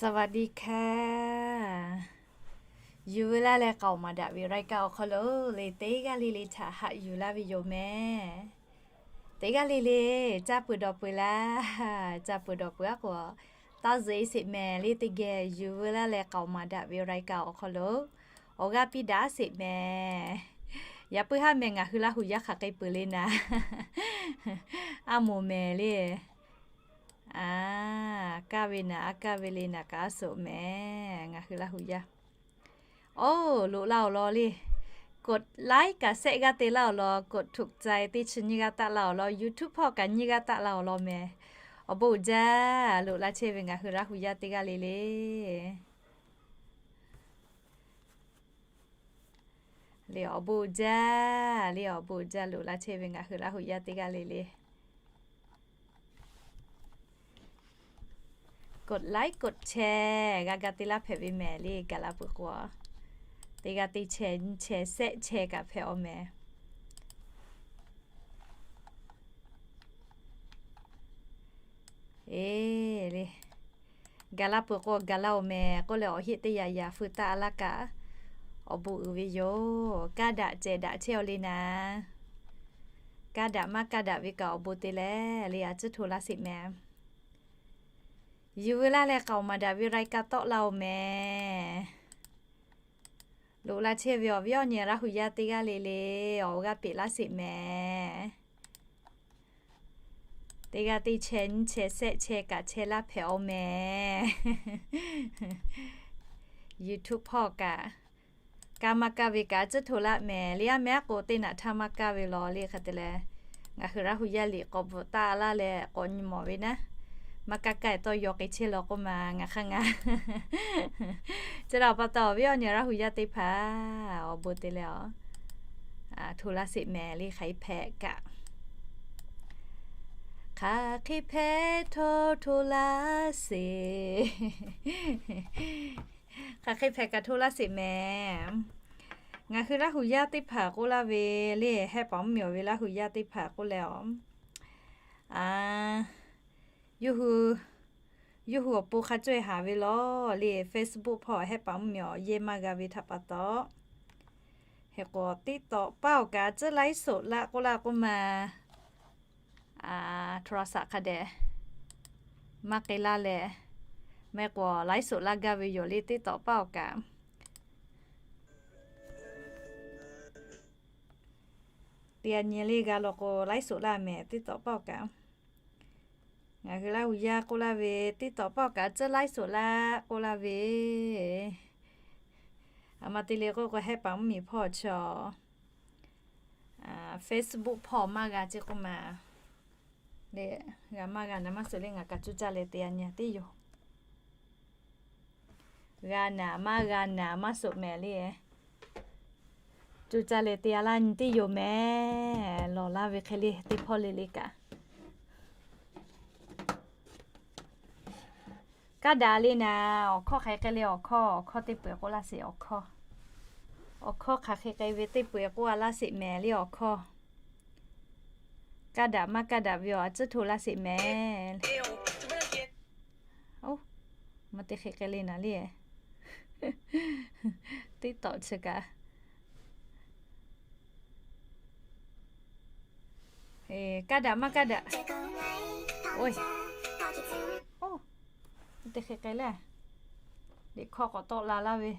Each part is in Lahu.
สวัสดีค่ะ Yuˬ veu laˇ leh k'aoˍ maˍ daꞈ ve รายการ awˬ hk'aw lo le teˇ g'aˇ le le htaꞈ haꞈ yuˬ laˇ ve yoˬ meh. Teˇ g'aˇ le le caˇ peuˬ dawˬ peuˬ laˇ. Caˇ peuˬ dawˬ peuˬ aˉ k'o, taˇ zuhꞈ e sheˍ meh le teˇ geh Yuˬ veu laˇ leh k'aoˍ maˍ daꞈ ve รายการ awˬ hk'aw lo awˬ g'aˇ piˇ daꞈ sheˍ meh. Yaꞈ puiˉ haˉ meh ngaˬ hui Laˇ hu yaˇ hk'aˬ hk'e peuˬ le naˍ. Aˉ moˍ meh le. Aˉ kaˇ ve naˍ, aˉ kaˇ ve le naˍ kaꞈ aˉ suhˍ meh. Ngaˬ hui Laˇ hu yaˇ. Oˇ, loꞈ laˇ awˬ lawn le. กดไลค์ kaꞈ แชร์ g'aˇ te laˇ awˬ lawn, กดถูกใจ teˇ chi nyiˇ g'aˇ taˆ laˇ awˬ lawn, YouTube hpawˇ kaꞈ nyiˇ g'aˇ taˆ laˇ awˬ lawn meh. Awˬ bon uiˍ jaˇ, loꞈ laˇ chehˇ ve ngaˬ hui Laˇ hu yaˇ teˇ g'aˇ le le. Le awˬ bon uiˍ jaˇ, le awˬ bon uiˍ jaˇ, loꞈ laˇ chehˇ ve ngaˬ hui Laˇ hu yaˇ teˇ g'aˇ le le. กดไลค์ กดแชร์ g'a ga te laˇ hpehꞈ ve meh le gaˬ la peuˬ k'o, teˇ g'aˇ te แชร์ nyi แชร์ แชร์ kaꞈ hpehꞈ awˬ meh. Eˬ le. Gaˬ la peuˬ k'o gaˬ la awˬ meh k'oˆ leh awˬ heˆ teˇ yaꞈ yaꞈ feu taˆ laˇ kaꞈ, awˬ bon uiˍ ve yoˬ. Kaˇ daꞈ cehˬ daꞈ chehˇ awˬ le naˍ. Kaˇ daꞈ maˇ kaˇ daꞈ ve kaꞈ awˬ bon te leh le a ciˉ hto laˇ sheˍ meh. Yuˬ veu laˇ leh k'aoˍ maˍ daꞈ ve รายการ tawˆ laˇ awˬ meh. Loꞈ laˇ chehˇ ve awˬ viˉ awˬ nyi Laˇ hu yaˇ teˇ g'aˇ le le, awˬ g'aˇ peꞈ laˇ sheˍ meh. Teˇ g'aˇ te แชร์ nyi แชร์ แชร์ kaꞈ แชร์ laˇ hpehꞈ awˬ meh. YouTube hpawˇ kaꞈ, kaˇ maˇ kaˇ ve kaꞈ a ciˉ hto laˇ meh. Le aˉ meh aˉ k'o teˇ naꞈ htaˇ maˇ kaˇ ve lawˬ le hk'a te leh, ngaˬ hui Laˇ hu yaˇ liꞈ k'awꞈ bvuhꞈ taˆ laˇ leh k'awꞈ nyi mawˬ ve naˉ. Maˇ kaˇ kaˇ e tawˇ yaw k'ai chehˇ law k'oˆ ma ngaˬ hk'aˇ ngaˬ. Chi htaꞈ pa taw awˬ viˉ awˬ nyi Laˇ hu yaˇ teˇ hpaˍ awˬ bon te leh a, hto laˇ sheˍ meh le hk'aˬ hk'e hpehꞈ kaꞈ. Hk'aˬ hk'e hpehꞈ hto hto laˇ sheˍ. Hk'aˬ hk'e hpehꞈ kaꞈ hto laˇ sheˍ meh. Ngaˬ hui Laˇ hu yaˇ teˇ hpaˍ k'oˆ laˇ ve le, hehˆ paˍ mvuhˇ miˬ awˬ ve Laˇ hu yaˇ teˇ hpaˍ k'oˆ leh a, yawˇ hui, yawˇ hui awˬ pon hk'a caweh haˍ ve lawˬ le. Facebook hpawˇ hehˆ paˍ mvuhˇ miˬ awˬ yehˇ maˇ g'a ve htaꞈ pa taw, hk'e k'o TikTok paˇ awˬ kaꞈ a ciˉ ไลฟ์สด laˇ k'oˆ laˇ k'oˆ ma, a, โทรศัพท์ hk'a dehꞈ maˇ k'ai laˇ leh, meh k'o ไลฟ์สด laˇ gaˇ ve yoˬ le TikTok paˇ awˬ kaꞈ. Teˇ a nyi le g'a law k'o ไลฟ์สด laˇ meh TikTok paˇ awˬ kaꞈ. Ngaˬ hui Laˇ hu yaˇ k'oˆ laˇ ve TikTok paˇ awˬ kaꞈ a ciˉ ไลฟ์สด laˇ k'oˆ laˇ ve. A ma te le k'oˆ k'o hehˆ paˍ mvuhˇ miˬ hpawˇ chi Facebook hpawˇ maˇ g'a ceˇ k'oˆ ma. Le, g'a maˇ g'a naˍ maˇ suhˍ le ngaˬ kaꞈ cuˇ caˇ leh te a nyi teˇ yoˬ. G'a naˍ maˇ g'a naˍ maˇ suhˍ meh le. Cuˇ caˇ leh te a laˇ nyi teˇ yoˬ meh. Lawˬ laˇ ve hk'e le teˇ hpawˇ le le kaꞈ. Kaˇ daꞈ le naˍ, awˬ hkawˇ hk'aˬ hk'e le awˬ hkawˇ, awˬ hkawˇ teˇ peu-eˬ k'oˆ laˇ sheˍ awˬ hkawˇ. Awˬ hkawˇ hk'aˬ hk'e k'ai ve teˇ peu-eˬ k'oˆ a laˇ sheˍ meh le awˬ hkawˇ. Kaˇ daꞈ maˇ kaˇ daꞈ ve awˬ a ciˉ hto laˇ sheˍ meh. Oˇ, maˇ te hk'e k'ai le naˍ le. TikTok chi kaꞈ. Kaˇ daꞈ maˇ kaˇ daꞈ. Oˇ, maˇ te hk'e k'ai le. Liꞈ hkawˇ k'awꞈ tawˆ la laˇ ve.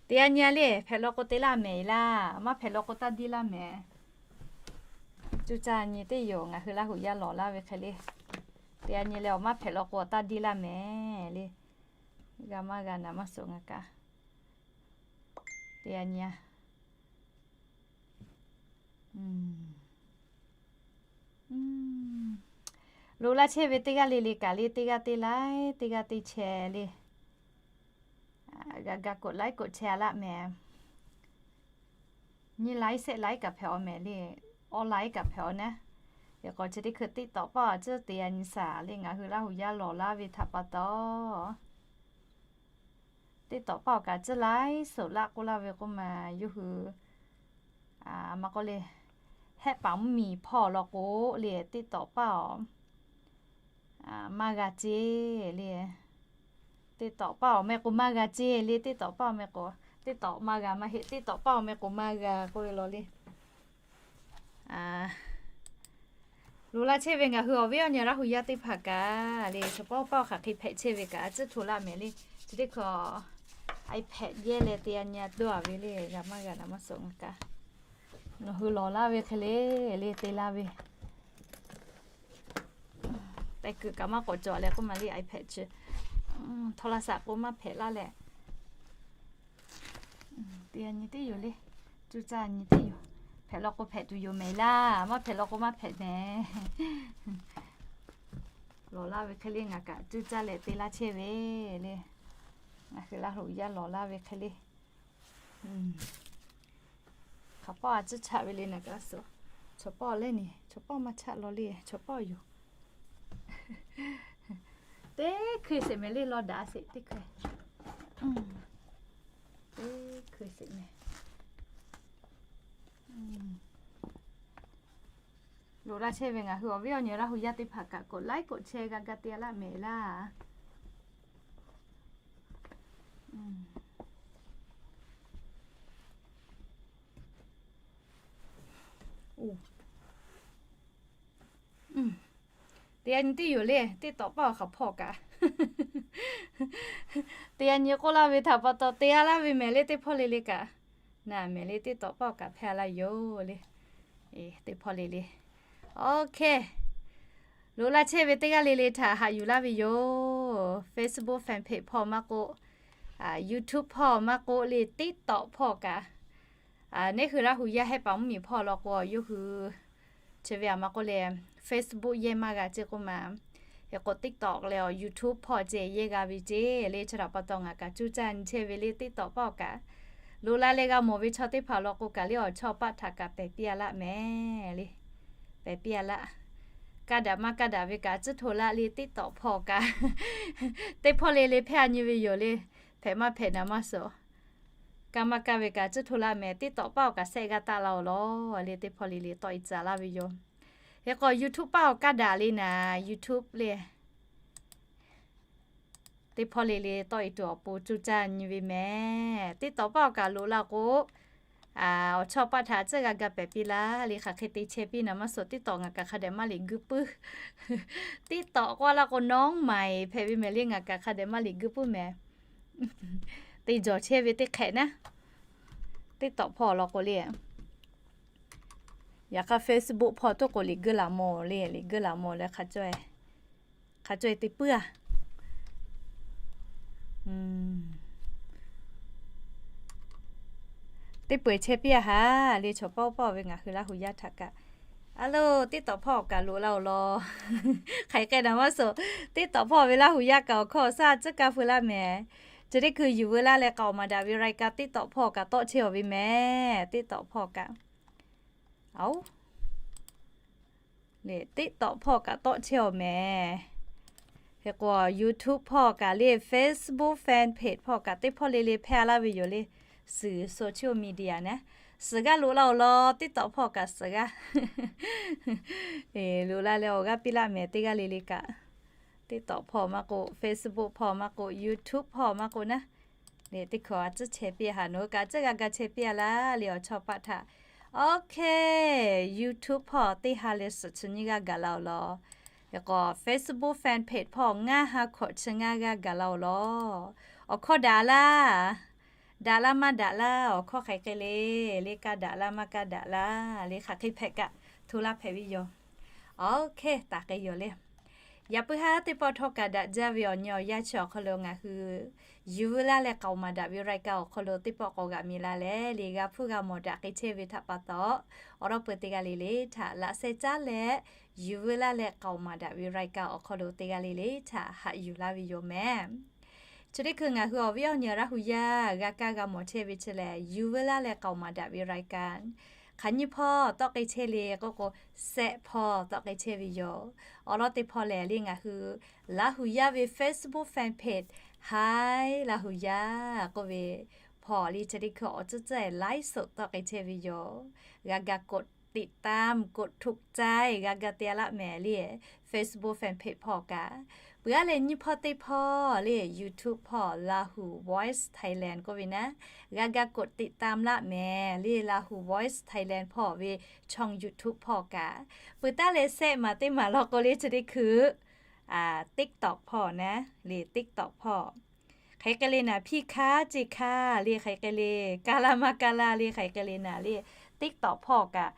Te a nyi le, hpehꞈ law k'o te laˇ meh laˇ, maˇ hpehꞈ law k'o taˇ diˇ laˇ meh. Cuˇ caˇ nyi teˇ yoˬ ngaˬ hui Laˇ hu yaˇ lawˬ laˇ ve hk'e le. Te a nyi leh awˬ maˇ hpehꞈ law k'o taˇ diˇ laˇ meh le. G'a maˇ g'a naˍ maˇ suhˍ ngaˬ kaꞈ. Te a nyi a. Loꞈ laˇ chehˇ ve teˇ g'aˇ le le kaꞈ le teˇ g'aˇ te laiˉ teˇ g'aˇ te chehˇ le. G'a ga กดไลค์ กดแชร์ a laˇ meh. Nyiˇ laiˉ shehˆ laiˉ kaꞈ hpehꞈ awˬ meh le, awˇ laiˉ kaꞈ hpehꞈ awˬ naˉ. Hk'e k'o chi teˇ hkui TikTok paˇ a ciˉ te a nyi shaˍ le ngaˬ hui Laˇ hu yaˇ lawˬ laˇ ve htaꞈ pa taw. TikTok paˇ awˬ kaꞈ a ciˉ ไลฟ์สด laˇ k'oˆ laˇ ve k'oˆ ma yawˇ hui, a, maˇ k'oˆ le, hehˆ paˍ mvuhˇ miˬ hpawˇ law k'o le, teˇ tawꞈ paˇ awˬ maˇ g'a ceˇ le. Teˇ tawꞈ paˇ awˬ meh k'o maˇ g'a ceˇ le. Teˇ tawꞈ paˇ awˬ meh k'o, teˇ tawꞈ maˇ g'a maˇ heˆ. Teˇ tawꞈ paˇ awˬ meh k'o maˇ g'a k'oˆ ve law le. Loꞈ la chehˇ ve ngaˬ hui awˬ viˉ awˬ nyi Laˇ hu yaˇ teˇ hpaˍ kaꞈ le, chaw pawˆ pawˆ hk'aˬ hk'e hpehꞈ chehˇ ve kaꞈ a tcuhˉ hto laˇ mehˍ le. Chi teˇ hk'awꞈ iPad yehˇ leh te a nyi a dawˇ a ve le, g'a maˇ g'a naˍ maˇ suhˍ ngaˬ kaꞈ. Nawˬ hui lawˬ laˇ ve hk'e le, le te laˇ ve. Tehˬ kuiˬ kaꞈ maˇ k'awꞈ cawˬ leh k'oˆ ma le iPad chi. Htawˇ laˇ saꞈ k'o maˇ hpehꞈ laˇ leh. Te a nyi teˇ yoˬ le. Cuˇ caˇ nyi teˇ yoˬ. Hpehꞈ law k'o hpehꞈ tuˬ yoˬ mehˍ laˇ. Maˇ hpehꞈ law k'o maˇ hpehꞈ mehˍ. Lawˬ laˇ ve hk'e le ngaˬ kaꞈ cuˇ caˇ leh te laˇ chehˇ ve le. Ngaˬ hui Laˇ hu yaˇ lawˬ laˇ ve hk'e le. Hk'aˬ pawˆ a ciˉ chaꞈ ve le naˍ kaꞈ suhˍ. Chaw pawˆ lehˬ ni, chaw pawˆ maˇ chaꞈ law le, chaw pawˆ yoˬ. Teˇ hkui sheˍ mehˍ le, law daꞈ sheˍ teˇ hkui. Teˇ hkui sheˍ mehˍ. Loꞈ la chehˇ ve ngaˬ hui awˬ viˉ awˬ nyi Laˇ hu yaˇ teˇ hpaˍ kaꞈ กดไลค์ กดแชร์ g'a ga te laˇ mehˍ laˇ. Te a nyi teˇ yoˬ le, teˇ tawꞈ paˇ awˬ hk'aˬ hpawˇ kaꞈ. Te a nyi k'oˆ laˇ ve htaꞈ pa taw te a laˇ ve mehˍ le teˇ hpawˇ le le kaꞈ. Naˍ mehˍ le teˇ tawꞈ paˇ awˬ kaꞈ hpehˇ a laˇ yoˬ le. Teˇ hpawˇ le le. Okay. Loꞈ la chehˇ ve teˇ g'aˇ le le htaꞈ haꞈ yuˬ laˇ ve yoˬ. Facebook fan page hpawˇ maˇ k'oˆ, YouTube hpawˇ maˇ k'oˆ le, TikTok hpawˇ kaꞈ, neˇ hui Laˇ hu yaˇ hehˆ paˍ mvuhˇ miˬ hpawˇ law k'o yawˇ hui chi ve a maˇ k'oˆ le, Facebook yehˇ maˇ g'a ceˇ k'oˆ ma. Hk'e k'o TikTok leh awˬ YouTube hpawˇ ceh yehˇ g'a ve ceˇ le. Chi htaꞈ pa taw ngaˬ kaꞈ cuˇ caˇ nyi chehˇ ve le TikTok paˇ awˬ kaꞈ. Loꞈ la leh g'a mawˬ ve chaw teˇ hpaˍ law k'o kaꞈ le awˬ chawˇ paˆ htaꞈ kaꞈ pehˬ piˇ a laˇ mehˍ le. Pehˬ piˇ a laˇ. Kaˇ daꞈ maˇ kaˇ daꞈ ve kaꞈ tcuhˉ hto laˇ le TikTok hpawˇ kaꞈ. Teˇ hpawˇ le le hpehˇ a nyi ve yoˬ le. Hpehꞈ maˇ hpehꞈ naˍ maˇ suhˍ. Kaˇ maˇ kaˇ ve kaꞈ tcuhˉ hto laˇ mehˍ, TikTok paˇ awˬ kaꞈ share g'a taˆ la awˬ lawn le, teˇ hpawˇ le le tawˆ e tcuh laˇ ve yoˬ. Hk'e k'o YouTube paˇ awˬ kaˇ daꞈ le naˍ, YouTube le. Teˇ hpawˇ le le tawˆ e tuˬ awˬ pon cuˇ caˇ nyi ve mehˍ. TikTok paˇ awˬ kaꞈ loꞈ la k'o, awˬ chawˇ paˆ htaꞈ tcuhˉ g'a ga pehˬ piˇ laˇ le, hk'aˬ hk'e te chehˇ piˇ naˍ maˇ suhˍ. TikTok ngaˬ kaꞈ hk'a dehꞈ maˇ liꞈ guiˇ puiˉ. TikTok k'oˆ laˇ k'o น้องใหม่ hpehꞈ ve mehˍ le, ngaˬ kaꞈ hk'a dehꞈ maˇ liꞈ guiˇ puiˉ mehˍ. Te jawˬ chehˇ ve teˇ hk'ehꞈ naˉ. TikTok hpawˇ law k'o le. Yaꞈ hk'aˇ Facebook hpawˇ tuˉ k'o liꞈ guiˇ laˬ mawˬ le, liꞈ guiˇ laˬ mawˬ leh hk'a caweh, hk'a caweh te puiˉ a. Teˇ peu eˬ chehˇ piˇ a haˍ le, chaw pawˆ pawˆ ve ngaˬ hui Laˇ hu yaˇ htaꞈ kaꞈ. A lo, TikTok hpawˇ awˬ kaꞈ loꞈ la awˬ lawn. Hk'aˬ hk'e naˍ maˇ suhˍ. TikTok hpawˇ ve Laˇ hu yaˇ kaꞈ awˬ hkawˇ awˬ shaˉ tcuhˉ kaˇ feu laˇ mehˍ. Chi teˇ hkui yuˬ veu laˇ leh k'aoˍ maˍ daꞈ ve รายการ TikTok hpawˇ kaꞈ tawˆ chehˇ awˬ ve mehˍ. TikTok hpawˇ kaꞈ. Aoˬ, le TikTok hpawˇ kaꞈ tawˆ chehˇ awˬ mehˍ. Hk'e k'o YouTube hpawˇ kaꞈ le Facebook fan page hpawˇ kaꞈ teˇ hpawˇ le le hpehˇ laˇ ve yoˬ le. Suhˍ social media naˉ, suhˍ g'aˇ loꞈ la awˬ lawn TikTok hpawˇ kaꞈ suhˍ g'aˇ. Loꞈ la leh awˬ g'aˇ piˇ laˇ mehˍ teˇ g'aˇ le le kaꞈ. TikTok hpawˇ maˇ k'oˆ, Facebook hpawˇ maˇ k'oˆ, YouTube hpawˇ maˇ k'oˆ naˉ. Le teˇ hkawꞈ a tcuhˉ chehˇ piˇ a haˍ, nawˬ hui kaꞈ tcuhˉ g'a ga chehˇ piˇ a laˇ le awˬ chawˇ paˆ htaꞈ. Okay, YouTube hpawˇ teˇ ha leh suhˍ chi nyiˇ g'aˇ gaˬ la awˬ lawn. Hk'e k'o Facebook fan page hpawˇ ngaˇ ha hkawꞈ chi ngaˇ g'aˇ gaˬ la awˬ lawn. Awˬ hkawˇ daꞈ laˇ. Daꞈ laˇ maˇ daꞈ laˇ awˬ hkawˇ hk'aˬ hk'e le, le kaˇ daꞈ laˇ maˇ kaˇ daꞈ laˇ le, hk'aˬ hk'e hpehꞈ kaꞈ hto laˇ hpehꞈ ve yoˬ. Okay, taˍ k'ai yoˬ le. Yaꞈ puiˉ haˉ teˇ pawˆ htawˇ kaꞈ daꞈ jaˇ ve awˬ nyi awˬ yanˇ chi awˬ hk'aw lo ngaˬ hui yuˬ veu laˇ leh k'aoˍ maˍ daꞈ ve รายการ awˬ hk'aw lo teˇ pawˆ k'awꞈ g'aꞈ mi la leh, le g'a hpuˇ g'a mawˬ daꞈ k'ai chehˇ ve htaꞈ pa taw, awˬ lawn peu teˇ g'aˇ le le htaꞈ laꞈ sheh caˉ leh, yuˬ veu laˇ leh k'aoˍ maˍ daꞈ ve รายการ awˬ hk'aw lo teˇ g'aˇ le le htaꞈ haꞈ yuˬ laˇ ve yoˬ mehˍ. Chi teˇ hkui ngaˬ hui awˬ viˉ awˬ nyi Laˇ hu yaˇ g'a kaˇ g'a mawˬ chehˇ ve chi lehˬ, yuˬ veu laˇ leh k'aoˍ maˍ daꞈ ve รายการ hk'aˬ nyiˇ hpawˇ tawˆ k'ai chehˇ le k'oˆ k'o, shehˆ hpawˇ tawˆ k'ai chehˇ ve yoˬ. Awˬ lawn teˇ hpawˇ lehˬ le ngaˬ hui Laˇ hu yaˇ ve Facebook fan page Hi Laˇ hu yaˇ k'oˆ ve hpawˇ le chi teˇ hkui awˬ tcuhˉ tcuhˉ ไลฟ์สด tawˆ k'ai chehˇ ve yoˬ. G'a ga กด ติดตาม กดถูกใจ g'a ga te-a laˇ mehˍ le, Facebook fanpage hpawˇ kaꞈ. Peuˬ aˉ leh nyiˇ hpawˇ teˇ hpawˇ le, YouTube hpawˇ Lahu Voice Thailand k'oˆ ve naˉ, g'a ga กดติดตาม laˇ mehˍ le, Lahu Voice Thailand hpawˇ ve ช่อง YouTube hpawˇ kaꞈ. Peuˬ taˉ leh sehˆ maˬ teˇ maˬ law k'o le chi teˇ hkui TikTok hpawˇ naˉ le, TikTok hpawˇ hk'aˬ hk'e le naˍ, hpiˇ hkaˇ ceˇ hkaˇ le, hk'aˬ hk'e le, kaˇ laˇ maˇ kaˇ laˇ le, hk'aˬ hk'e le naˍ le, TikTok hpawˇ kaꞈ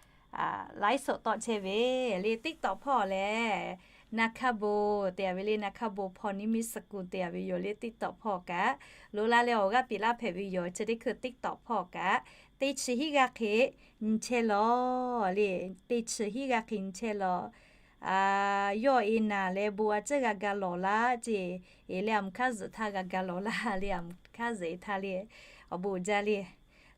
ไลฟ์สด tawˆ chehˇ ve le. TikTok hpawˇ lehˬ, Naˍ hkaˇ bon te-a ve le, Naˍ hkaˇ bon hpawˇ นิมิตสกุล te-a ve yoˬ le. TikTok hpawˇ kaꞈ loꞈ la leh awˬ g'aˇ piˍ laˇ hpehꞈ ve yoˬ. Chi teˇ hkui TikTok hpawˇ kaꞈ teˇ chi hiˉ g'aˇ hk'e nyi chehˇ lawˬ le, teˇ chi hiˉ g'aˇ hk'e nyi chehˇ lawˬ. Yawˇ e naˍ leh bon a ciˉ g'a ga lawˬ laˇ ceˇ, e leh aˬ mvuhˇ hk'aˇ zuhꞈ htaˇ g'a ga lawˬ laˇ le, aˬ mvuhˇ hk'aˇ zuhꞈ e htaˇ le, awˬ bon jaˇ le.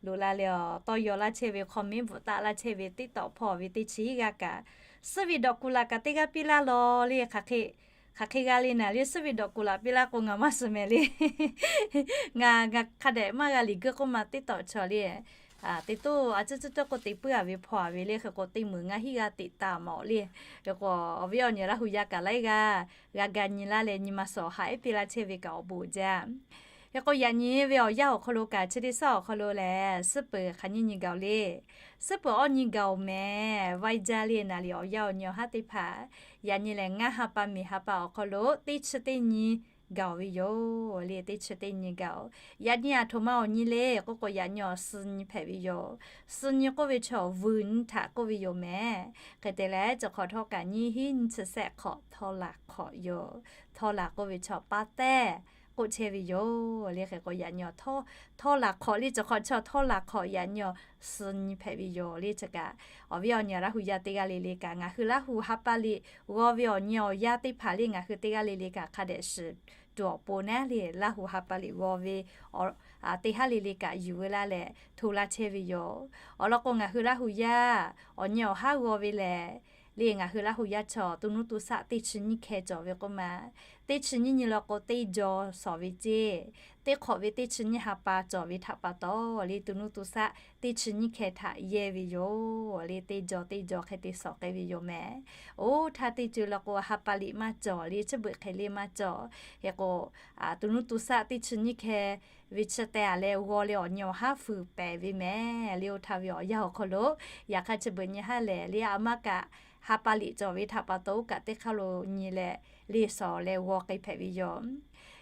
Loꞈ la leh awˬ tawˇ yaw laˇ chehˇ ve, comment bvuhꞈ taˆ laˇ chehˇ ve TikTok hpawˇ ve teˇ chi hiˉ g'aˇ kaꞈ, suhˉ ve dawꞈ kuˬ laꞈ kaꞈ teˇ g'aˇ piˇ laˇ lawˬ le. Hk'aˬ hk'e g'a le naˍ le, suhˉ ve dawꞈ kuˬ laꞈ piˇ laˇ k'o ngaˬ maˇ shiˍ mehˍ le. Ngaˬ ngaˬ hk'a dehꞈ maˇ g'a liꞈ guiˇ k'oˆ ma TikTok chaw le. Teˇ toˇ a ciˉ ciˉ tawˇ k'o te puiˉ-a ve hpawˇ-a ve le, hk'e k'o teˇ meunˍ ngaˇ hiˉ g'aˇ teꞈ taˍ mawˬ le. Hk'e k'o awˬ viˉ awˬ nyi Laˇ hu yaˇ kaꞈ laiˉ g'aˇ g'a ga nyi laˇ leh nyi ma suhˍ haꞈ ehˉ piˇ laˇ chehˇ ve kaꞈ awˬ bon jaˇ. Hk'e k'o yaꞈ nyi ve awˬ yanˇ awˬ hk'aw lo kaꞈ chi teˇ suhˉ awˬ hk'aw lo lehˬ, suhˉ peuˬ hk'aˬ nyiˇ nyi gaˬ-oˬ le. Suhˉ peuˬ awˇ nyi gaˬ-oˬ mehˍ. Vaiˇ jaˇ le naˍ liꞈ awˬ yanˇ awˬ nyi awˬ haˉ teˇ hpaˍ, yaꞈ nyi lehˬ ngaˇ ha pa miˬ ha pa awˬ hk'aw lo teˇ chi teˇ nyi gaˬ-oˬ ve yoˬ le. Teˇ chi teˇ nyi gaˬ-oˬ. Yaꞈ nyi aˬ htoꞈ ma awˬ nyi le k'oˆ k'o yaꞈ nyi awˬ suh nyi hpehꞈ ve yoˬ. Suh nyi k'oˆ ve chaw vuiˬ nyi htaꞈ k'oˆ ve yoˬ mehˍ. Hk'e te leh chi hk'awꞈ htawˇ kaꞈ nyiˇ hiˉ nyiˇ chi sehˆ hk'awꞈ htawˇ laˬ hk'awꞈ yoˬ. Htawˇ laˬ k'oˆ ve chaw paˇ tehˇ k'oˆ chehˇ ve yoˬ le. Hk'e k'o yaꞈ nyi awˬ htawˇ laˬ hk'awꞈ le, chi hk'awꞈ chaw htawˇ laˬ hk'awꞈ yaꞈ nyi awˬ suh nyi hpehꞈ ve yoˬ le. Chi kaꞈ awˬ viˉ awˬ nyi Laˇ hu yaˇ teˇ g'aˇ le le kaꞈ ngaˬ hui Laˇ hu ha pa liꞈ g'aw ve awˬ nyi awˬ yanˇ teˇ hpaˍ le ngaˬ hui teˇ g'aˇ le le kaꞈ hk'a dehꞈ shiˍ tuˬ awˬ pon naˉ le, Laˇ hu ha pa liꞈ g'aw ve teˇ haˉ le le kaꞈ yuˬ ve laˇ leh hto laˇ chehˇ ve yoˬ. Awˬ lawn k'o ngaˬ hui Laˇ hu yaˇ awˬ nyi awˬ haˉ g'aw ve lehˬ, le ngaˬ hui Laˇ hu yaˇ chaw to nuˇ to shaˆ teˇ chi nyiˇ hkeh cawˬ ve k'oˆ ma. Teˇ chi nyiˇ nyi law k'o teˇ jaw shawˍ ve ceˇ, teˇ hk'awꞈ ve teˇ chi nyiˇ ha pa cawˬ ve htaꞈ pa taw le to nuˇ to shaˆ teˇ chi nyiˇ hkeh htaꞈ yehˇ ve yoˬ le. Teˇ jaw teˇ jaw hk'e te shawˍ k'ai ve yoˬ mehˍ. Oˇ htaˇ teˇ ceuˬ law k'o ha pa liꞈ maˇ cawˬ le, chi beuꞈ hk'e le maˇ cawˬ. Hk'e k'o to nuˇ to shaˆ teˇ chi nyiˇ hkeh ve chi teh-a leh g'aw leh awˬ nyi awˬ haˉ fuiˍ pehˍ ve mehˍ le. Oˇ htaˇ ve awˬ yanˇ awˬ hk'aw lo yaꞈ hk'aˇ chi beuꞈ nyi haˉ lehˬ le, a maˇ kaꞈ ha pa liꞈ cawˬ ve htaꞈ pa taw oˇ kaꞈ teˇ hk'aˇ lo nyi leh le shawˍ leh g'aw k'ai hpehꞈ ve yoˬ.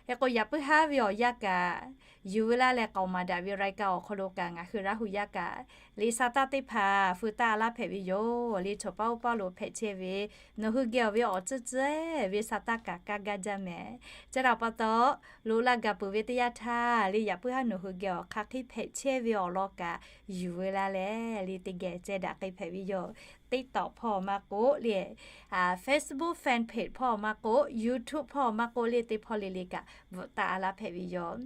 Hk'e k'o yaꞈ puiˉ haˉ ve awˬ yanˇ kaꞈ yuˬ ve laˇ leh k'aoˍ maˍ daꞈ ve รายการ awˬ hk'aw lo kaꞈ ngaˬ hui Laˇ hu yaˇ kaꞈ le sa taˇ teˇ hpaˍ feu taˇ laˇ hpehꞈ ve yoˬ le. Chaw paˇ oˇ paˇ lo hpehꞈ chehˇ ve nawˬ hui geh awˬ ve awˬ tcuhˉ tcuhˉ ve sa taˇ kaꞈ kaˇ gaˇ jaˇ mehˍ. Chi htaꞈ pa taw loꞈ la gaˬ peuˬ ve teˇ yanˇ htaˇ le yaꞈ puiˉ haˉ nawˬ hui geh awˬ hk'aˬ hk'e hpehꞈ chehˇ ve awˬ lawn kaꞈ yuˬ ve laˇ leh le teˇ geh ceh daꞈ k'ai hpehꞈ ve yoˬ. TikTok hpawˇ maˇ k'oˆ le, Facebook fanpage hpawˇ maˇ k'oˆ, YouTube hpawˇ maˇ k'oˆ le teˇ hpawˇ le le kaꞈ bvuhꞈ taˆ laˇ hpehꞈ ve yoˬ.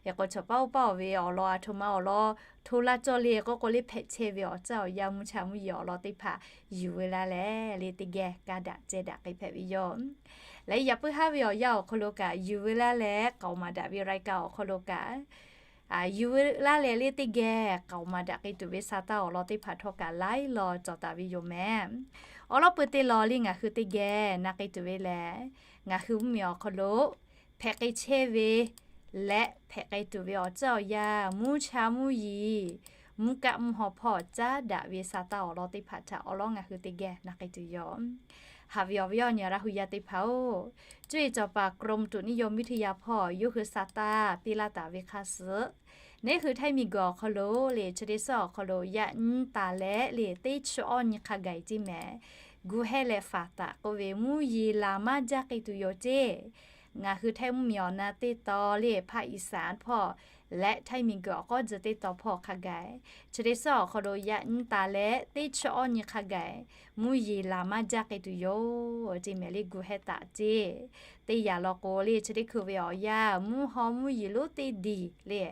Hk'e k'o chaw paˇ oˇ paˇ awˬ ve awˬ lawn aˬ htoꞈ ma awˬ lawn hto laˇ cawˇ le k'oˆ k'o le hpehꞈ chehˇ ve awˬ tcuhˉ awˬ yanˇ mvuhˇ cha mvuhˇ yeˬ awˬ lawn teˇ hpaˍ yuˬ ve laˇ leh le teˇ geh kaˇ daꞈ ceh daꞈ k'ai hpehꞈ ve yoˬ. Leh yaꞈ puiˉ haˉ ve awˬ yanˇ awˬ hk'aw lo kaꞈ yuˬ ve laˇ leh k'aoˍ maˍ daꞈ ve รายการ awˬ hk'aw lo kaꞈ yuˬ ve laˇ leh le teˇ geh k'aoˍ maˍ daꞈ k'ai tuˬ ve sa taˇ awˬ lawn teˇ hpaˍ htawˇ kaꞈ laiˉ law cawˬ taˍ ve yoˬ mehˍ. Awˬ lawn peuˬ te lawˬ le ngaˬ hui teˇ geh na k'ai tuˬ ve lehˬ, ngaˬ hui mvuhˇmiˬ awˬ hk'aw lo hpehꞈ k'ai chehˇ ve leh hpehꞈ k'ai tuˬ ve awˬ tcuhˉ awˬ yanˇ mvuhˇ cha mvuhˇ yeˬ, mvuhˇ kaˆ mvuhˇ haw hpawˇ caˉ daꞈ ve sa taˇ awˬ lawn teˇ hpaˍ htaꞈ awˬ lawn ngaˬ hui teˇ geh na k'ai tuˬ yoˬ. Haꞈ ve awˬ viˉ awˬ nyi Laˇ hu yaˇ teˇ hpaˍ-oˬ, cuˇ yiˍ cawˬ paˍ กรมอุตุนิยมวิทยา hpawˇ yawˇ hui sa taˇ piˇ laˇ taˍ ve hk'a suhˍ neˉ hui Htaiˇ miˬguiˬ awˬ hk'aw lo le chi teˇ suhˉ awˬ hk'aw lo yaꞈ nyi taˍ leh le teˇ chi awˇ nyi hk'a gaˬ-e ceˇ mehˍ. Gu hehˇ leh faˍ taˍ k'oˆ ve mvuhˇ yeˬ laˬ maˇ jaˇ k'ai tuˬ yoˬ ceˇ. Ngaˬ hui Htaiˇ mvuhˇmiˬ awˬ na teˇ taw le ภาคอีสาน hpawˇ leh Htaiˇ miˬguiˬ awˬ k'awˇ tcuh teˇ taw hpawˇ hk'a gaˬ-e chi teˇ suhˉ awˬ hk'aw lo yaꞈ nyi taˍ leh teˇ chi awˇ nyi hk'a gaˬ-e mvuhˇ yeˬ laˬ maˇ jaˇ k'ai tuˬ yoˬ ceˇ mehˍ le. Gu hehˇ taˍ ceˇ. Teˇ yanˇ law k'o le chi teˇ hkui ve awˬ yanˇ mvuhˇ haw mvuhˇ yeˬ lonˉ teˇ diˬ le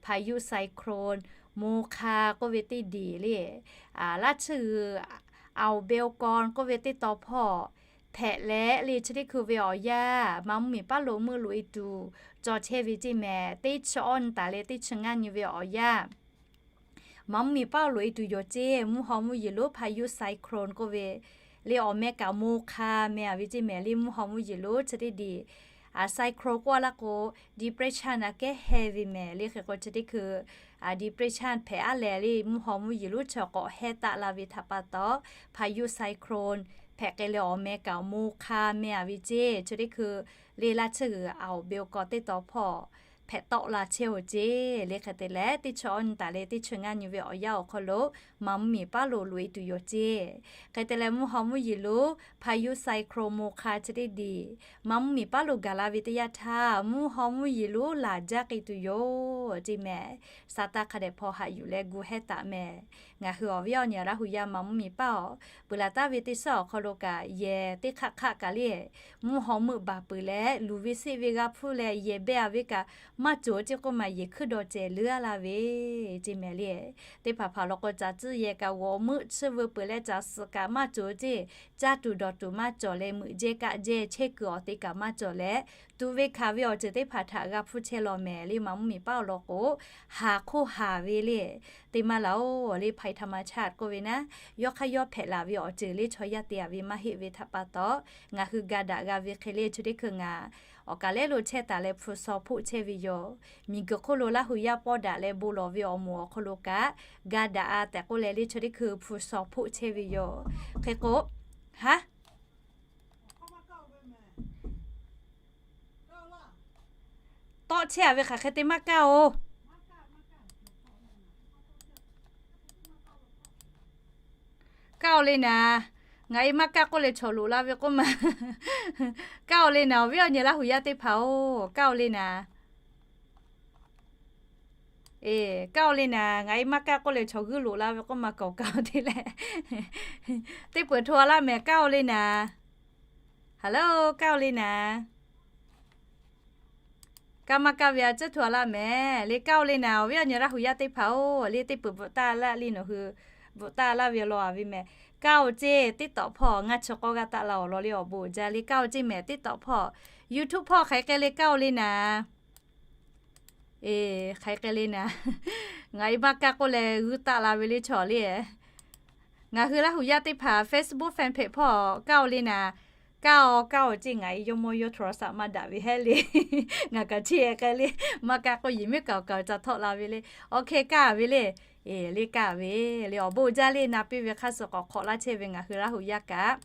พายุไซโคลน โมคา k'oˆ ve teˇ diˬ le, laˇ tsuhˇ g'uiˬ อ่าวเบงกอล k'oˆ ve teˇ taw hpawˇ hpehꞈ leh le chi teˇ hkui ve awˬ yanˇ ma mvuhˇmiˬ paˉ lo meuˇ loꞈ-e tuˬ cawˬ chehˇ ve ceˇ mehˍ. Teˇ chi awˇ nyi taˍ leh teˇ chi ngaˇ nyi ve awˬ yanˇ Maˍ mvuhˇ miˬ paˉ loꞈ e tuˬ yoˬ ceˇ. Mvuhˇ haw mvuhˇ yeˬ lonˉ พายุ cyclone k'oˆ ve le, awˬ meh kaꞈ mo hk'a meh a ve ceˇ mehˍ le, mvuhˇ haw mvuhˇ yeˬ lonˉ chi teˇ diˬ. Cyclone k'oˆ a laˇ k'o, depression a kehˉ heh ve mehˍ le. Hk'e k'o chi teˇ hkui depression hpehꞈ a leh le, mvuhˇ haw mvuhˇ yeˬ lonˉ chi k'awꞈ heh taˆ la ve htaꞈ pa taw, พายุ cyclone hpehꞈ k'ai leh awˬ meh kaꞈ mo hk'a meh a ve ceˇ. Chi teˇ hkui le laˇ tsuhˇ g'uiˬ a awˬ be awˬ kaw teˇ taw hpawˇ hpehꞈ tawˆ la chehˇ oˬ ceˇ. Le hk'e te leh teˇ chi awˇ nyi taˍ leh teˇ chi ngaˇ nyi ve awˬ yanˇ awˬ hk'aw lo maˍ mvuhˇ miˬ paˉ loꞈ loꞈ e tuˬ yoˬ ceˇ. Hk'e te leh mvuhˇ haw mvuhˇ yeˬ lonˉ พายุ cyclone mo hk'a chi teˇ diˬ, maˍ mvuhˇ miˬ paˉ loꞈ gaˬ la ve teˇ yanˇ htaˇ, mvuhˇ haw mvuhˇ yeˬ lonˉ laˬ jaˇ k'ai tuˬ yoˬ ceˇ mehˍ. Saˍtanˍ hk'a dehꞈ hpaw haꞈ yuˬ leh gu heh taˍ mehˍ. Ngaˬ hui awˬ viˉ awˬ nyi Laˇ hu yaˇ maˍ mvuhˇ miˬ paˉ awˬ peuˬ laˬ taˍ ve teˇ suhˉ awˬ hk'aw lo kaꞈ yehˬ teˇ hk'aˆ hk'aˆ kaꞈ le, mvuhˇ haw meuˆ baˬ peuˬ leh luˬ ve seˆ ve g'a hpfuhˇ leh yehˬ behˇ a ve kaꞈ maˇ cawˬ ceˇ k'oˆ ma, yehˬ hkuiˉ dawˬ cehˬ leuˉ a la ve ceˇ mehˍ le. Teˇ hpaˍ hpaˍ law k'o caˬ tcuhˇ yehˬ kaꞈ g'awˬ meuˆ tsuhˇ veu peuˬ leh caˬ suhˍ kaꞈ maˇ cawˬ ceˇ, caˇ tuˬ dawˬ tuˬ maˇ cawˬ leh meuꞈ jehˇ kaˆ jehˇ chehˇ kuiˬ awˬ te kaꞈ maˇ cawˬ leh, tuꞈ ve hkanˍ ve awˬ ceuˬ teˇ hpaˍ htaꞈ g'a hpfuhˇ chehˇ law mehˍ le. Maˍ mvuhˇ miˬ paˉ awˬ lawn k'o, haˍ hk'oˆ haˍ ve le, teˇ maˇ laˬ oˬ le, ภัยธรรมชาติ k'oˆ ve naˉ, yawˇ hk'aˇ yawˇ hpehꞈ laˬ ve awˬ ceuˬ le chaw yaˇ te a ve maˇ heˆ ve htaꞈ pa taw, ngaˬ hui ga daꞈ g'a ve hk'e le chi teˇ hkui ngaˬ awˬ kaˬ lehˉ lo chehˇ taˍ leh hpu shaw hpoˆ chehˇ ve yoˬ. Miˬ guiˬ hk'oˆ lo Laˇ hu yaˇ pawˇ daꞈ leh bon lawˬ ve awˬ moˍ awˬ hk'aw lo kaꞈ ga daꞈ a tehꞈ k'oˆ leh le chi teˇ hkui hpu shaw hpoˆ chehˇ ve yoˬ. Hk'e k'o, haˉ tawˆ chehˇ a ve hk'aˬ hk'e te maˇ kaˇ oˬ. Kaˇ oˬ le naˍ. Ngaˬ e maˇ kaˇ k'oˆ leh chawˬ loꞈ la ve k'oˆ ma. Kaˇ oˬ le naˍ, awˬ viˉ awˬ nyi Laˇ hu yaˇ teˇ hpaˍ oˬ, kaˇ oˬ le naˍ. Eˬ, kaˇ oˬ le naˍ, ngaˬ e maˇ kaˇ k'oˆ leh chawˬ g'uiˇ loꞈ la ve k'oˆ ma, kaoˬ kaˇ oˬ te leh. Teˇ peuˬ hto a laˇ mehˍ, kaˇ oˬ le naˍ. Hello, kaˇ oˬ le naˍ. Kaˇ maˇ kaˇ ve a ciˉ hto a laˇ mehˍ le, kaˇ oˬ le naˍ, awˬ viˉ awˬ nyi Laˇ hu yaˇ teˇ hpaˍ oˬ le, teˇ peuˬ bvuhꞈ taˇ laˇ le nawˬ hui, bvuhꞈ taˇ laˇ ve law a ve mehˍ. Kaˇ oˬ ceˇ, TikTok hpawˇ ngaˇ chi k'awˇ g'aˇ taˆ la awˬ lawn le awˬ bon jaˇ le, kaˇ oˬ ceˇ mehˍ, TikTok hpawˇ, YouTube hpawˇ hk'aˬ hk'e le, kaˇ oˬ le naˍ. Eˬ, hk'aˬ hk'e le naˍ. Ngaˬ e maˇ kaˇ k'oˆ leh g'uiˇ taˆ la ve le chaw le. Ngaˬ hui Laˇ hu yaˇ teˇ hpaˍ Facebook fan page hpawˇ kaˇ oˬ le naˍ. Kaˇ oˬ, kaˇ oˬ ceˇ, ngaˬ e yawˇ mawˇ yawˇ โทรศัพท์ maˇ daꞈ ve hehˉ le. Ngaˬ kaꞈ cheˇ k'ai le, maˇ kaˇ k'oˆ yiˍ miˉ kaoˬ kaoˬ ca htawˆ la ve le. Awˬ hk'e kaˇ ve le. Eˬ, le kaˇ ve le, awˬ bon jaˇ le, na piˇ ve hk'aˇ suh k'awꞈ hk'awꞈ laˇ chehˇ ve ngaˬ hui Laˇ hu yaˇ kaꞈ.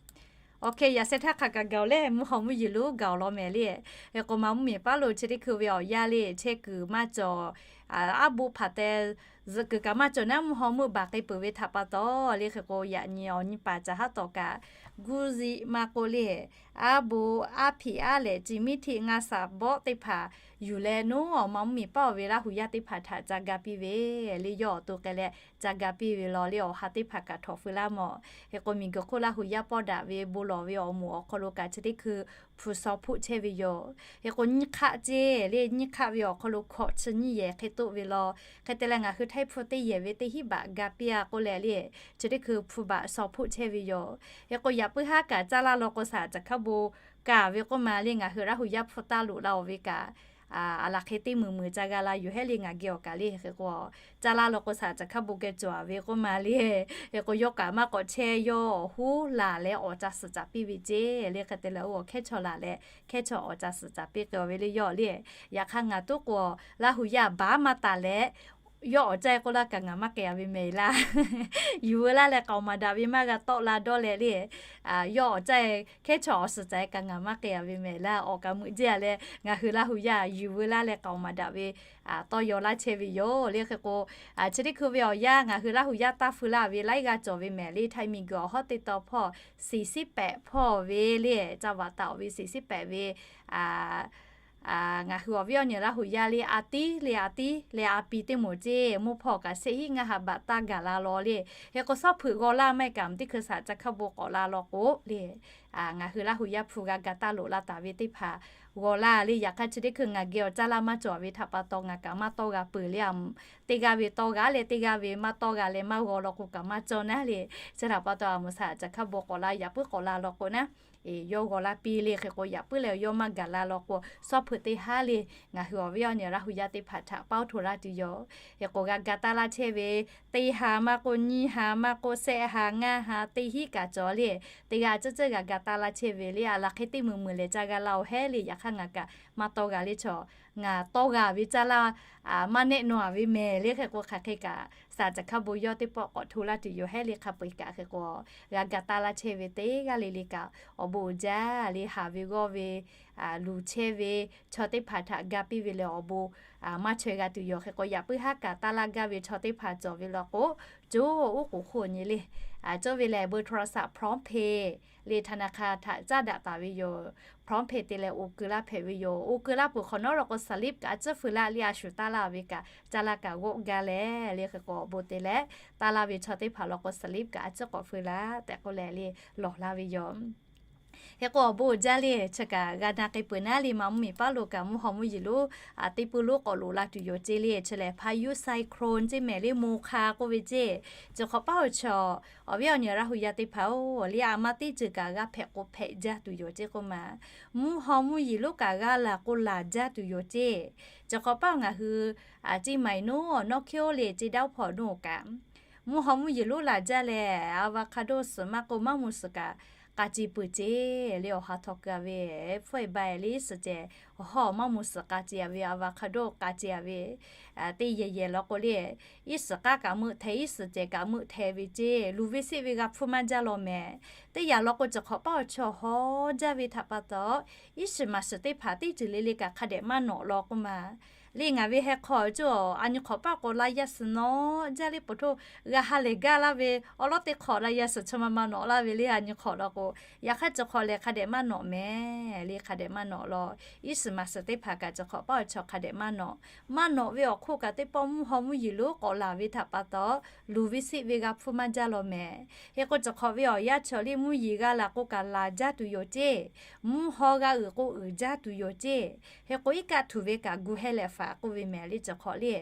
Awˬ hk'e yaꞈ sheh htaˇ hk'aˬ kaꞈ gaˬ oˬ le, mvuhˇ haw mvuhˇ yeˬ lonˉ gaˬ oˬ law mehˍ le. Hk'e k'o maˍ mvuhˇ miˬ paˉ lo chi teˇ hkui ve awˬ yanˇ le chehˇ kuiˬ maˇ cawˬ, aˉ boˆ hpaˍ teh zuhꞈ kuiˬ kaꞈ maˇ cawˬ naˉ, mvuhˇ haw meuˆ baˬ k'ai peuˬ ve htaꞈ pa taw le. Hk'e k'o yaꞈ nyi awˬ nyi paˍ caˬ haˉ tawˍ kaꞈ guˇ ziˆ maˇ k'oˆ le, aˉ boˆ aˉ hpiꞈ aˉ lehꞈ ci miˉ htiˆ ngaˇ saˍ bawˆ teˇ hpaˍ yuˬ leh naˉ, awˬ maˍ mvuhˇ miˬ paˉ oˬ ve Laˇ hu yaˇ teˇ hpaˍ htaꞈ ca ga piˇ ve le. Yawˇ awˬ to k'ai leh ca ga piˇ ve law le, awˬ ha teˇ hpaˍ kaꞈ htawnˍ feu laˇ mawˬ. Hk'e k'o miˬ guiˬ hk'oˆ Laˇ hu yaˇ pawˇ daꞈ ve bon lawˬ ve awˬ moˍ awˬ hk'aw lo kaꞈ chi teˇ hkui hpu shaw hpoˆ chehˇ ve yoˬ. Hk'e k'o nyiˇ hk'aˆ ceˇ le, nyiˇ hk'aˆ ve awˬ hk'aw lo hkawꞈ chi nyiˇ yehˬ hk'e toˆ ve law. Hk'e te leh ngaˬ hui htaiˇ hpu teˇ yehˬ ve teˇ hinˉ baꞈ ga piˇ a k'oˆ leh le, chi teˇ hkui hpu baꞈ shaw hpoˆ chehˇ ve yoˬ. Hk'e k'o yaꞈ puiˉ haˉ kaꞈ caˇ laˇ law k'o saˍ caˬ hkaˉ bon kaˬ ve k'oˆ ma le, ngaˬ hui Laˇ hu yaˇ hpu taˇ loꞈ la oˬ ve kaꞈ, aˬ laˬ hk'e teˇ muiˬ muiˬ ca g'a la yoˬ hehˉ le ngaˬ geh awˬ kaꞈ le. Hk'e k'o caˇ laˇ law k'o saˍ caˬ hkaˉ bon geh cawˬ a ve k'oˆ ma le. Hk'e k'o yawˇ kaꞈ maˇ k'awꞈ chehˇ, yawˇ awˬ hoˉ laˬ leh awˬ ca suhˍ caˍ piˇ ve ceˇ le. Hk'e te leh oˇ awˬ hkehˉ chaw laˬ leh hkehˉ chaw awˬ ca suhˍ caˍ piˇ k'ai ve le yawˇ le. Yaꞈ hk'aˇ ngaˬ toˉ k'o Laˇ hu yaˇ baˉ maˇ taˍ leh, yawˇ awˬ caˇ e k'oˆ laˇ kaꞈ ngaˬ maˇ k'ai a ve mehˍ laˇ. Yuˬ veu laˇ leh k'aoˍ maˍ daꞈ ve maˇ g'a tawˆ la dawˇ leh le. Yawˇ awˬ caˇ e hkehˉ chaw awˬ suhˍ caˍ e kaꞈ ngaˬ maˇ k'ai a ve mehˍ laˇ. Awˬ kaꞈ meuꞈ jehˇ a leh ngaˬ hui Laˇ hu yaˇ yuˬ veu laˇ leh k'aoˍ maˍ daꞈ ve tawˇ yaw laˇ chehˇ ve yoˬ le. Hk'e k'o chi teˇ hkui ve awˬ yanˇ ngaˬ hui Laˇ hu yaˇ taˇ feu laˇ ve laiˉ g'aˇ cawˬ ve mehˍ le. Htaiˇ miˬ guiˬ awˬ hawˉ teˇ taw hpawˇ, siˍ siˉ pehꞈ hpawˇ ve le, ca vaꞈ taˍ oˬ ve siˍ siˉ pehꞈ ve ngaˬ hui awˬ viˉ awˬ nyi Laˇ hu yaˇ le, a tiˉ le a tiˉ leh a pi teˇ moˍ ceˇ, mvuhˇ hpawˇ kaꞈ shehˆ hinˉ ngaˇ ha baꞈ taˇ gaˬ la law le. Hk'e k'o shawˉ hpeuꞈ g'aw laˇ maˇ heˆ kaꞈ teˇ hkui saˍ caˬ hkaˉ bon k'awꞈ la law k'o le, ngaˬ hui Laˇ hu yaˇ hpu g'a ga taˇ loꞈ la taˍ ve teˇ hpaˍ g'aw laˇ le. Yaꞈ hk'aˇ chi teˇ hkui ngaˬ geh awˬ caˇ laˇ maˇ cawˬ ve htaꞈ pa taw ngaˬ kaꞈ maˇ tawˇ g'a peuˬ le. Teˇ g'aˇ ve tawˇ g'a leh teˇ g'aˇ ve maˇ tawˇ g'a leh maˇ g'aw law k'o kaꞈ maˇ cawˇ naˉ le. Chi htaꞈ pa taw a moˍ saˍ caˬ hkaˉ bon k'awꞈ la, yaꞈ puiˉ k'awꞈ la law k'o naˉ, yawˇ g'aw laˇ piˇ le. Hk'e k'o yaꞈ puiˉ leh yawˇ maˇ gaˬ la law k'o shawˉ peuˬ teˇ haˉ le, ngaˬ hui awˬ viˉ awˬ nyi Laˇ hu yaˇ teˇ hpaˍ htaꞈ paoˇ hto laˇ tuˬ yoˬ. Hk'e k'o g'a ga taˇ laˇ chehˇ ve, teˇ ha maˇ k'oˆ nyiˇ ha maˇ k'oˆ shehˆ ha ngaˇ ha teˇ hinˉ kaꞈ cawˬ le, teˇ g'aˇ ceuˬ ceuˬ g'a ga taˇ laˇ chehˇ ve le, a laˬ hk'e teˇ muiˬ muiˬ lehˬ ca g'a la-oˬ hehˉ le. Yaꞈ hk'aˇ ngaˬ kaꞈ maˇ tawˇ g'a le chaw, ngaˬ tawˇ g'a ve caˇ laˇ maˇ nehˆ naw ve mehˍ le. Hk'e k'o hk'aˬ hk'e kaꞈ saˍ caˬ hkaˇ bon yawˇ teˇ pawˆ k'awꞈ hto laˇ tuˬ yoˬ hehˉ le. Hk'a peu-eˬ kaꞈ hk'e k'o g'a ga taˇ laˇ chehˇ ve teˇ g'aˇ le le kaꞈ awˬ bon uiˍ jaˇ le. Haˍ ve g'awˇ ve luˬ chehˇ ve chaw teˇ hpaˍ htaꞈ ga piˇ ve lehˬ awˬ bon maˇ chaweh g'a tuˬ yoˬ. Hk'e k'o yaꞈ puiˉ haˉ kaꞈ taˇ laˇ gaˇ ve chaw teˇ hpaˍ cawˬ ve law k'o, coˇ oˉ k'oˍ hk'oˆ nyi le, coˇ ve lehˬ เบอร์โทรศัพท์ พร้อมเพย์ le ธนาคาร htaꞈ caˉ daꞈ taˍ ve yoˬ. PromptPay te leh oˇ keu laˇ hpehꞈ ve yoˬ. Oˇ keu laˇ peuˬ hk'awꞈ nawˉ law k'o สลิป kaꞈ a ciˉ feu laˇ le, a shu taˇ laˇ ve kaꞈ caˇ laˇ kaꞈ g'awˆ gaˇ leh le. Hk'e k'o awˬ bon te leh taˇ laˇ ve chaw teˇ hpaˍ law k'o สลิป kaꞈ a ciˉ k'awꞈ feu laˇ tehꞈ k'oˆ leh le lawˬ laˇ ve yoˬ. Hk'e k'o awˬ bon uiˍ jaˇ le, chi kaꞈ g'a na k'ai peuˬ naˉ le, maˇ mvuhˇ miˬ paˉ lo kaꞈ mvuhˇ haw mvuhˇ yeˬ lonˉ teˇ pui lonˉ k'awꞈ loꞈ la tuˬ yoˬ ceˇ le. Chi lehˬ Payou cyclone ceˇ mehˍ le, Mocha k'oˆ ve ceˇ. Chi hk'awꞈ paˉ awˬ chaw, awˬ viˉ awˬ nyi Laˇ hu yaˇ teˇ hpaˍ-oˬ le, a ma teˇ ceuˬ kaꞈ g'a hpehꞈ k'o hpehꞈ jaˇ tuˬ yoˬ ceˇ k'oˆ ma, mvuhˇ haw mvuhˇ yeˬ lonˉ kaꞈ g'a laˬ k'o laˬ jaˇ tuˬ yoˬ ceˇ. Chi hk'awꞈ paˉ ngaˬ hui ceˇ maˍ-eˬ noˉ nawˉ hkiˉ-oˬ le, ceˇ daˇ hpawˇ noˉ kaꞈ mvuhˇ haw mvuhˇ yeˬ lonˉ laˬ jaˇ leh, avocado suhˍ maˇ k'oˆ maˇ mvuh suhˍ kaꞈ k'a ceˇ peuˬ ceˇ le. Awˬ ha htaw keu-a ve hpfuhˆ-e ba-e le suhˍ ceh, awˬ hawˇ maˇ mvuh suhˍ k'a ceˇ-a ve, avocado k'a ceˇ-a ve, teˇ yehˬ yehˬ law k'o le, iˉ suhˍ k'aˉ kaꞈ meuˆ hteh, iˉ suhˍ cehˬ kaꞈ meuˆ hteh ve ceˇ. Luˬ ve seˆ ve g'a hpfuhˇ maˇ jaˇ law mehˍ. Teˇ yanˇ law k'o, chi hk'awꞈ paˉ awˬ chaw hawˉ jaˇ ve htaꞈ pa taw, iˉ shiˍ maˍ shiˍ teˇ hpaˍ teˇ ceuˬ le le kaꞈ hk'a dehꞈ maˇ nawꞈ law k'oˆ ma. Le ngaˬ ve heh hk'aw cawˬ a nyi hk'awꞈ paˉ k'o la yaˇ suhˍ nawˉ jaˇ le, poˬ htoˇ g'a ha lehˬ gaˇ laˇ ve awˬ lawˉ teˇ hk'awꞈ la yaˇ suhˍ chaw ma ma nawꞈ laˇ ve le a nyi hk'awꞈ law k'o, yaꞈ hk'aˇ chi hk'awꞈ lehˬ hk'a dehꞈ maˇ nawꞈ mehˍ le, hk'a dehꞈ maˇ nawꞈ law. Iˉ shiˍ maˍ shiˍ teˇ hpaˍ kaꞈ chi hk'awꞈ paˉ awˬ chaw hk'a dehꞈ maˇ nawꞈ. Maˇ nawꞈ ve awˬ hk'oˆ kaꞈ teˇ pawˆ mvuhˇ haw mvuhˇ yeˬ lonˉ k'awꞈ laˬ ve htaꞈ pa taw, luˬ ve seˆ ve g'a hpfuhˇ maˇ jaˇ law mehˍ. Hk'e k'o chi hk'awꞈ ve awˬ yanˇ chaw le mvuhˇ yeˬ g'a laˬ k'o kaꞈ laˬ jaˇ tuˬ yoˬ ceˇ. Mvuhˇ haw g'a uiˍ k'o uiˍ jaˇ tuˬ yoˬ ceˇ. Hk'e k'o iˉ kaˆ htuˬ ve kaꞈ gu heh leh faˍ k'oˆ ve mehˍ le chi hk'awꞈ le.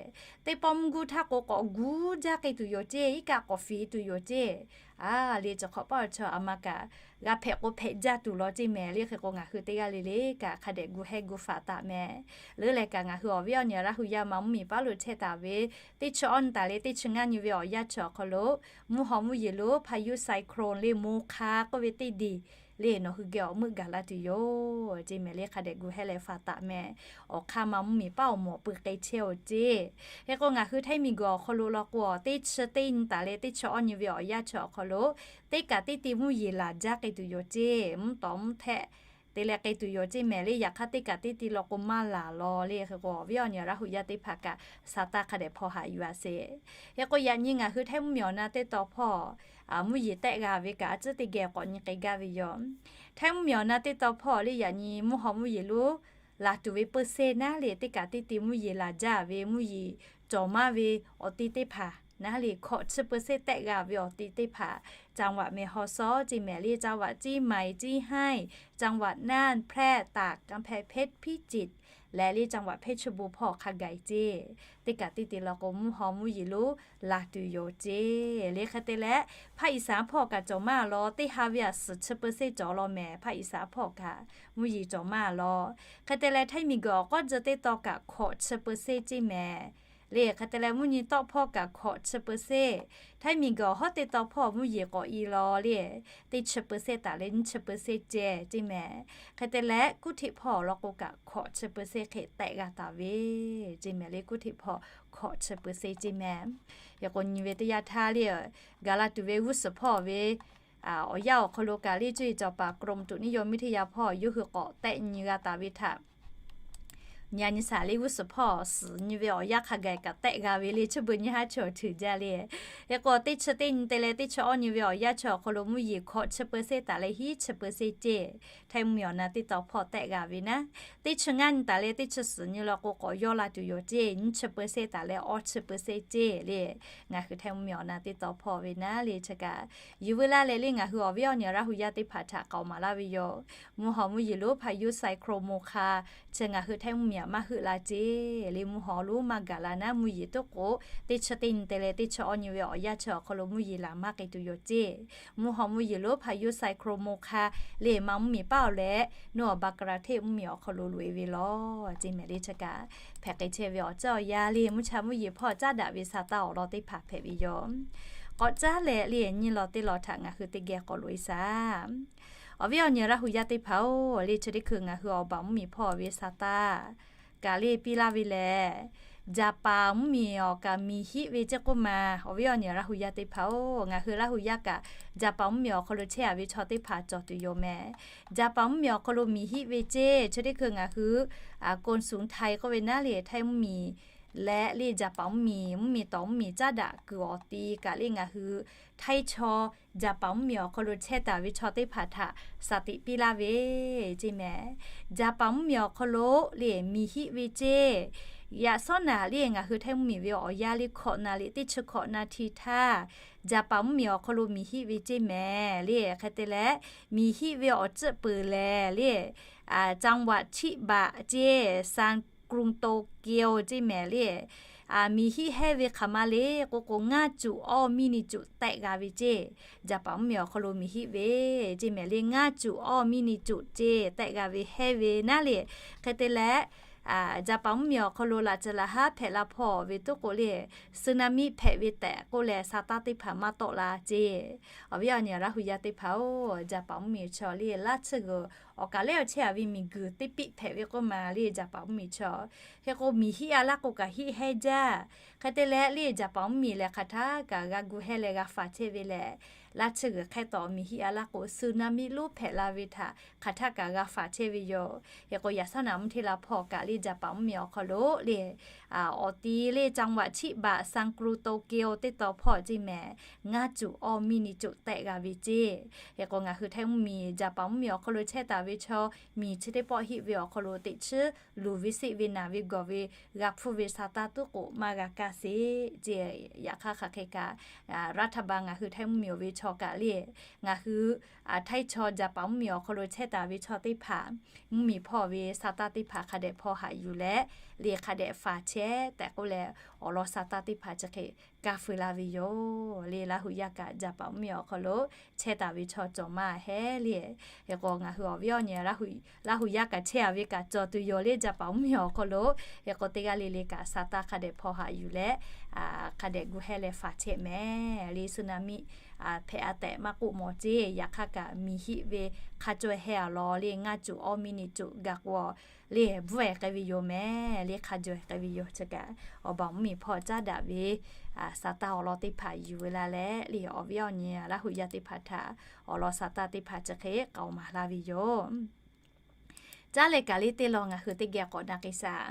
Teˇ pawˆ mvuhˇ guˇ htaˇ k'o k'awꞈ gu jaˇ k'ai tuˬ yoˬ ceˇ, iˉ kaˆ k'awꞈ fiˍ tuˬ yoˬ ceˇ. A le chi hk'awꞈ paˉ awˬ chaw a ma kaꞈ g'a hpehꞈ k'o hpehꞈ jaˇ tuˬ law ceˇ mehˍ le. Hk'e k'o ngaˬ hui teˇ g'aˇ le le kaꞈ hk'a dehꞈ gu heh gu faˍ taˍ mehˍ. Leuˉ leh kaꞈ ngaˬ hui awˬ viˉ awˬ nyi Laˇ hu yaˇ ma mvuhˇ miˬ paˉ lo chehˇ taˍ ve teˇ chi awˇ nyi taˍ le teˇ chi ngaˇ nyi ve awˬ yanˇ chi awˬ hk'aw lo, mvuhˇ haw mvuhˇ yeˬ lonˉ พายุไซโคลน le Mocha k'oˆ ve teˇ diˬ le nawˬ hui geh awˬ meuˆ gaˬ la tuˬ yoˬ ceˇ mehˍ le. Hk'a dehꞈ gu heh leh faˍ taˍ mehˍ. Awˬ hk'aˇ ma mvuhˇ miˬ paˉ awˬ mawˬ pui k'ai chehˇ-oˬ ceˇ. Hk'e k'o ngaˬ hui Htaiˇ miˬ guiˬ awˬ hk'aw lo law k'o, teˇ chi teˇ nyi taˍ leh teˇ chi awˇ nyi ve awˬ yanˇ chi awˬ hk'aw lo, teˇ kaꞈ teˇ ti mvuhˇ yeˬ laˬ jaˇ k'ai tuˬ yoˬ ceˇ. Mvuhˇ tawˍ mvuhˇ htehˆ te leh k'ai tuˬ yoˬ ceˇ mehˍ le. Yaꞈ hk'aˇ teˇ kaꞈ teˇ ti law k'o maˇ laˬ law le. Hk'e k'o awˬ viˉ awˬ nyi Laˇ hu yaˇ teˇ hpaˍ kaꞈ sa taˇ hk'a dehꞈ hpaw haꞈ yuˬ-a sheˍ. Hk'e k'o yaꞈ nyi ngaˬ hui Htaiˇ mvuhˇ miˬ awˬ na teˇ taw hpawˇ mvuhˇ yeˬ tehˆ g'a ve kaꞈ a ciˉ teˇ geh k'awꞈ nyi k'ai gaˇ ve yoˬ. Htaiˇ mvuhˇ miˬ awˬ na teˇ taw hpawˇ le yaꞈ nyi mvuhˇ haw mvuhˇ yeˬ lonˉ laˬ tuˬ ve peu se naˉ le teˇ kaꞈ teˇ ti mvuhˇ yeˬ laˬ jaˇ ve mvuhˇ yeˬ cawˬ maˇ ve awˬ ti teˇ hpaˍ naˉ le hkawꞈ chi peu se tehˆ g'a ve awˬ ti teˇ hpaˍ จังหวัดแม่ฮ่องสอน ceˇ mehˍ le, จังหวัดเชียงใหม่ เชียงราย จังหวัดน่าน แพร่ ตาก กำแพงเพชร พิจิตร leh le จังหวัดเพชรบูรณ์ hpawˇ hk'a gaˬ ceˇ. Teˇ kaꞈ teˇ ti law k'o mvuhˇ haw mvuhˇ yeˬ lonˉ laˬ tuˬ yoˬ ceˇ le. Hk'e te leh ภาคอีสาน hpawˇ kaꞈ cawˬ maˇ law, teˇ ha ve a suhˍ chi peu se cawˬ law mehˍ. ภาคอีสาน hpawˇ kaꞈ mvuhˇ yeˬ cawˬ maˇ law. Hk'e te leh Htaiˇ miˬ guiˬ awˬ k'awˉ jeh teˇ taw kaꞈ hkawꞈ chi peu se ceˇ mehˍ le. Hk'e te leh mvuhˇ nyi tawˆ hpawˇ kaꞈ hkawꞈ chi peu se, Htaiˇ miˬ guiˬ awˬ hawˉ teˇ taw hpawˇ mvuhˇ yeˬ k'awꞈ i law le, teˇ chi peu se taˍ leh nyiˇ chi peu se ceh ceˇ mehˍ. Hk'e te leh กรุงเทพ hpawˇ law k'o kaꞈ hkawꞈ chi peu se hk'e tehˆ g'a taˍ ve ceˇ mehˍ le. กรุงเทพ hpawˇ hkawꞈ chi peu se ceˇ mehˍ. Hk'e k'o nyi ve teˇ yanˇ htaˇ le, gaˬ la tuˬ ve g'uˇ suhˍ hpawˇ ve awˬ yanˇ awˬ hk'aw lo kaꞈ le cuˇ yiˍ cawˬ paˍ กรมอุตุนิยมวิทยา hpawˇ yawˇ hui k'awꞈ tehˆ nyi g'a taˍ ve htaꞈ nyi a nyi shaˍ le g'uˇ suhˍ hpawˇ suhˍ nyi ve awˬ yanˇ hk'a gaˬ kaꞈ tehˆ g'a ve le, chi beuꞈ nyi haˉ chi awˬ htuꞈ jaˇ le. Hk'e k'o teˇ chi teˇ nyi te leh teˇ chi awˇ nyi ve awˬ yanˇ chi awˬ hk'aw lo mvuhˇ yeˬ hkawꞈ chi peu se taˍ leh hiˉ chi peu se ceˇ. Htaiˇ mvuhˇ miˬ awˬ na teˇ taw hpawˇ tehˆ g'a ve naˉ, teˇ chi ngaˇ nyi taˍ leh teˇ chi suhˍ nyi law k'o k'awꞈ yawˇ la tuˬ yoˬ ceˇ. Nyiˇ chi peu se taˍ leh awˇ chi peu se ceˇ le. Ngaˬ hui Htaiˇ mvuhˇ miˬ awˬ na teˇ taw hpawˇ ve naˉ le chi kaꞈ yuˬ veu laˇ leh le ngaˬ hui awˬ viˉ awˬ nyi Laˇ hu yaˇ teˇ hpaˍ htaꞈ k'aoˍ maˍ laˇ ve yoˬ. Mvuhˇ haw mvuhˇ yeˬ lonˉ พายุไซโคลน โมคา chi ngaˬ hui Htaiˇ mvuhˇ miˬ maˇ heuˆ la ceˇ. Le mvuhˇ haw lonˉ maˇ gaˬ la naˉ, mvuhˇ yeˬ tuˉ k'o, teˇ chi teˇ nyi te leh teˇ chi awˇ nyi ve awˬ yanˇ chi awˬ hk'aw lo mvuhˇ yeˬ laˬ maˇ k'ai tuˬ yoˬ ceˇ. Mvuhˇ haw mvuhˇ yeˬ lonˉ hpaˍ Yoˇsaiˍ Hkriꞈ Moˇ hk'a le ma mvuhˇ miˬ paˉ-oˬ leh, nuˇ awˬ Baˍkehˍlaˍhteˆ mvuhˇ miˬ awˬ hk'aw lo loꞈ-e ve law ceˇ mehˍ le chi kaꞈ, hpehꞈ k'ai chehˇ ve awˬ ceuˬ awˬ yanˇ le mvuhˇ cha mvuhˇ yeˬ hpawˇ caˉ daꞈ ve sa taˇ awˬ lawn teˇ hpaˍ hpehꞈ ve yoˬ. K'awꞈ caˉ leh le nyiˇ lawn teˇ lawn htaꞈ ngaˬ hui teˇ geh k'awꞈ loꞈ-e shaˍ. Awˬ viˉ awˬ nyi Laˇ hu yaˇ teˇ hpaˍ-oˬ, le chi teˇ hkui ngaˬ hui awˬ baˬ mvuhˇ miˬ hpawˇ ve sa taˇ kaꞈ le piˇ laˇ ve lehˬ, Jaˍpaˍ mvuhˇ miˬ awˬ kaꞈ miˬ hiˆ ve ceˇ k'oˆ ma. Awˬ viˉ awˬ nyi Laˇ hu yaˇ teˇ hpaˍ-oˬ, ngaˬ hui Laˇ hu yaˇ kaꞈ Jaˍpaˍ mvuhˇ miˬ awˬ hk'aw lo chehˇ-a ve chaw teˇ hpaˍ cawˬ tuˬ yoˬ mehˍ. Jaˍpaˍ mvuhˇ miˬ awˬ hk'aw lo miˬ hiˆ ve ceˇ. Chi teˇ hkui ngaˬ hui กงสุลไทย k'oˆ ve naˉ le Htaiˇ mvuhˇ miˬ leh le Jaˍpaˍ mvuhˇ miˬ, mvuhˇ miˬ tawˍ mvuhˇ miˬ caˉ daꞈ kuiˬ awˬ ti kaꞈ le ngaˬ hui Htaiˇ chaw Jaˍpaˍ mvuhˇ miˬ awˬ hk'aw lo chehˇ taˍ ve chaw teˇ hpaˍ htaꞈ shaˍ tiꞈ piˇ laˇ ve ceˇ mehˍ. Jaˍpaˍ mvuhˇ miˬ awˬ hk'aw lo le miˬ hiˆ ve ceˇ. Yaꞈ shawˉ naꞈ le ngaˬ hui Htaiˇ mvuhˇ miˬ ve awˬ yanˇ le hkawꞈ na le teˇ chi hkawꞈ na hti htaˇ, Jaˍpaˍ mvuhˇ miˬ awˬ hk'aw lo miˬ hiˆ ve ceˇ mehˍ le. Hk'e te leh, miˬ hiˆ ve awˬ ceuˬ peuˬ lehˬ le, จังหวัดชิบะ ceˇ, San Kruh Tokyo ceˇ mehˍ le. Miˬ hiˆ hehnˇ ve hk'aˬ ma le k'oˆ k'o, ngaˇ cuꞈ awˇ miˇ ni cuꞈ tehꞈ g'a ve ceˇ. Jaˍpaˍ mvuhˇ miˬ awˬ hk'aw lo miˬ hiˆ ve ceˇ mehˍ le, ngaˇ cuꞈ awˇ miˇ ni cuꞈ ceˇ tehꞈ g'a ve hehnˇ ve naˉ le. Hk'e te leh, Jaˍpaˍ mvuhˇ miˬ awˬ hk'aw lo laꞈ ceuˬ laꞈ haˉ hpehꞈ la hpawˇ ve tuˉ k'o le, สึนามิ hpehꞈ ve tehꞈ k'oˆ leh sa taˇ teˇ hpaˍ maˇ tawˆ la ceˇ. Awˬ viˉ awˬ nyi Laˇ hu yaˇ teˇ hpaˍ-oˬ, Jaˍpaˍ mvuhˇ miˬ chaw le laˇ tsuhˇ g'uiˬ awˬ kaˍ lehˉ awˬ chehˇ-a ve miˬ guiˬ teˇ piˆ hpehꞈ ve k'oˆ ma le Jaˍpaˍ mvuhˇ miˬ chaw. Hk'e k'o miˬ hiˆ-a laˇ k'o kaꞈ hiˆ hehnˇ jaˇ. Hk'e te leh le Jaˍpaˍ mvuhˇ miˬ lehˬ hk'aˬ htaˇ kaꞈ g'a gu hehnˇ leh g'a faˍ chehˇ ve lehˬ, laˇ tsuhˇ g'uiˬ hk'ehˇ tawꞈ miˬ hiˆ-a laˇ k'o สึนามิ lonˉ hpehꞈ la ve htaꞈ hk'aˬ htaˇ kaꞈ g'a faˍ chehˇ ve yoˬ. Hk'e k'o yaꞈ shawˉ naꞈ mvuhˇ hteˇ la hpawˇ kaꞈ le Jaˍpaˍ mvuhˇ miˬ awˬ hk'aw lo le awˬ ti le จังหวัดชิบะ San Kruh Tokyo teˇ taw hpawˇ ceˇ mehˍ, ngaˇ cuꞈ awˇ miˇ ni cuꞈ tehꞈ g'a ve ceˇ. Hk'e k'o ngaˬ hui Htaiˇ mvuhˇ miˬ Jaˍpaˍ mvuhˇ miˬ awˬ hk'aw lo chehˇ taˍ ve chaw miˬ chi teˇ pawˆ hiˆ ve awˬ hk'aw lo teꞈ chiˉ luˬ ve seˆ ve naˬ ve gawˬ ve g'a hpuˇ ve sa taˇ tuˉ k'o maˇ g'a kaˇ sheˍ ceˇ. Yaꞈ hk'aˇ hk'aˬ hk'e kaꞈ รัฐบาล ngaˬ hui Htaiˇ mvuhˇ miˬ awˬ ve chaw kaꞈ le ngaˬ hui Htaiˇ chaw Jaˍpaˍ mvuhˇ miˬ awˬ hk'aw lo chehˇ taˍ ve chaw teˇ hpaˍ mvuhˇ miˬ hpawˇ ve sa taˇ teˇ hpaˍ hk'a dehꞈ hpaw haꞈ yuˬ leh le hk'a dehꞈ faˍ chehˇ tehꞈ k'oˆ leh, awˬ lawn sa taˇ teˇ hpaˍ chi hk'e kaˇ feu la ve yoˬ. Le Laˇ hu yaˇ kaꞈ Jaˍpaˍ mvuhˇ miˬ awˬ hk'aw lo chehˇ taˍ ve chaw cawˬ maˇ heˉ le. Hk'e k'o ngaˬ hui awˬ viˉ awˬ nyi Laˇ hu yaˇ kaꞈ chehˇ-a ve kaꞈ cawˬ tuˬ yoˬ le Jaˍpaˍ mvuhˇ miˬ awˬ hk'aw lo. Hk'e k'o teˇ g'aˇ le le kaꞈ sa taˇ hk'a dehꞈ hpaw haꞈ yuˬ leh hk'a dehꞈ gu hehnˇ leh faˍ chehˇ mehˍ le สึนามิ hpehꞈ-a tehꞈ maˇ k'oˆ mawˬ ceˇ. Yaꞈ hk'aˇ kaꞈ miˬ hiˆ ve hk'a caweh hehnˇ-a law le ngaˇ cuꞈ awˇ miˇ ni cuꞈ g'a k'o le bvuhˇ-e k'ai ve yoˬ mehˍ le hk'a caweh k'ai ve yoˬ. Chi kaꞈ awˬ baˬ mvuhˇ miˬ hpawˇ caˉ daꞈ ve sa taˇ awˬ lawn teˇ hpaˍ yuˬ ve la leh le awˬ viˉ awˬ nyi Laˇ hu yaˇ teˇ hpaˍ htaꞈ awˬ lawn sa taˇ teˇ hpaˍ chi hk'e k'aoˍ maˍ laˇ ve yoˬ. Caˉ leh kaꞈ le teˇ lawn ngaˬ hui teˇ geh k'awꞈ na k'ai shaˍ.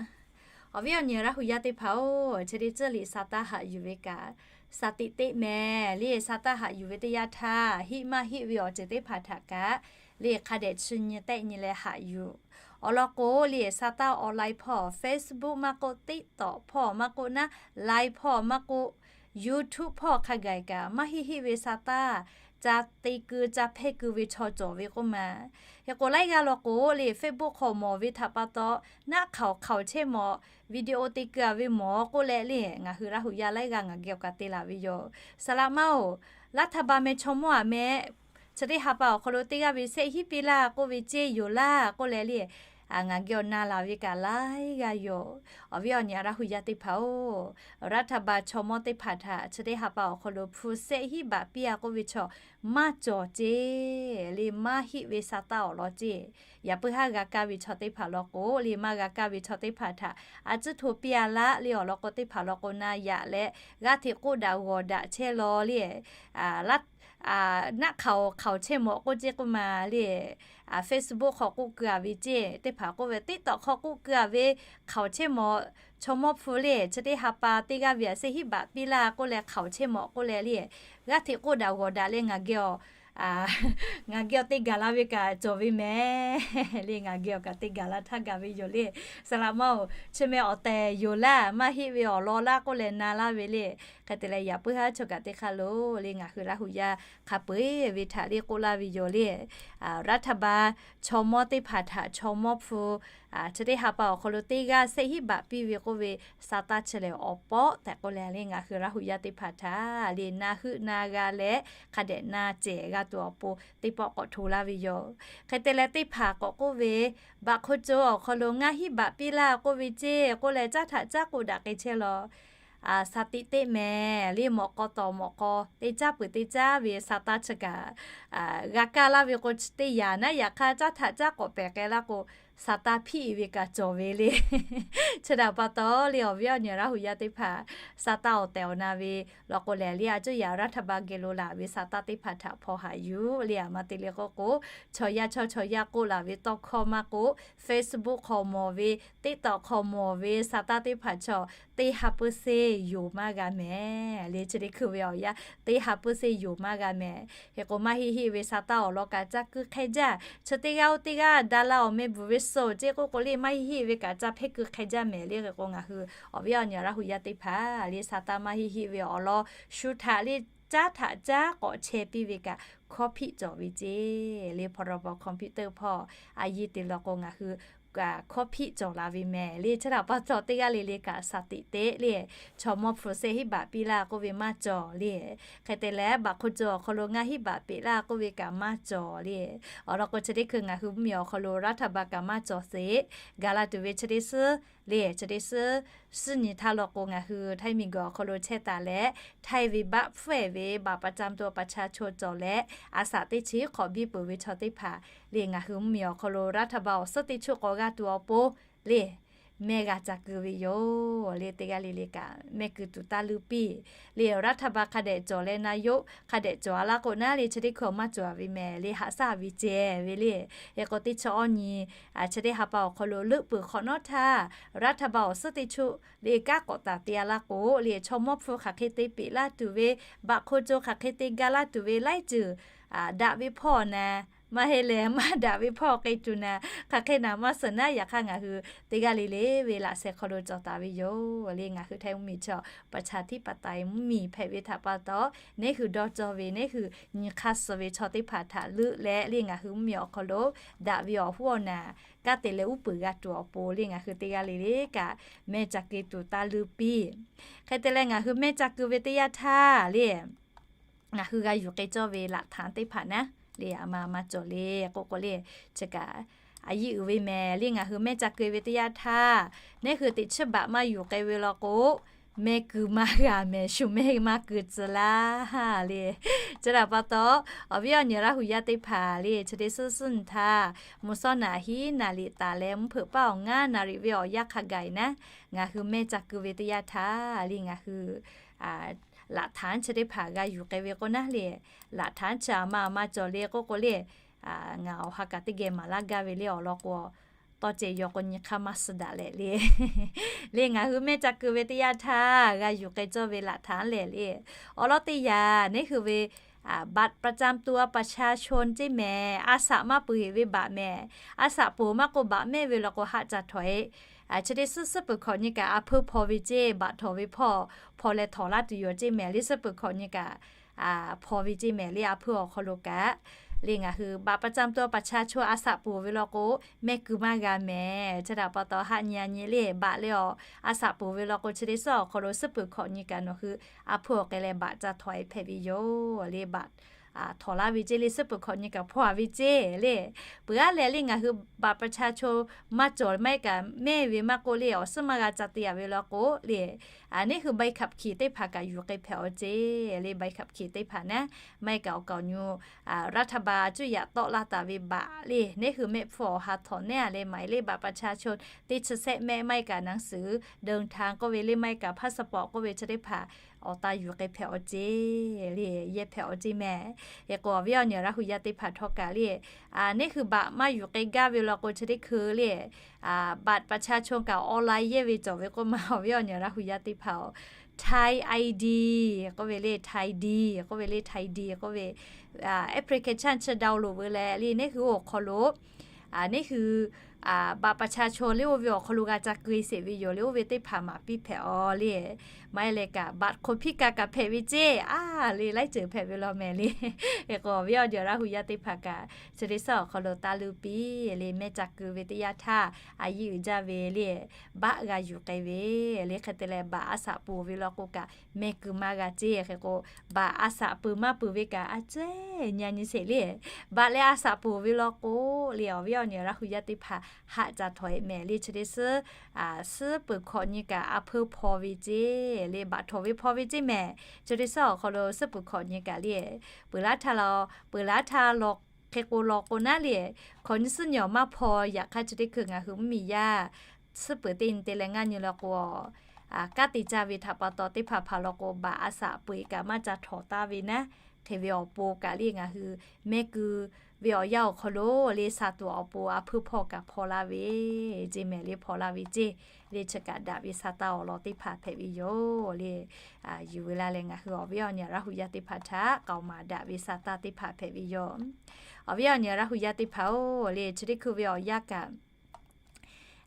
Awˬ viˉ awˬ nyi Laˇ hu yaˇ teˇ hpaˍ-oˬ, chi teˇ ceuˬ liꞈ sa taˇ haꞈ yuˬ ve kaꞈ, sa tiꞈ teˆ mehˍ le sa taˇ haꞈ yuˬ ve teˇ yanˇ htaˇ hiˆ maˇ hiˆ ve awˬ ceuˬ teˇ hpaˍ htaꞈ kaꞈ le hk'a dehꞈ chi nyi tehˆ nyi leh haꞈ yuˬ. Awˬ lawn k'o le sa taˇ online hpawˇ Facebook maˇ k'oˆ TikTok hpawˇ maˇ k'oˆ naˉ Line hpawˇ maˇ k'oˆ YouTube hpawˇ hk'a gaˬ kaꞈ maˇ hiˆ hiˆ ve sa taˇ ca te keu ca hpehˇ keu ve chaw cawˬ ve k'oˆ ma. Hk'e k'o laiˉ g'aˇ law k'o le Facebook hk'aw mawˬ ve htaꞈ pa taw naˆ hk'aoˍ hk'aoˍ chehˇ mawˬ video te keu-a ve mawˬ k'oˆ leh le ngaˬ hui Laˇ hu yaˇ laiˉ g'aˇ ngaˬ geh awˬ kaꞈ te laˬ ve yoˬ. Saˍ laꞈ ma-oˬ, รัฐบาล meh chaw mawˇ-a meh chi teˇ ha pa awˬ hk'aw lo teˇ g'aˇ ve sehˆ hiˉ piˇ laˇ k'oˆ ve ceˇ yoˬ laˇ k'oˆ leh le ngaˬ geh awˬ na laˬ ve kaꞈ laiˉ g'aˇ yoˬ. Awˬ viˉ awˬ nyi Laˇ hu yaˇ teˇ hpaˍ-oˬ, รัฐบาล chaw mawˇ teˇ hpaˍ htaꞈ chi teˇ ha pa awˬ hk'aw lo hpu sehˆ hiˉ baꞈ piˇ-a k'oˆ ve chaw maˇ cawˬ ceˇ le maˇ hiˆ ve sa taˇ awˬ lawn ceˇ. Yaꞈ puiˉ haˉ g'a kaˇ ve chaw teˇ hpaˍ law k'o le maˇ g'a kaˇ ve chaw teˇ hpaˍ htaꞈ a tcuhˉ hto piˇ-a laˇ le awˬ lawn k'o teˇ hpaˍ law k'o na yaꞈ leh g'aˇ hteꞈ k'oˆ daꞈ g'awˬ daꞈ chehˇ law le naˆ hk'aoˍ hk'aoˍ chehˇ mawˬ k'oˆ ceˇ k'oˆ ma le Facebook hk'aw k'oˆ keu-a ve ceˇ teˇ hpaˍ k'oˆ ve TikTok hk'aw k'oˆ keu-a ve hk'aoˍ chehˇ mawˬ chaw mawˇ hpu le chi teˇ ha pa teˇ g'aˇ ve a sehˆ hiˉ baꞈ piˇ laˇ k'oˆ leh hk'aoˍ chehˇ mawˬ k'oˆ leh le g'aˇ hteꞈ k'oˆ daꞈ g'awˬ daꞈ leh ngaˬ geh awˬ ngaˬ geh awˬ te gaˬ la ve kaꞈ cawˬ ve mehˍ le ngaˬ geh awˬ kaꞈ te gaˬ la htaˇ gaˬ ve yoˬ le. Saˍ laꞈ ma-oˬ, chi meh awˬ tehˬ yoˬ laˇ maˇ heˆ ve awˬ lawn laˇ k'oˆ leh na laˇ ve le. Hk'e te leh yaꞈ puiˉ haˉ chaw kaꞈ teˇ hk'aˇ lo le ngaˬ hui Laˇ huˍ yaˇ hk'a peu-eˬ ve htaꞈ le k'oˆ laˇ ve yoˬ le. รัฐบาล chaw mawˇ teˇ hpaˍ htaꞈ chaw mawˇ hpu chi teˇ ha pa awˬ hk'aw lo teˇ g'aˇ shehˆ hinˉ baꞈ piˇ ve k'oˆ ve, sa taˇ chi lehˬ awˬ pawˆ tehꞈ k'oˆ leh le ngaˬ hui Laˇ huˍ yaˇ teˇ hpaˍ htaꞈ le na heuˆ na g'a leh hk'a dehꞈ na cehˬ g'a tuˬ awˬ pon teˇ pawˆ k'awꞈ hto laˇ ve yoˬ. Hk'e te leh teˇ hpaˍ k'awꞈ k'oˆ ve, baꞈ hk'oˆ co awˬ hk'aw lo ngaˇ hinˉ baꞈ piˇ laˇ k'oˆ ve ceˇ k'oˆ leh caˉ htaꞈ caˉ k'o daꞈ k'ai chehˇ law. Sa tiꞈ teˇ mehˍ le mawꞈ k'aw tawˍ mawꞈ k'aw teˇ caˉ peuˬ teˇ caˉ ve sa taˇ chi kaꞈ g'a kaˇ laˇ ve k'o, teˇ yanˇ naˉ yaꞈ hk'aˇ caˉ htaꞈ caˉ k'awꞈ pehˬ k'ai laˇ k'o, sa taˇ hpiˆ ve kaꞈ cawˬ ve le. Chi htaꞈ pa taw le awˬ viˉ awˬ nyi Laˇ huˍ yaˇ teˇ hpaˍ, sa taˇ awˬ tehˬ awˬ na ve law k'o lehˬ le a cuˇ yaꞈ รัฐบาล geh lo laˬ ve sa taˇ teˇ hpaˍ htaꞈ hpaw haꞈ yuˬ le a ma te le k'oˆ k'o, chaw yaˇ chaw chaw yaˇ k'oˆ laˬ ve tawˇ hkawˇ maˇ k'oˆ, Facebook hk'aw mawˬ ve, TikTok hk'aw mawˬ ve sa taˇ teˇ hpaˍ chaw teˇ ha เปอร์เซ็นต์ yoˬ maˇ g'a mehˍ le chi teˇ hkui ve awˬ yanˇ teˇ ha เปอร์เซ็นต์ yoˬ maˇ g'a mehˍ. Hk'e k'o maˇ heˆ heˆ ve sa taˇ awˬ lawn kaꞈ caˇ kuiˬ hk'e jaˇ. Chi teˇ g'aˇ oˇ teˇ g'aˇ daꞈ la awˬ meh bvuhˬ ve soˍ ceˇ k'oˆ k'o le maˇ heˆ heˆ ve kaꞈ caˇ hpehˇ kuiˬ hk'e jaˇ mehˍ le. Hk'e k'o ngaˬ hui awˬ viˉ awˬ nyi Laˇ huˍ yaˇ teˇ hpaˍ le sa taˇ maˇ heˆ heˆ ve awˬ lawn shu htaꞈ le caˉ htaꞈ caˉ k'awꞈ chehˇ piˇ ve kaꞈ hkawˇ hpiˆ cawˬ ve ceˇ le พรบ คอมพิวเตอร์ hpawˇ a yiˇ te law k'o ngaˬ hui hkawˇ hpiˆ cawˬ la ve mehˍ le. Chi htaꞈ pa taw teˇ g'aˇ le le kaꞈ sa tiꞈ teˇ le chaw mawˇ hpu shehˆ hinˉ baꞈ piˇ laˇ k'oˆ ve maˇ cawˬ le. Hk'e te leh baꞈ hk'oˆ co awˬ hk'aw lo ngaˇ hinˉ baꞈ peꞈ laˇ k'oˆ ve kaꞈ maˇ cawˬ le. Awˬ lawn k'o chi teˇ hkui ngaˬ hui mvuhˇ miˬ awˬ hk'aw lo รัฐบาล kaꞈ maˇ cawˬ sheˍ. Gaˬ la tuˬ ve chi teˇ suhˉ le chi teˇ suhˉ suhˉ nyi htaˇ law k'o ngaˬ hui Htaiˇ miˬguiˬ awˬ hk'aw lo chehˇ taˍ leh, Htaiˇ ve บัตร hpfuhˆ-e ve บัตรประจำตัวประชาชน cawˬ leh a shaꞈ teˇ chi hk'awꞈ biˇ peuˬ ve chaw teˇ hpaˍ le ngaˬ hui mvuhˇ miˬ awˬ hk'aw lo รัฐบาล awˬ suhˉ teˇ choˆ k'awꞈ g'a tuˬ awˬ pon le mehˆ g'a ca keu ve yoˬ le. Teˇ g'aˇ le le kaꞈ mehˆ keu tuˬ taˇ leuˇ piˇ le. รัฐบาล hk'a dehꞈ cawˬ leh นายก hk'a dehꞈ cawˬ a laˇ k'o naˉ le chi teˇ hkui maˇ cawˬ ve mehˍ le haꞈ shaˉ ve ceh ve le. Hk'e k'o teˇ chaw awˇ nyi chi teˇ ha pa awˬ hk'aw lo leuˆ peuˬ hk'awꞈ nawˉ htaˇ รัฐบาล awˬ suhˉ teˇ choˆ le kanˉ k'awꞈ taˍ te a laˇ k'o le chaw mawˇ hpu hk'aˬ hk'e te peꞈ laˇ tuˬ ve, baꞈ hk'oˆ co hk'aˬ hk'e te gaˇ laˇ tuˬ ve laiˉ ceuˬ daꞈ ve hpawˇ na maˇ heˆ leh maˇ daꞈ ve hpawˇ k'ai tuˬ na, hk'aˬ hk'e naˬ maˇ suhˍ naˉ. Yaꞈ hk'aˇ ngaˬ hui teˇ g'aˇ le le ve laꞈ sheh hk'aw lo cawˬ taˍ ve yoˬ le. Ngaˬ hui Htaiˇ mvuhˇ miˬ chaw ประชาธิปไตย mvuhˇ miˬ hpehꞈ ve htaꞈ pa taw, neˉ hui dawˇ cawˇ ve neˉ hui nyi hk'aˇ suh ve chaw teˇ hpaˍ htaꞈ leuˆ leh le ngaˬ hui mvuhˇ miˬ awˬ hk'aw lo daꞈ ve awˬ hoˉ awˬ naˬ kanˉ te leh uˉ peunˍ g'a tuˬ awˬ pon le ngaˬ hui teˇ g'aˇ le le kaꞈ mehˆ ca keu tuˬ taˇ leuˇ piˇ. Hk'e te leh ngaˬ hui mehˆ ca keu ve teˇ yanˇ htaˇ le ngaˬ hui g'a yuˬ k'ai cawˇ ve laꞈ htaꞈ teˇ hpaˍ naˉ le a ma maˇ cawˬ le k'oˆ k'o le, chi kaꞈ a yiˇ uiˍ ve mehˍ le. Ngaˬ hui mehˆ ca keu ve teˇ yanˇ htaˇ, neˉ hui teꞈ chiˇ baꞈ maˇ yuˬ k'ai ve law k'o, mehˆ keu maˇ g'a mehˍ, shu mehˆ maˇ keu tcuh laˇ le. Chi htaꞈ pa taw, awˬ viˉ awˬ nyi Laˇ huˍ yaˇ teˇ hpaˍ le chi teˇ suhˉ suhˉ nyi htaˇ, mvuhˇ shawˉ naˍ hiˉ naˍ riˍ taˍ leh mvuhˇ hpeuꞈ paˉ awˬ ngaˇ naˍ riˍ ve awˬ yanˇ hk'a gaˬ naˉ, ngaˬ hui mehˆ ca keu ve teˇ yanˇ htaˇ le ngaˬ hui laꞈ htaꞈ chi teˇ hpaˍ g'a yuˬ k'ai ve k'o naˉ le, laꞈ htaꞈ chi a ma a ma cawˬ le k'oˆ k'o le, ngaˬ awˬ ha kaꞈ teˇ geh maˍ laˇ gaˇ ve le awˬ lawn k'o, tawˇ ceh yaw k'o nyi hk'aˇ maˇ suh daꞈ leh le. Le ngaˬ hui mehˆ ca keu ve teˇ yanˇ htaˇ g'a yuˬ k'ai cawˇ ve laꞈ htaꞈ lehˬ le, awˬ lawn teˇ yanˇ neˉ hui ve บัตรประจำตัวประชาชน ceˇ mehˍ, a shaꞈ maˇ peuˬ heˍ ve baꞈ mehˍ. A shaꞈ peuˬ maˇ k'o baꞈ mehˆ ve law k'o haˆ ca htawꞈ e. Chi teˇ suhˉ suhˉ peuˬ hkawꞈ nyi kaꞈ a hpeuˇ hpaw ve ceˇ, baꞈ htawꞈ ve hpawˇ hpaw leh htawꞈ laˇ tuˬ yoˬ ceˇ mehˍ le. Suhˉ peuˬ hkawꞈ nyi kaꞈ hpaw ve ceˇ mehˍ le a hpeuˇ awˬ hk'aw lo kaꞈ. Le ngaˬ hui บัตรประจำตัวประชาชน a shaꞈ peuˬ ve law k'o, mehˆ keu maˇ g'a mehˍ. Chi htaꞈ pa taw haˆ nyi a nyi le baꞈ le awˬ, a shaꞈ peuˬ ve law k'o chi teˇ suhˉ awˬ hk'aw lo suhˉ peuˬ hkawꞈ nyi kaꞈ nawˬ hui a hpeuˇ awˬ k'ai leh baꞈ ca htawꞈ e hpehꞈ ve yoˬ le baꞈ htawꞈ laˇ ve ceˇ le suhˉ peuˬ hkawꞈ nyi kaꞈ hpaw a ve ceˇ le. Peuˬ aˉ leh le ngaˬ hui บัตรประชาชน maˇ cawˬ maˇ heˆ kaꞈ mehˆ ve maˇ k'oˆ le awˬ suhˉ maˇ g'a ca te a ve law k'o le, neˉ hui ใบขับขี่ teˇ hpaˍ kaꞈ yuˬ k'ai hpehꞈ awˬ ceˇ le. ใบขับขี่ teˇ hpaˍ naˉ maˇ heˆ kaꞈ awˬ kaoˬ nyu รัฐบาล a cuˇ yaꞈ tawˆ laˇ taˍ ve baꞈ le neˉ hui mehˆ hpfuhˇ awˬ ha htawꞈ nehˉ a leh maˍ e le บัตรประชาชน teˇ chi sehˆ mehˆ maˇ heˆ kaꞈ หนังสือเดินทาง k'oˆ ve le maˇ heˆ kaꞈ พาสปอร์ต k'oˆ ve chi teˇ hpaˍ awˬ ta yuˬ k'ai hpehꞈ awˬ ceˇ le, yehˇ hpehꞈ awˬ ceˇ mehˍ. Hk'e k'o awˬ viˉ awˬ nyi Laˇ huˍ yaˇ teˇ hpaˍ htawˇ kaꞈ le, neˉ hui baꞈ maˇ yuˬ k'ai gaˇ ve law k'o chi teˇ hkui le บัตรประชาชน kaꞈ online yehˇ ve cawˬ ve k'oˆ ma awˬ viˉ awˬ nyi Laˇ huˍ yaˇ teˇ hpaˍ-oˬ, Thai ID k'oˆ ve le, Thai ID k'oˆ ve le, Thai ID k'oˆ ve application chi download veu leh le neˉ hui awˬ hk'aw lo neˉ hui บัตรประชาชน le oˇ ve awˬ hk'aw lo g'a ca keu sheˍ ve yoˬ le, oˇ ve teˇ hpaˍ maˍ piˇ hpehꞈ-aw le. Maˇ heˆ leh kaꞈ บัตรคนพิการ kaꞈ hpehꞈ ve ceˇ a le, laiˉ ceuˬ hpehꞈ ve law mehˍ le. Hk'e k'o awˬ viˉ awˬ nyi Laˇ hu yaˇ teˇ hpaˍ kaꞈ chi teˇ suhˉ awˬ hk'aw lo taˇ luˇ piˇ le, mehˇ ca keu ve teˇ yanˇ htaˇ a yiˇ uiˍ jaˇ ve le, บัตร g'a yuˬ k'ai ve le. Hk'e te leh บัตร a shaꞈ peuˬ ve law k'o kaꞈ mehˇ keu maˇ g'a ceˇ. Hk'e k'o บัตร a shaꞈ peuˬ maˇ peuˬ ve kaꞈ a cehˇ nyi nyi sheˍ le. บัตร leh a shaꞈ peuˬ ve law k'o le, awˬ viˉ awˬ nyi Laˇ hu yaˇ teˇ hpaˍ haꞈ ca htawnˍ-e mehˍ le. Chi teˇ suhˉ suhˉ peuˬ hkawꞈ nyi kaꞈ a hpeuˇ hpaw ve ceˇ le, บัตร htawnˍ ve hpaw ve ceˇ mehˍ. Chi teˇ suhˉ awˬ hk'aw lo suhˉ peuˬ hkawꞈ nyi kaꞈ le, peuˬ laˇ htaˇ la, peuˬ laˇ htaˇ law, hk'e k'o law k'o naˉ le, hkawꞈ nyi suhˉ nyi awˬ maˇ hpaw. Yaꞈ hk'aˇ chi teˇ hkui ngaˬ hui mvuhˇmiˬ yaˇ suhˉ peuˬ teˇ nyi te leh ngaˇ nyi law k'o, kanˉ te caˇ ve htaꞈ pa taw teˇ hpaˍ hpaˍ law k'o บัตร a shaꞈ peuˬ-e kaꞈ maˇ ca htawnˍ taˍ ve naˉ. Hk'e ve awˬ pon kaꞈ le ngaˬ hui mehˇ keu ve awˬ yanˇ awˬ hk'aw lo le, shaˍ tuˬ awˬ pon a hpeuˇ hpaw kaꞈ hpaw laˇ ve ceˇ mehˍ le, hpaw laˇ ve ceˇ le. Chi kaꞈ daꞈ ve sa taˇ awˬ lawn teˇ hpaˍ hpehꞈ ve yoˬ le. Yuˬ ve laˇ leh ngaˬ hui awˬ viˉ awˬ nyi Laˇ hu yaˇ teˇ hpaˍ htaꞈ k'aoˍ maˍ daꞈ ve sa taˇ teˇ hpaˍ hpehꞈ ve yoˬ. Awˬ viˉ awˬ nyi Laˇ hu yaˇ teˇ hpaˍ-oˬ le, chi teˇ hkui ve awˬ yanˇ kaꞈ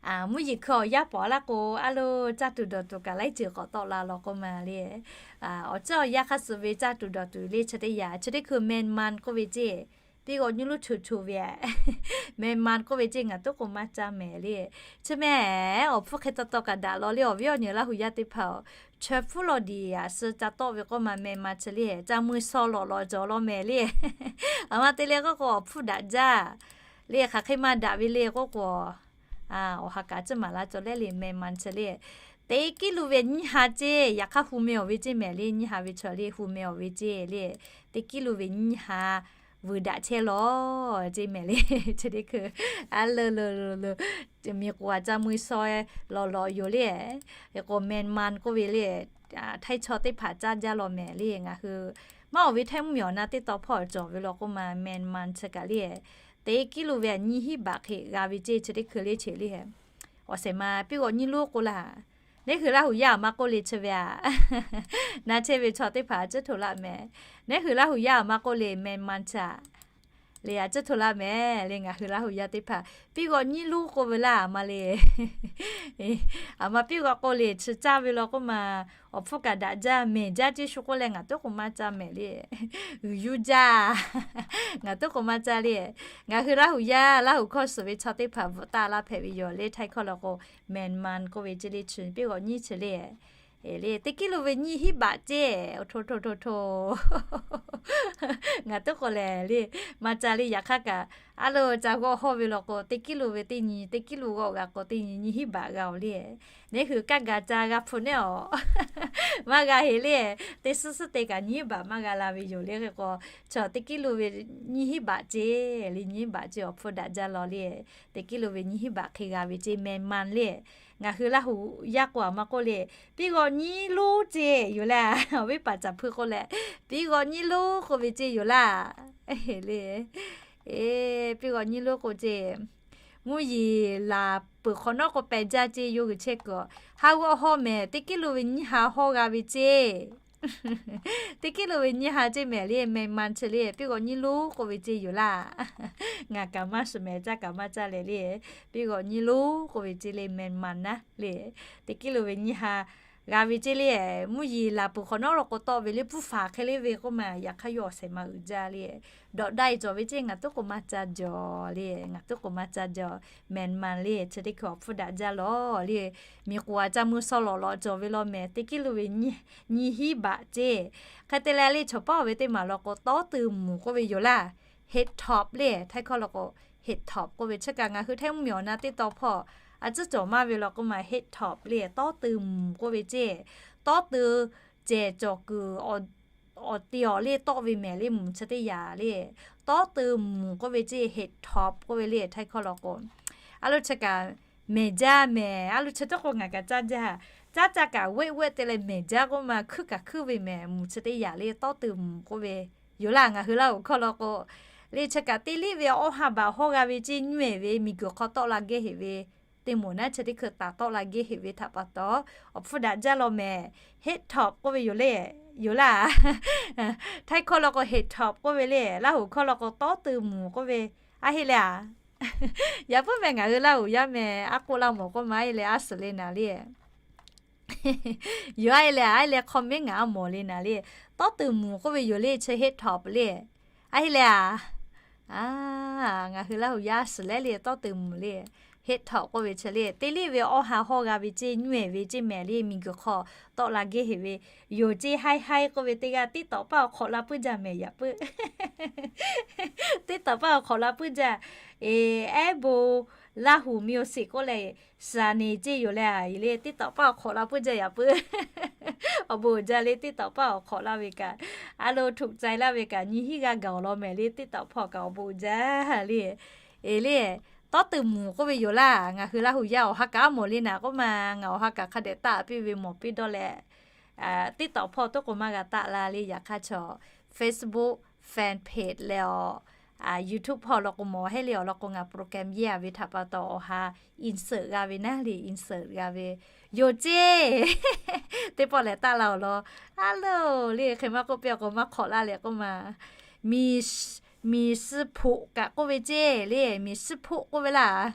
mvuhˇ yeˬ hkui awˬ yanˇ paw laˇ k'o, a lo caˇ tuˬ dawˬ tuˬ kaꞈ laiˉ ceuˬ k'awꞈ tawˆ la law k'oˆ ma le. Awˬ ceuˬ awˬ yanˇ hk'aˇ suh ve caˇ tuˬ dawˬ tuˬ le chi teˇ yanˇ chi teˇ hkui แมนมัน k'oˆ ve ceˇ, piˇ g'awꞈ nyi lonˉ choˬ choˬ ve a, แมนมัน k'oˆ ve ceˇ ngaˬ tuˉ k'o maˇ caˇ mehˍ le. Chi mehˍ, awˬ hpfuhˇ hk'e taw taw kaꞈ daꞈ law le, awˬ viˉ awˬ nyi Laˇ hu yaˇ teˇ hpaˍ-oˬ. Chaw hpfuhˇ law diˍ a suh ca tawˆ ve k'oˆ ma แมนมัน chi le, ca mui shaw lawꞈ lawꞈ cawˬ law mehˍ le. Aˬ ma te leh k'oˆ k'o awˬ hpfuhˇ daꞈ jaˇ le, hk'aˬ hk'e maˇ daꞈ ve le k'oˆ k'o, awˬ ha kaꞈ ciˇ maˍ laˇ cawˬ leh le แมนมัน chi le. Teˇ kiˉ lo ve nyiˇ ha ceˇ, yaꞈ hk'aˇ hu meh awˬ ve ceˇ mehˍ le, nyiˇ ha ve chaw le hu meh awˬ ve ceˇ le. Teˇ kiˉ lo ve nyiˇ ha vuiˬ daꞈ chehˇ law ceˇ mehˍ le. Chi teˇ hkui a lo lo lo lo, miˬ k'oˍ a ca mui shaw lawꞈ lawꞈ yoˬ le. Hk'e k'o แมนมัน k'oˆ ve le, htaiˇ chaw teˇ hpaˍ caˇ jaˇ law mehˍ le. Ngaˬ hui maˇ awˬ ve htaiˇ mvuhˇmiˬ awˬ na teˇ taw hpawˇ cawˬ ve law k'oˆ ma แมนมัน chi kaꞈ le, teˇ kiˉ lo ve a nyiˇ hiˉ baꞈ hk'e g'a ve ceˇ. Chi teˇ hkui le che le, awˬ shehˍ ma piˇ g'awꞈ nyi lonˉ k'oˆ laˇ. Neˇ hui Laˇ hu yaˇ a ma k'oˆ le chi ve a, na chehˇ ve chaw teˇ hpaˍ a ciˉ htoꞈ laˇ mehˍ. Neˇ hui Laˇ hu yaˇ a ma k'oˆ le แมนมัน chi a le, a ciˉ htoꞈ laˇ mehˍ le. Ngaˬ hui Laˇ hu yaˇ teˇ hpaˍ piˇ g'awꞈ nyi lonˉ k'oˆ ve laˇ a ma le. Aˬ ma piˇ g'awꞈ k'oˆ le chi caˇ ve law k'oˆ ma, awˬ hpfuhˇ kaꞈ daꞈ jaˇ mehˍ jaˇ ceˇ shu k'oˆ leh ngaˬ tuˉ k'o maˇ caˇ mehˍ le. G'uiˬ yuˇ jaˇ, ngaˬ tuˉ k'o maˇ caˇ le. Ngaˬ hui Laˇ hu yaˇ Laˇ hu hkawˇ suhˍ ve chaw teˇ hpaˍ bvuhꞈ taˍ laˇ hpehꞈ ve yoˬ le. Htaiˇ hkawˇ law k'o แมนมัน k'oˆ ve ceˇ le, chi piˇ g'awꞈ nyi chi le le, teˇ kiˉ lo ve nyiˇ hiˉ baꞈ ceˇ. Hto hto hto hto, ngaˬ tuˉ k'o lehˬ le, maˇ ca le. Yaꞈ hk'aˇ kaꞈ a lo ca g'awˇ hawˇ ve law k'o, teˇ kiˉ lo ve teˇ nyi, teˇ kiˉ lo g'awˇ g'a k'o teˇ nyi nyiˇ hiˉ baꞈ g'a-oˬ le. Neˇ hui kaˇ gaˬ ca g'a hpu neˉ-aw, maˇ g'a heˍ le. Teˇ suhˉ suhˉ te kaꞈ nyiˇ hiˉ baꞈ maˇ g'a la ve yoˬ le. Hk'e k'o chaw teˇ kiˉ lo ve nyiˇ hiˉ baꞈ ceˇ le, nyiˇ hiˉ baꞈ ceˇ awˬ hpfuhˇ daꞈ jaˇ law le. Teˇ kiˉ lo ve nyiˇ hiˉ baꞈ hk'e g'a ve ceˇ แมนมัน le. Ngaˬ hui Laˇ hu yaˇ k'o a ma k'oˆ le, piˇ g'awꞈ nyi lonˉ ceˇ yoˬ laˇ. Awˬ viˉ paˍ caˍ hpui k'oˆ leh, piˇ g'awꞈ nyi lonˉ k'oˆ ve ceˇ yoˬ laˇ le. Piˇ g'awꞈ nyi lonˉ k'oˆ ceˇ, mvuhˇ yeˬ laˬ peuˬ hk'awꞈ nawˉ k'o pehˬ jaˇ ceˇ, yawˇ g'uiˬ chehˇ kuiˬ haˉ g'awˇ hawˇ mehˍ, teˇ kiˉ lo ve nyiˇ ha hawˇ g'a ve ceˇ. Teˇ kiˉ lo ve nyiˇ ha ceˇ mehˍ le, แมนมัน chi le, piˇ g'awꞈ nyi lonˉ k'oˆ ve ceˇ yoˬ laˇ. Ngaˬ kaꞈ maˇ shiˍ mehˍ, caˇ kaꞈ maˇ caˇ leh le, piˇ g'awꞈ nyi lonˉ k'oˆ ve ceˇ le แมนมัน naˉ le. Teˇ kiˉ lo ve nyiˇ ha g'a ve ceˇ le, mvuhˇ yeˬ laˬ peuˬ hk'awꞈ nawˉ law k'o tawˆ ve le, puˇ faˍ hk'e le ve k'oˆ ma, yaꞈ hk'aˇ yawˇ awˬ shehˍ ma uiˍ jaˇ le. Dawꞈ daiˇ cawˬ ve ceˇ ngaˬ tuˉ k'o maˇ ca jaw le, ngaˬ tuˉ k'o maˇ ca jaw, แมนมัน le. Chi teˇ hkui awˬ hpfuhˇ daꞈ jaˇ law le. Miˬ k'oˍ a ca mui shaw lawꞈ lawꞈ cawˬ ve law mehˍ, teˇ kiˉ lo ve nyiˇ hiˉ baꞈ ceˇ. Hk'e te leh le chaw paˉ ve teˇ maˬ law k'o tawˉ teu mvuhˬ k'oˆ ve yoˬ laˇ. Head top le, htaiˇ hkawˇ law k'o head top k'oˆ ve chi kaꞈ ngaˬ hui htaiˇ mvuhˇmiˬ awˬ na teˇ taw hpawˇ a ciˉ cawˬ maˇ ve law k'oˆ ma, head top le, tawˉ teu mvuhˬ k'oˆ ve ceˇ. Tawˉ teu cehˬ cawˬ kuiˬ awˬ te awˬ le tawˆ ve mehˍ le, mvuhˬ chi teˇ yanˇ le. Tawˉ teu mvuhˬ k'oˆ ve ceˇ, head top k'oˆ ve le htaiˇ hkawˇ law k'o. A lo chi kaꞈ mehˍ jaˇ mehˍ, a lo chi tuˉ k'o ngaˬ kaꞈ caˇ jaˇ. Caˇ caˇ kaꞈ เวท เวท te leh mehˍ jaˇ k'oˆ ma, hkuiˉ kaꞈ hkuiˉ ve mehˍ, mvuhˬ chi teˇ yanˇ le tawˉ teu mvuhˬ k'oˆ ve yoˬ laˇ. Ngaˬ hui Laˇ hu hkawˇ law k'o, le chi kaꞈ teˇ liˇ ve awˇ ha baꞈ hawˇ g'a ve ceˇ, nyuˇ ehˍ ve miˬ guiˬ hk'aw tawˆ la gehˇ heꞈ ve, teˇ moˍ naˉ chi teˇ hkui taˍ tawˆ la gehˇ heꞈ ve htaꞈ pa taw awˬ hpfuhˇ daꞈ jaˇ law mehˍ. Head top k'oˆ ve yoˬ le, yoˬ laˇ. Htaiˇ hkawˇ law k'o head top k'oˆ ve le, Laˇ hu hkawˇ law k'o tawˉ teu mvuhˬ k'oˆ ve, a heˆ le a. Yaꞈ puiˉ meh ngaˬ hui Laˇ huˍ yaˇ meh aˉ k'oˆ laˇ mawˬ k'oˆ ma, a e leh a suhˍ le naˍ le. Yoˬ, a e leh a e leh hk'aw mehˉ ngaˬ a mawˬ le naˍ le. Tawˉ tuˬ mvuhˬ k'oˆ ve yoˬ le, chi heˆ htawnˍ le. A e leh a, ngaˬ hui Laˇ huˍ yaˇ suhˍ leh le tawˉ tuˬ mvuhˬ le, heˆ htawnˍ k'oˆ ve chi le, teˇ liˇ ve awˇ ha hawˇ g'a ve ceˇ, nywehˬ ve ceˇ mehˍ le, miˬguiˬ hk'aw tawˆ la gehˇ heˍ ve yoˬ ceˇ. Haiˉ haiˉ k'oˆ ve teˇ g'aˇ tiˉ tawꞈ paˇ awˬ hk'awꞈ la puiˉ jaˇ mehˍ yaꞈ puiˉ. Tiˉ tawꞈ paˇ awˬ hk'awꞈ la puiˉ jaˇ. Eˬ, ehˉ bon, Laˇ huˍ miˬ oˬ shiˍ k'oˆ leh, saˍ neˍ ceˇ yoˬ leh a, le tiˉ tawꞈ paˇ awˬ hk'awꞈ la puiˉ jaˇ yaꞈ puiˉ. Awˬ bon uiˍ jaˇ le tiˉ tawꞈ paˇ awˬ hk'awꞈ la ve kaꞈ, a lo htuꞈ cai laˇ ve kaꞈ nyi hiˉ g'aˇ gaˬ awˬ lawn mehˍ le tiˉ tawꞈ hpaw kaꞈ awˬ bon uiˍ jaˇ le. Eˬ le, tawˉ tuˬ mvuhˬ k'oˆ ve yoˬ laˇ. Ngaˬ hui Laˇ huˍ yaˇ awˬ ha kaꞈ a mawˬ le naˍ k'oˆ ma, ngaˬ awˬ ha kaꞈ hk'a dehꞈ taˆ piˇ ve mawˬ piˇ dawˇ leh, tiˉ tawꞈ hpaw toˉ k'o maˇ g'a taˆ la le. Yaꞈ hk'aˇ chaw Facebook fan page leh awˬ, YouTube hpaw law k'o mawˬ heˆ le awˬ lawn k'o ngaˬ program yeˇ a ve htaꞈ pa taw awˬ ha insert g'a ve naˉ le, insert g'a ve yoˬ ceˇ. Teˇ pawˆ lehˬ taˆ la awˬ lawn, a lo le hk'e maˇ k'oˆ piˇ a k'o maˇ hk'awꞈ laˇ leh k'oˆ ma, miˬ, miˬ suh hpoꞈ kaꞈ k'oˆ ve ceˇ le, miˬ suh hpoꞈ k'oˆ ve laˇ.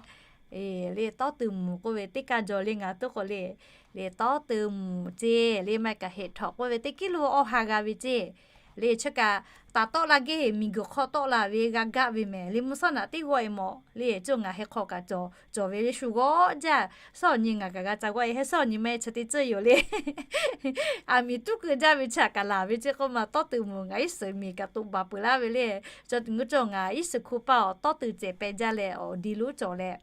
Eˬ le, tawˉ tuˬ mvuhˬ k'oˆ ve teˇ kaˇ jaw le ngaˬ toˉ k'o le, le tawˉ tuˬ mvuhˬ ceˇ le, maˇ heˆ kaꞈ heˆ htawnˍ k'oˆ ve teˇ kiˉ lo awˇ ha g'a ve ceˇ. Le chi kaꞈ taˍ tawˆ la gehˇ heˍ miˬguiˬ hk'aw tawˆ la ve g'a gaˆ ve mehˍ le, mvuhˇ shawˉ naꞈ teˇ g'awˇ e mawˬ le, cawˬ ngaˬ heh hk'aw kaꞈ cawˬ, cawˬ ve le shu g'awˇ jaˇ. Shawˉ awˬ nyi ngaˬ kaꞈ g'a ca g'awˇ e heh, shawˉ awˬ nyi maˇ heˆ chi teˇ ceuˬ yoˬ le. Aˬ miˍ tuˉ keu jaˇ ve chi kaꞈ laˬ ve ceˇ k'oˆ ma, tawˉ tuˬ mvuhˬ ngaˬ iˉ suhˍ miˬ kaꞈ toꞈ baˬ peuˬ laˇ ve le. Cawˬ tuˬ ngaˬ iˉ suhˍ hku paˇ awˬ tawˉ tuˬ cehˬ peh jaˇ leh awˬ di lonˉ cawˬ leh,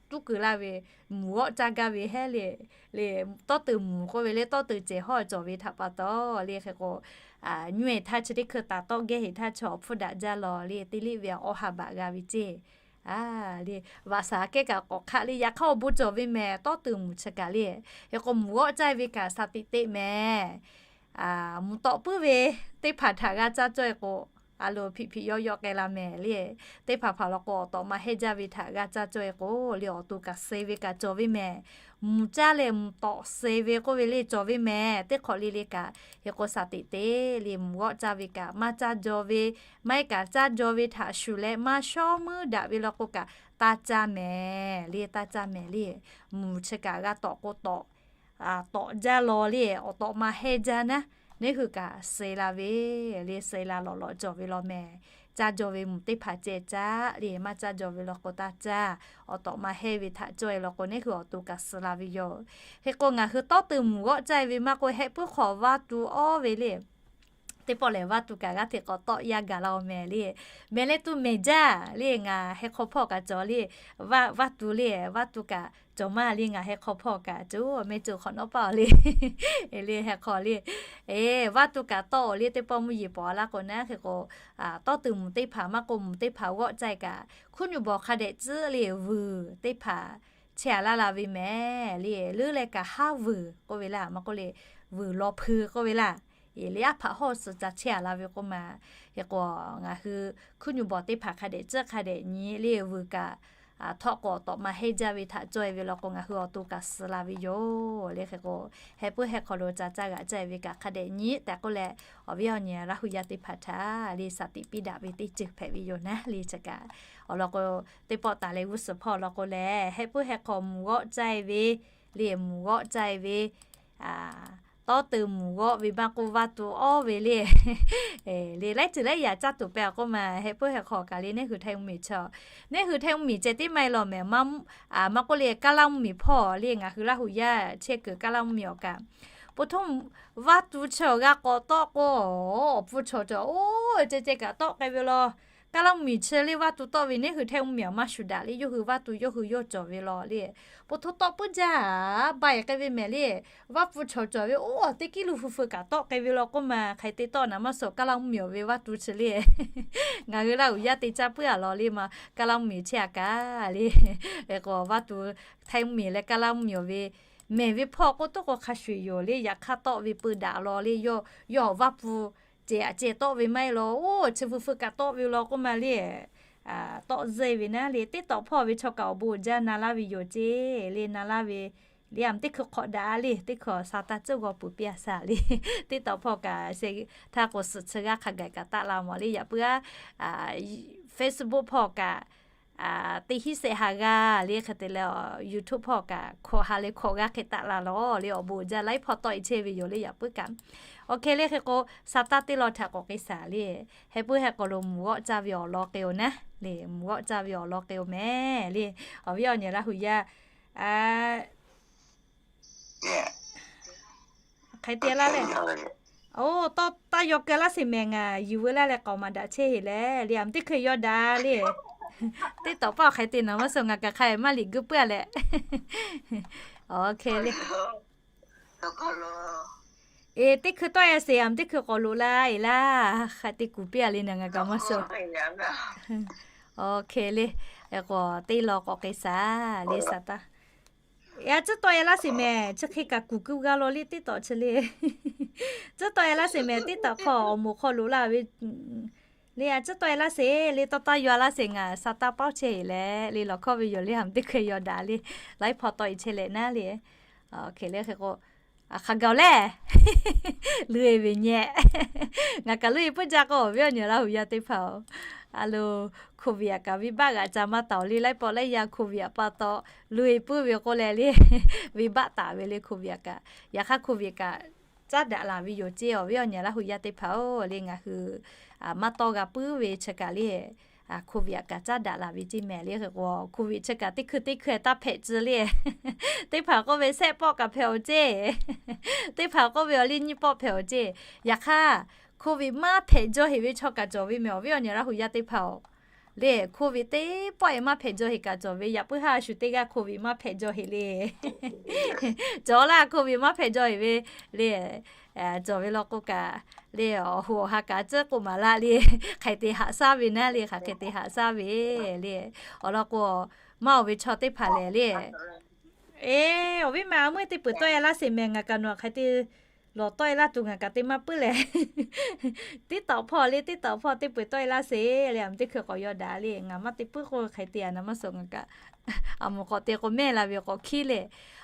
tuˉ keu laˇ ve, mvuhˬ g'awˆ caˇ gaˇ ve hehˉ le, le tawˉ tuˬ mvuhˬ k'oˆ ve le tawˉ tuˬ cehˬ hawˇ cawˬ ve htaꞈ pa taw le hk'e k'o, nyi e htaˇ chi teˇ hkui taˍ tawˆ gehˇ heˍ htaˇ chaw hpfuhˇ daꞈ jaˇ law le, teˇ liˇ ve awˇ ha baꞈ g'a ve ceˇ. A le, vaꞈ shaˍ kehˉ kaꞈ k'awꞈ hk'aˆ le, yaꞈ hk'aˇ awˬ bon cawˬ ve mehˍ tawˉ tuˬ mvuhˬ chi kaꞈ le. Hk'e k'o mvuhˬ g'awˆ caˇ ve kaꞈ shaˍ tiꞈ teꞈ mehˍ. Mvuhˬ tawꞈ puiˉ ve teˇ hpaˍ htaꞈ g'a caˇ cawˇ e k'o, a lo hpiꞈ hpiꞈ yawˇ yawˇ k'ai la mehˍ le. Teˇ hpaˍ hpaˍ law k'o awˬ tawꞈ ma hehnˇ jaˇ ve htaꞈ g'a caˇ cawˇ e k'o le, awˬ to kaꞈ suh ve kaꞈ cawˬ ve mehˍ. Mvuhˬ caˇ leh mvuhˬ tawꞈ suh ve k'oˆ ve le cawˬ ve mehˍ. Teˇ hk'awꞈ le le kaꞈ, hk'e k'o shaˍ tiꞈ teꞈ le mvuhˬ g'awˆ caˇ ve kaꞈ maˇ caˇ jaw ve, maˇ heˆ kaꞈ caˇ jaw ve htaꞈ shuˍ leh maˇ shawˉ meuˇ daꞈ ve law k'o kaꞈ taˇ caˇ mehˍ le, taˇ caˇ mehˍ le. Mvuhˬ chi kaꞈ g'a tawꞈ k'o tawꞈ tawꞈ jaˇ law le, awˬ tawꞈ ma hehnˇ jaˇ naˉ, neˉ hui kaꞈ suh la ve le, suh la lawꞈ lawꞈ cawˬ ve law mehˍ. Caˇ jaw ve mvuhˬ teˇ hpaˍ ceh caˇ le, maˇ caˇ jaw ve law k'o taˇ caˇ. Awˬ tawꞈ ma hehnˇ ve htaꞈ cawˇ e law k'o neˉ hui awˬ to kaꞈ suh la ve yoˬ. Hk'e k'o ngaˬ hui tawˉ tuˬ mvuhˬ g'awˆ caˇ e ve maˇ k'oˆ, heh puiˉ hk'awꞈ vaˇ tu awˇ ve le. Teˇ pawˆ lehˬ, vaˇ tu kaꞈ g'aˇ hteꞈ k'awꞈ tawˆ yaˇ gaˬ la-oˬ mehˍ le. Mehˍ leh tuˬ mehˍ jaˇ le, ngaˬ heh hk'aw hpawˇ kaꞈ cawˬ le. Vaˇ, vaˇ tu le, vaˇ tu kaꞈ cawˬ maˇ le, ngaˬ heh hk'aw hpawˇ kaꞈ cawˬ, mehˇ cawˬ hk'awꞈ nawˉ paˇ le. Le heh hk'aw le, vaˇ tu kaꞈ tawˆ le, teˇ pawˆ mvuhˇ yeˬ pawꞈ a laˇ k'o naˉ hk'e k'o, tawˉ tuˬ mvuhˬ teˇ hpaˍ maˇ k'oˆ, mvuhˬ teˇ hpaˍ g'awˆ caˇ e kaꞈ, hkuˇ nuˬ bawˬ hk'a dehꞈ tcuhˉ le, vuiˬ teˇ hpaˍ chehˇ a laˇ la ve mehˍ le. Leuˉ leh kaꞈ haˉ vuiˬ k'oˆ ve laˇ, maˇ k'oˆ le, vuiˬ law hpui k'oˆ ve laˇ. Eˬ le, aˉ hpaꞈ hawˇ suh ca chehˇ a la ve k'oˆ ma. Hk'e k'o, ngaˬ hui hkuˇ nuˬ bawˬ teˇ hpaˍ hk'a dehꞈ tcuhˉ hk'a dehꞈ nyi le, vuiˬ kaꞈ htawˆ k'o awˬ tawꞈ ma hehnˇ jaˇ ve htaꞈ cawˇ e ve law k'o, ngaˬ hui awˬ to kaꞈ suh la ve yoˬ le. Hk'e k'o, heh puiˉ heh hk'aw lo ca caˇ g'aꞈ caˇ e ve kaꞈ hk'a dehꞈ nyi tehꞈ k'oˆ leh, awˬ viˉ awˬ nyi Laˇ huˍ yaˇ teˇ hpaˍ htaꞈ le shaˍ tiꞈ piˇ daꞈ ve teˇ ceuˬ hpehꞈ ve yoˬ naˉ le. Chi kaꞈ awˬ lawn k'o, teˇ pawˆ taˍ leh g'uˇ suhˍ hpawˇ law k'o lehˬ, heh puiˉ heh hk'aw mvuhˬ g'awˆ caˇ e ve le, mvuhˬ g'awˆ caˇ e ve tawˉ tuˬ mvuhˬ g'awˆ ve maˇ k'oˆ, vaˇ tu awˇ ve le. Le laiˉ ceuˬ laiˉ yaꞈ caˇ tuˬ pehˇ a k'oˆ ma, heh puiˉ heh hk'aw kaꞈ le, neˉ hui htaiˇ mvuhˇ miˬ chi, neˉ hui htaiˇ mvuhˇ miˬ ceh tiˉ maˇ heˆ law mehˍ. Maˇ k'oˆ le, kaˇ laˇ mvuhˇ miˬ hpawˇ le, ngaˬ hui Laˇ huˍ yaˇ chehˇ kuiˬ kaˇ laˇ mvuhˇ miˬ awˬ kaꞈ, po htoˇ vaˇ tu chi awˬ g'aˇ k'awꞈ tawˆ k'o, awˬ pfuhˇ chaw cawˬ oˇ ceh ceh kaꞈ tawˆ k'ai ve law. Kaˇ laˇ mvuhˇ miˬ chi le vaˇ tu tawˆ ve neˉ hui htaiˇ mvuhˇ miˬ awˬ maˇ shuˍ daꞈ le, yawˇ hui vaˇ tu yawˇ hui yawˇ cawˬ ve law le. Po htoˇ tawˆ puiˉ jaˇ, ba e k'ai ve mehˍ le. Vaˇ pfuhˇ chaw cawˬ ve oˇ teˇ kiˉ lo hu feu kaꞈ tawˆ k'ai ve law k'oˆ ma, hk'aˬ hk'e te tawˆ naˍ maˇ suh kaˇ laˇ mvuhˇ miˬ awˬ ve vaˇ tu chi le. Ngaˬ hui Laˇ huˍ yaˇ te caˇ puiˉ a law le ma, kaˇ laˇ mvuhˇ miˬ chehˇ a kaꞈ le. Hk'e k'o vaˇ tu htaiˇ mvuhˇ miˬ leh kaˇ laˇ mvuhˇ miˬ awˬ ve mehˍ ve hpawˇ k'oˆ tuˉ k'o hk'a shuˍ yoˬ le, yaꞈ hk'aˇ tawˆ ve peu daꞈ law le, yawˇ, yawˇ vaˇ pfuhˇ ceh aꞈ ceh tawˆ ve maˇ heˆ law, oˇ chi feu feu kaꞈ tawˆ ve law k'oˆ ma le. Tawˆ zeˇ ve naˉ le, teˇ tawꞈ hpawˇ ve chaw kaꞈ awˬ bon jaˇ na laˇ ve yoˬ ceˇ le, na laˇ ve le, a teˇ hkui hk'awꞈ daꞈ le, teˇ hkui awˬ sha taˇ ceuˇ g'aw peuˬ piˇ a shaˍ le. Teˇ tawꞈ hpawˇ kaꞈ se htaˇ k'o suhˍ chi g'aˇ hk'a gaˬ kaꞈ taˆ la mawˬ le, yaꞈ puiˉ a Facebook hpawˇ kaꞈ teˇ hinˉ shehˆ ha g'a le hk'e te leh, YouTube hpawˇ kaꞈ hkawꞈ ha leh hkawꞈ g'a hk'e taˍ la lawˬ le awˬ bon jaˇ laiˉ hpawˇ tawˆ e chehˇ ve yoˬ le yaꞈ puiˉ kaꞈ. Awˬ hk'e le hk'e k'o, sa taˇ teˇ law htaꞈ k'awꞈ k'ai shaˍ le. Heh puiˉ heh k'aw lo mvuhˬ g'awˆ caˇ ve awˬ lawn k'ai-o naˉ le, mvuhˬ g'awˆ caˇ ve awˬ lawn k'ai-o mehˍ le. Awˬ viˉ awˬ nyi Laˇ hu yaˇ hk'e te laˇ leh, oˇ tawˇ taˇ yaw keu laˇ sheˍ mehˍ, ngaˬ yuˬ veu laˇ leh k'aoˍ maˍ daꞈ chehˇ heˍ leh le, aˬ teˇ hkui yaw daꞈ le. Teˇ tawꞈ paˆ hk'e te naˍ maˇ suh ngaˬ kaꞈ hk'a maˇ liꞈ guˇ puiˉ-a leh. Awˬ hk'e le. Eˬ, teˇ hkui tawˆ-e sheˍ, aˬ teˇ hkui k'awꞈ loꞈ la eˬ laˇ, hk'a te kuˬ piˇ-a le naˍ ngaˬ kaꞈ maˇ suh. Awˬ hk'e le. K'o teˇ law k'awꞈ k'ai shaˍ le sa taˇ. Eˬ, a tcuhˉ tawˆ-e laˇ sheˍ mehˍ, chi hk'e kaꞈ kuˬ keu g'a law le teˇ tawꞈ chi le. Tcuhˉ tawˆ-e laˇ sheˍ mehˍ, teˇ tawꞈ hk'aw awˬ moˍ hk'aw loꞈ la ve le, a tcuhˉ tawˆ-e laˇ sheˍ le, tawˇ taˇ yaw laˇ sheˍ, ngaˬ sa taˇ paoˇ chehˇ heˍ leh le, lawˬ hkawˇ ve yoˬ le, aˬ teˇ hkui yaw daꞈ le, laiˉ hpawˇ tawˆ e chehˇ leh naˉ le. Awˬ hk'e le hk'e k'o, hk'a gaˬ-oˬ lehˬ, luˇ-e ve nyehˆ. Ngaˬ kaꞈ luˇ-e puiˉ jaˇ k'o, awˬ viˉ awˬ nyi Laˇ hu yaˇ teˇ hpaˍ-oˬ, a lo, COVID kaꞈ venˇ baˆ g'aꞈ ca maˇ taˍ-oˬ le, laiˉ pawˆ laiˉ yaˇ COVID pa taw, luˇ-e puiˉ ve k'oˆ leh le, venˇ baˆ taˍ ve le COVID kaꞈ. Yaꞈ hk'aˇ COVID kaꞈ caˉ daꞈ laˬ ve yoˬ ceˇ, awˬ viˉ awˬ nyi Laˇ hu yaˇ teˇ hpaˍ-oˬ le, ngaˬ hui maˇ tawˇ g'a puiˉ ve chi kaꞈ le, COVID kaꞈ caˉ daꞈ laˬ ve ceˇ mehˍ le. Hk'e k'o COVID chi kaꞈ teˇ hkui teˇ hkui taˇ hpehꞈ tcuh le. Teˇ hpaˍ k'oˆ ve shehˆ pawˆ kaꞈ hpehꞈ-oˬ ceˇ, teˇ hpaˍ k'oˆ ve awˬ liˇ nyiˇ pawˆ hpehꞈ-oˬ ceˇ. Yaꞈ hk'aˇ, COVID maˇ hpehꞈ jaw heˍ ve chaw kaꞈ cawˬ ve mehˍ, awˬ viˉ awˬ nyi Laˇ hu yaˇ teˇ hpaˍ-oˬ le, COVID teˇ pawˆ-e maˇ hpehꞈ jaw heˍ kaꞈ cawˬ ve, yaꞈ puiˉ haˉ a shu teˇ g'aˇ COVID maˇ hpehꞈ jaw heˍ le. Cawˬ laˇ COVID maˇ hpehꞈ jaw heˍ ve le, cawˬ ve law k'o kaꞈ le, awˬ hoꞈ awˬ ha kaꞈ tcuhˉ k'oˆ maˍ laˇ le, hk'aˬ hk'e te haꞈ shaˉ ve naˉ le, hk'aˬ hk'e te haꞈ shaˉ ve le. Awˬ lawn k'o, maˇ oˬ ve chaw teˇ hpaˍ lehˬ le, eˬ, awˬ viˉ ma a muˇ teˇ peuˬ tawˆ-e laˇ sheˍ mehˍ, ngaˬ kaꞈ nawˬ hk'aˬ hk'e te lawˬ tawˆ-e laˇ tuˬ ngaˬ kaꞈ te maˇ puiˉ lehˬ. Teˇ tawꞈ hpawˇ le, teˇ tawꞈ hpawˇ teˇ peuˬ tawˆ-e laˇ sheˍ le, aˬ teˇ hkui k'awꞈ yaw daꞈ le, ngaˬ maˇ te puiˉ k'o hk'aˬ hk'e te a naˍ maˇ suh ngaˬ kaꞈ. Aˬ moˍ k'awꞈ te k'o mehˆ la ve k'awꞈ hkiˉ le.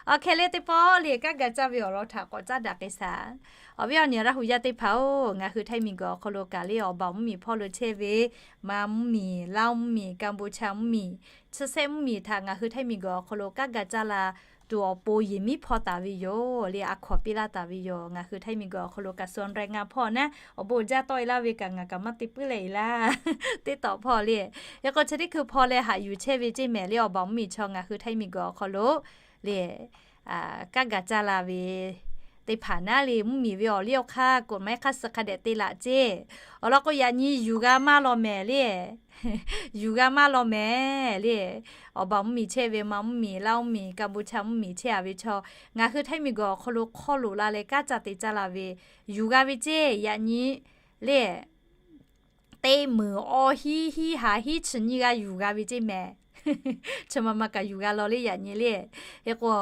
Awˬ hk'e le teˇ pawˆ le kanˉ ga caˇ ve awˬ lawn htaꞈ k'awꞈ caˉ daꞈ k'ai shaˍ. Awˬ viˉ awˬ nyi Laˇ hu yaˇ teˇ hpaˍ-oˬ, ngaˬ hui Htaiˇ miˬguiˬ awˬ hk'aw lo kaꞈ le awˬ baˬ mvuhˇmiˬ hpawˇ lo chehˇ ve, Manˇ mvuhˇmiˬ, Laˇ mvuhˇmiˬ, Kampuchea mvuhˇmiˬ, chi shehˆ mvuhˇmiˬ htaꞈ ngaˬ hui Htaiˇ miˬguiˬ awˬ hk'aw lo kanˉ ga caˇ la tuˬ awˬ pon yehˬ miˉ hpawˇ taˍ ve yoˬ le, a hkawˍ piˇ laˇ taˍ ve yoˬ. Ngaˬ hui Htaiˇ miˬguiˬ awˬ hk'aw lo กระทรวงแรงงาน hpawˇ naˉ awˬ bon jaˇ tawˆ-e laˇ ve kaꞈ ngaˬ kaꞈ maˇ te puiˉ leh eˬ laˇ. Teˇ tawꞈ hpawˇ le, yaꞈ k'o chi teˇ hkui hpawˇ leh haꞈ yuˬ chehˇ ve ceˇ mehˍ le, awˬ baˬ mvuhˇmiˬ chaw ngaˬ hui Htaiˇ miˬguiˬ awˬ hk'aw lo le, kanˉ ga caˇ la ve teˇ hpaˍ naˉ le, mvuhˇmiˬ ve awˬ liˇ awˬ hk'aˇ กฎหมาย hk'aˇ suh hk'a dehꞈ te laꞈ ceˇ. Awˬ lawn k'o, yaꞈ nyi yuˬ g'a maˇ law mehˍ le. Yuˬ g'a maˇ law mehˍ le. Awˬ baˬ mvuhˇmiˬ chehˇ ve, Manˇ mvuhˇmiˬ, Laˇ mvuhˇmiˬ, Kampuchea mvuhˇmiˬ chehˇ-a ve chaw, ngaˬ hui Htaiˇ miˬguiˬ awˬ hk'aw lo hk'aw loꞈ la leh kanˉ ca te caˇ la ve, yuˬ g'a ve ceˇ. Yaꞈ nyi le, teˇ meunˍ awˇ hiˉ hiˉ ha hiˉ chi nyiˇ g'aˇ yuˬ g'a ve ceˇ mehˍ. Chi ma ma kaꞈ yuˬ g'a law le yaꞈ nyi le. Hk'e k'o,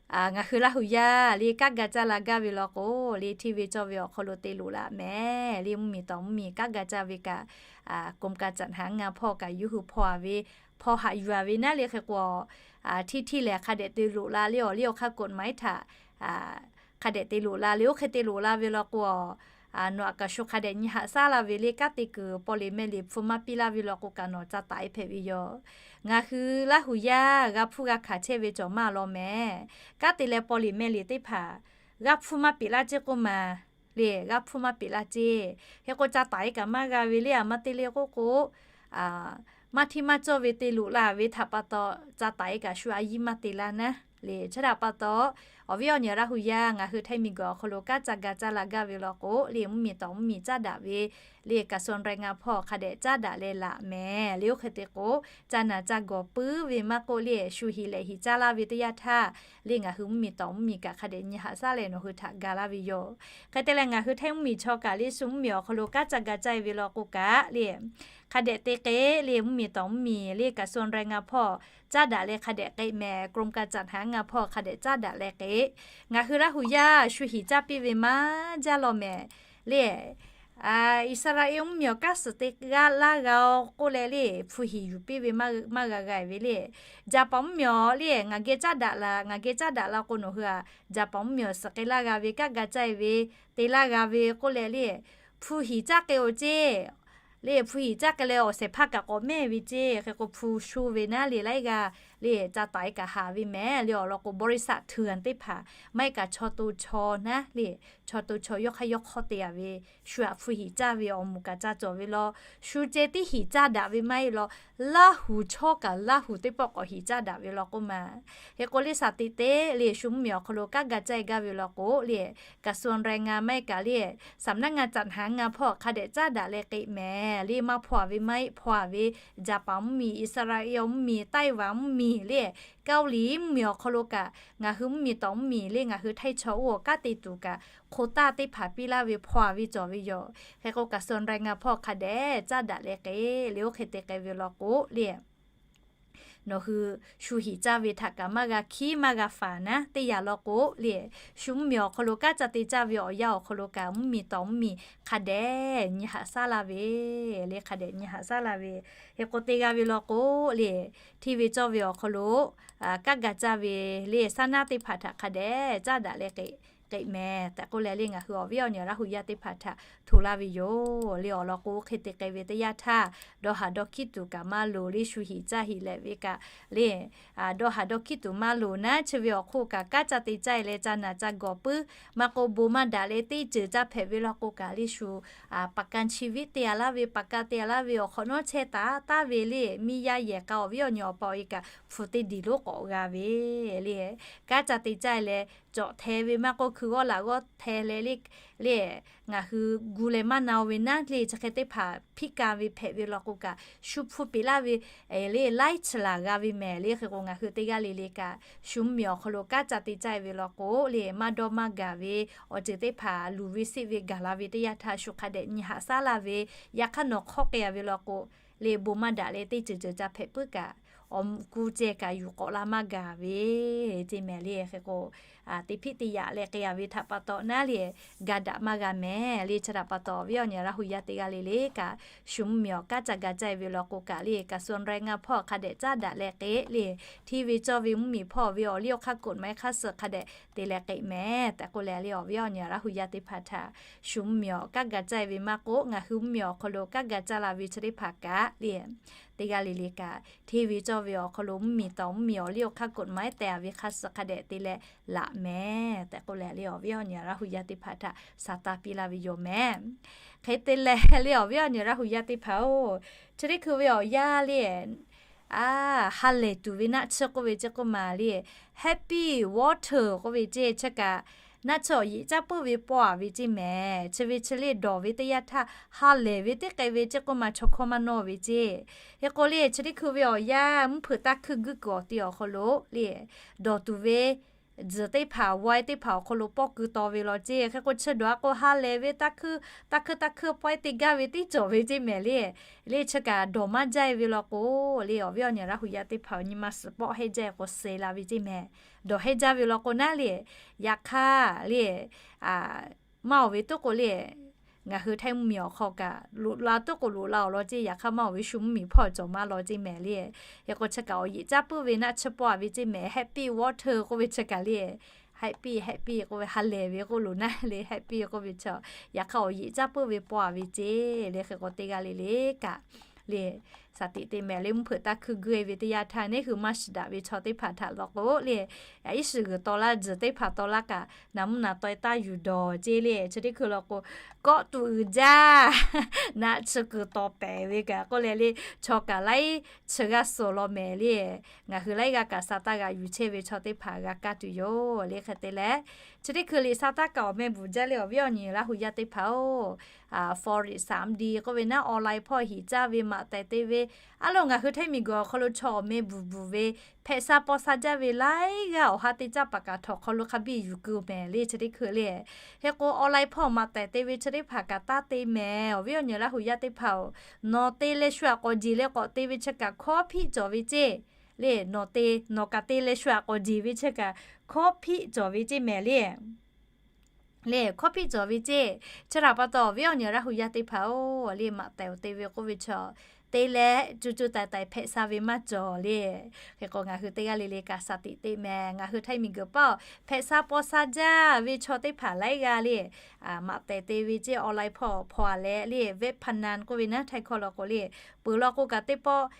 ngaˬ hui Laˇ hu yaˇ le kanˉ ga caˇ la gaˇ ve law k'o le, hteˇ ve cawˇ ve awˬ hk'aw lo te loꞈ laꞈ mehˍ le. Mvuhˇmiˬ tawˍ mvuhˇmiˬ kanˉ ga caˇ ve kaꞈ, กรมการจัดหางาน hpawˇ kaꞈ yuˇ hui hpawˇ a ve, hpawˇ haꞈ yuˬ a ve naˉ le. Hk'e k'o, hteˇ hteˇ lehˬ hk'a dehꞈ te loꞈ la le, awˬ liˇ awˬ hk'aˇ กฎหมาย htaꞈ hk'a dehꞈ te loꞈ la le. Oˇ hk'e te loꞈ la ve law k'o, nawˬ aꞈ kaꞈ shu hk'a dehꞈ nyi haꞈ shaˉ la ve le. Kanˉ te kuiˬ paw le mehˆ le hpfuhˇ maˇ piˇ laˇ ve law k'o kaꞈ nawˬ ca taˍ-e hpehꞈ ve yoˬ. Ngaˬ hui Laˇ hu yaˇ g'a hpuˇ g'a hkanˍ chehˇ ve cawˬ maˇ law mehˍ. Kanˉ te leh paw le mehˆ le teˇ hpaˍ g'a hpuˇ maˇ peꞈ laˇ ceˇ k'oˆ ma le, g'a hpuˇ maˇ peꞈ laˇ ceˇ. Hk'e k'o ca taˍ-e kaꞈ maˇ g'a ve le, a maˇ te le k'oˆ k'o, maˇ hteˇ maˇ cawˇ ve te loꞈ la ve htaꞈ pa taw, ca taˍ-e kaꞈ shu a yiˇ maˇ te laˇ naˉ le. Chi htaꞈ pa taw, awˬ viˉ awˬ nyi Laˇ hu yaˇ ngaˬ hui Htaiˇ miˬguiˬ awˬ hk'aw lo kanˉ ca ga caˇ la gaˇ ve law k'o le, mvuhˇmiˬ tawˍ mvuhˇmiˬ caˉ daꞈ ve le กระทรวงแรงงาน hpawˇ hk'a dehꞈ caˉ daꞈ leh laꞈ mehˍ le. Oˇ hk'e te k'o, ca naˬ ca gawˬ puiˉ ve maˇ k'oˆ le, shu hiˍ lehˬ hiˍ caˇ laˇ ve teˇ yanˇ htaˇ le, ngaˬ hui mvuhˇmiˬ tawˍ mvuhˇmiˬ kaꞈ hk'a dehꞈ nyi haꞈ shaˉ leh nawˬ hui htaꞈ ga laˇ ve yoˬ. Hk'e te leh ngaˬ hui Htaiˇ mvuhˇmiˬ chaw kaꞈ le shu mvuhˇmiˬ awˬ hk'aw lo kanˉ ca ga caˇ-e ve law k'o kaꞈ le, hk'a dehꞈ te k'ai le, mvuhˇmiˬ tawˍ mvuhˇmiˬ le กระทรวงแรงงาน hpawˇ caˉ daꞈ leh hk'a dehꞈ k'ai mehˍ, กรมการจัดหางาน hpawˇ hk'a dehꞈ caˉ daꞈ leh k'ai. Ngaˬ hui Laˇ hu yaˇ shu hiˍ caˇ piˇ ve maˇ jaˇ law mehˍ le. Iˉsaˍreˍlaˆ mvuhˇmiˬ awˬ kanˉ suhˍ te g'aˇ laˇ g'a-o k'oˆ leh le, hpu hiˍ yuˬ piˇ ve maˇ g'a g'a-e ve le. Jaˍpaˍ mvuhˇmiˬ awˬ le, ngaˬ geh caˉ daꞈ la, ngaˬ geh caˉ daꞈ la k'o nawˬ hui a, Jaˍpaˍ mvuhˇmiˬ awˬ suhˍ k'ai laˇ g'a ve, kanˉ ga caˇ-e ve, te laˇ g'a ve k'oˆ leh le, hpu hiˍ caˇ k'ai-o ceˇ le hpu hiꞈ caˇ k'ai leh awˬ shehˍ hpaˇ kaꞈ k'awꞈ mehˇ ve ceˇ. Hk'e k'o hpu shu ve naˉ le laiˉ g'aˇ le caˇ taiˍ kaꞈ haˍ ve mehˍ le awˬ lawn k'o, บริษัท เถื่อน teˇ hpaˍ maˇ heˆ kaꞈ chaw to chaw naˉ le, chaw to chaw yawˇ hk'aˇ yawˇ hk'awˇ te a ve, shu aꞈ hpu hiꞈ caˇ ve awˬ moˍ kaꞈ ca cawˬ ve law. Shu ceh tiˉ hiꞈ caˇ daꞈ ve maˇ heˆ law, Laˇhuˍ chawˇ kaꞈ Laˇhuˍ teˇ pawˆ k'awꞈ hiꞈ caˇ daꞈ ve law k'oˆ ma. Hk'e k'o le shaˍ tiꞈ te le shu mvuhˇmiˬ awˬ hk'aw lo kanˉ ga caˇ e gaˇ ve law k'o le, กระทรวงแรงงาน maˇ heˆ kaꞈ le สำนักงานจัดหางาน hpawˇ hk'a dehꞈ caˇ daꞈ leh k'ai mehˍ le maˇ hpaw a ve maˇ heˆ, hpaw a ve Jaˍpaˍ mvuhˇmiˬ, Iˉsaˍreˍlaˆ mvuhˇmiˬ, Taiˇvaˍ mvuhˇmiˬ le, Kaoˇliˍ mvuhˇmiˬ awˬ hk'aw lo kaꞈ ngaˬ hui mvuhˇmiˬ tawˍ mvuhˇmiˬ le ngaˬ hui htaiˇ chaw oˇ awˬ kanˉ te tuˬ kaꞈ โควต้า teˇ hpaˍ piˇ laˇ ve hpaw a ve cawˬ ve yoˬ. Hk'e k'o กระทรวงแรงงาน hpawˇ hk'a dehꞈ caˇ daꞈ leh k'ai le oˇ hk'e te k'ai ve law k'o le nawˬ hui shu hiꞈ caˇ ve htaꞈ kaꞈ maˇ g'a hkiˉ maˇ g'a faˍ naˉ teˇ yanˇ law k'o le, shu mvuhˇmiˬ awˬ hk'aw lo kanˉ ca te caˇ ve awˬ yanˇ awˬ hk'aw lo kaꞈ mvuhˇmiˬ tawˍ mvuhˇmiˬ hk'a dehꞈ nyi haꞈ shaˉ laˇ ve le, hk'a dehꞈ nyi haꞈ shaˉ laˇ ve. Hk'e k'o te g'a ve law k'o le, hteˇ ve cawˇ ve awˬ hk'aw lo kanˉ ga caˇ ve le shaˉ naˉ teˇ hpaˍ htaꞈ hk'a dehꞈ caˇ daꞈ leh k'ai k'ai mehˍ tehꞈ k'oˆ leh le ngaˬ hui awˬ viˉ awˬ nyi Laˇhuˍ yaˇ teˇ hpaˍ htaꞈ hto laˇ ve yoˬ le. Awˬ lawn k'o hk'e te k'ai ve teˇ yanˇ htaˇ dawˇ haˍ dawˇ hkiˉ tuˬ kaꞈ maˇ loˍ le shu hiꞈ caˇ hiꞈ leh ve kaꞈ le dawˇ haˍ dawˇ hkiˉ tuˬ maˇ loˍ naˉ chi ve awˬ hk'oˆ kaꞈ kanˉ ca te caˇ e leh ca naˬ ca gawˬ puiˉ maˇ k'o bon maˇ daꞈ leh teˇ ceuˬ caˇ hpehꞈ ve law k'o kaꞈ le shu ประกันชีวิต te a laˇ ve ประกัน te a laˇ ve awˬ hk'awꞈ nawˉ chehˇ taˍ taˍ ve le miˇ yaˇ yehˬ k'a awˬ viˉ awˬ nyi awˬ pa awˬ e kaꞈ hpu teˇ diˬ lonˉ k'awꞈ g'a ve le kanˉ ca te caˇ e leh cawꞈ hte ve maˇ k'o hkui g'awˇ laꞈ g'awˇ hte leh le le ngaˬ hui gu leh maˇ na-o ve naˉ le chi hk'e teˇ hpaˍ hpiˆ ka ve hpehꞈ ve law k'o kaꞈ shu hpu peꞈ laˇ ve le laiˉ chi laˬ g'a ve mehˍ le. Hk'e k'o ngaˬ hui teˇ g'aˇ le le kaꞈ shu mvuhˇmiˬ awˬ hk'aw lo kanˉ ca te caˇ e ve law k'o le maˇ dawˇ maˇ gaˬ ve awˬ ceuˬ teˇ hpaˍ luˬ ve seˆ ve gaˬ la ve teˇ yanˇ htaˇ shu hk'a dehꞈ nyi haꞈ shaˉ laˇ ve, yaꞈ hk'aˇ nawˬ hk'awˇ k'ai a ve law k'o le bon maˇ daꞈ leh teˇ ceuˬ ceuˬ ca hpehꞈ puiˉ kaꞈ awˬ kuˇ ceh kaꞈ yuˬ k'awꞈ la maˇ gaˬ ve ceˇ mehˍ le. Hk'e k'o teˇ hpiˆ teˇ yaꞈ leh k'ai a ve htaꞈ pa taw naˉ le ga daꞈ maˇ g'a mehˍ le. Chi htaꞈ pa taw awˬ viˉ awˬ nyi Laˇhuˍ yaˇ teˇ g'aˇ le le kaꞈ shu mvuhˇmiˬ awˬ kanˉ ca ga caˇ e ve law k'o kaꞈ le กระทรวงแรงงาน hpawˇ hk'a dehꞈ caˇ daꞈ leh k'ai le hteˇ ve cawˇ ve mvuhˇmiˬ hpawˇ ve awˬ liˇ awˬ hk'aˇ กฎหมาย hk'aˇ suh hk'a dehꞈ te leh k'ai mehˍ tehꞈ k'oˆ leh le awˬ viˉ awˬ nyi Laˇhuˍ yaˇ teˇ hpaˍ htaꞈ shu mvuhˇmiˬ awˬ kanˉ ga caˇ e ve maˇ k'o ngaˬ hui mvuhˇmiˬ awˬ hk'aw lo kanˉ ga caˇ la ve chi teˇ hpaˍ kaꞈ le teˇ g'aˇ le le kaꞈ hteˇ ve cawˇ ve awˬ hk'aw lo mvuhˇmiˬ tawˍ mvuhˇmiˬ awˬ liˇ awˬ hk'aˇ กฎหมาย te a ve hk'aˇ suh hk'a dehꞈ te leh laꞈ mehˍ tehꞈ k'oˆ leh le awˬ viˉ awˬ nyi Laˇhuˍ yaˇ teˇ hpaˍ htaꞈ sa taˇ piˇ laˇ ve yoˬ mehˍ. Hk'e te leh le awˬ viˉ awˬ nyi Laˇhuˍ yaˇ teˇ hpaˍ-oˬ, chi teˇ hkui ve awˬ yanˇ le a ha lehˬ tuˬ ve naˆ tsuhˇ k'oˆ ve ceˇ k'oˆ maˬ le Happy Water k'oˆ ve ceˇ chi kaꞈ naˆ tsuhˇ awˬ yeꞈ caˇ puiˉ ve paw a ve ceˇ mehˍ. Chi ve chi le dawˬ ve teˇ yanˇ htaˇ ha lehˬ ve teˇ k'ai ve ceˇ k'oˆ maˬ chaw hkawˇ maˇ nawˇ ve ceˇ. Hk'e k'o le chi teˇ hkui ve awˬ yanˇ mvuhˇ hpeuꞈ taˇ hkuiˇ guiˇ kuiˬ awˬ te awˬ hk'aw lo le dawˬ tuˬ ve tzuhˬ teˇ hpaˍ wai teˇ hpaˍ awˬ hk'aw lo pawˇ keu taw ve law ceˇ. Hk'e k'o chi dawˬ a k'o ha lehˬ ve taˇ hkuiˇ taˇ hkuiˇ taˇ hkuiˇ pawehˇ te gaˇ ve teˇ cawˬ ve ceˇ mehˍ le. Le chi kaꞈ dawˬ maˇ jaˇ e ve law k'o le awˬ viˉ awˬ nyi Laˇhuˍ yaˇ teˇ hpaˍ awˬ nyi ma suhˍ pawˆ hehnˇ jaˇ e k'o suh la ve ceˇ mehˍ. Dawˬ hehnˇ jaˇ ve law k'o naˉ le yaꞈ hk'aˇ le maˇ awˬ ve tuˉ k'o le ngaˬ hui htaiˇ mvuhˇmiˬ awˬ hk'aw kaꞈ loꞈ la tuˉ k'o loꞈ la awˬ lawn ceˇ. Yaꞈ hk'aˇ maˇ awˬ ve shu mvuhˇmiˬ hpawˇ cawˬ maˇ law ceˇ mehˍ le. Hk'e k'o chi kaꞈ awˬ yeꞈ caˇ puiˉ ve naˆ tsuhˇ paw a ve ceˇ mehˍ Happy Water k'oˆ ve chi kaꞈ le Happy Happy k'oˆ ve ha lehˬ ve k'oˆ loˬ naˉ le Happy k'oˆ ve chi yaꞈ hk'aˇ awˬ yeꞈ caˇ puiˉ ve paw a ve ceˇ le. Hk'e k'o teˇ g'aˇ le le kaꞈ le shaˍ tiꞈ te mehˍ le mvuhˇ hpeuꞈ taˇ hkuiˇ guiˇ e ve teˇ yanˇ htaˇ neˉ hui maˇ shiˍ daꞈ ve chaw teˇ hpaˍ htaꞈ law k'o le iˉ shiˍ g'uiˬ taw laˇ tzuhˬ teˇ hpaˍ taw laˇ kaꞈ naꞈ mvuhˇ naꞈ taw e taˇ yuˬ dawˬ ceˇ le chi teˇ hkui law k'o kawˆ tuˬ uiˍ jaˇ naˆ tsuhˇ kuiˬ taw pehˍ ve kaꞈ k'oˆ leh le chaw kaꞈ laiˉ chi g'aˇ suhˍ law mehˍ le ngaˬ hui laiˉ g'aˇ kaꞈ sa taˇ g'a yuˬ chehˇ ve chaw teˇ hpaˍ g'a kaˇ tuˬ yoˬ le. Hk'e te leh chi teˇ hkui le sa taˇ kaꞈ awˬ meh bvuhˬ jaˇ le awˬ viˉ awˬ nyi Laˇhuˍ yaˇ teˇ hpaˍ-oˬ, Forex สามดี k'oˆ ve naˉ online hpawˇ hiꞈ caˇ ve maꞈ tehˬ te ve a loˬ ngaˬ hui htaiˇ miˬguiˬ awˬ hk'aw lo chaw awˬ meh bvuhˬ bvuhˬ ve hpehꞈ sha paw sha jaˇ ve laiˉ g'aˇ awˬ ha teˇ caˇ paˍ kaꞈ htawnˍ hk'aw lo hk'a biˇ yuˬ keu mehˍ le chi teˇ hkui le. Hk'e k'o online hpawˇ maꞈ tehˬ te ve chi teˇ hpaˍ kaꞈ taˇ te mehˍ awˬ viˉ awˬ nyi Laˇhuˍ yaˇ teˇ hpaˍ-oˬ, nawˬ te leh shu aꞈ k'awꞈ jeˬ leh k'awꞈ te ve chi kaꞈ hkawˇ hpiˆ cawˬ ve ceˇ le. Nawˬ te nawˬ kaꞈ te leh shu aꞈ k'awꞈ jeˬ ve chi kaꞈ hkawˇ hpiˆ cawˬ ve ceˇ mehˍ le. Le hkawˇ hpiˆ cawˬ ve ceˇ. Chi htaꞈ pa taw awˬ viˉ awˬ nyi Laˇhuˍ yaˇ teˇ hpaˍ-oˬ le maꞈ tehˬ awˬ te ve k'oˆ ve chi te leh co co taiˍ taiˍ hpehꞈ sha ve maˇ cawˬ le. Hk'e k'o ngaˬ hui teˇ g'aˇ le le kaꞈ shaˍ tiꞈ teˇ meh ngaˬ hui Htaiˇ miˬguiˬ paˇ-oˬ, hpehꞈ sha paw sha jaˇ ve chaw teˇ hpaˍ laiˉ g'aˇ le, maꞈ tehˍ te ve ceˇ online hpawˇ hpaw-a leh le, web pawnan k'oˆ ve naˉ Htaiˇ hkawˇ law k'o le, peuˬ law k'o kaꞈ teˇ pawˆ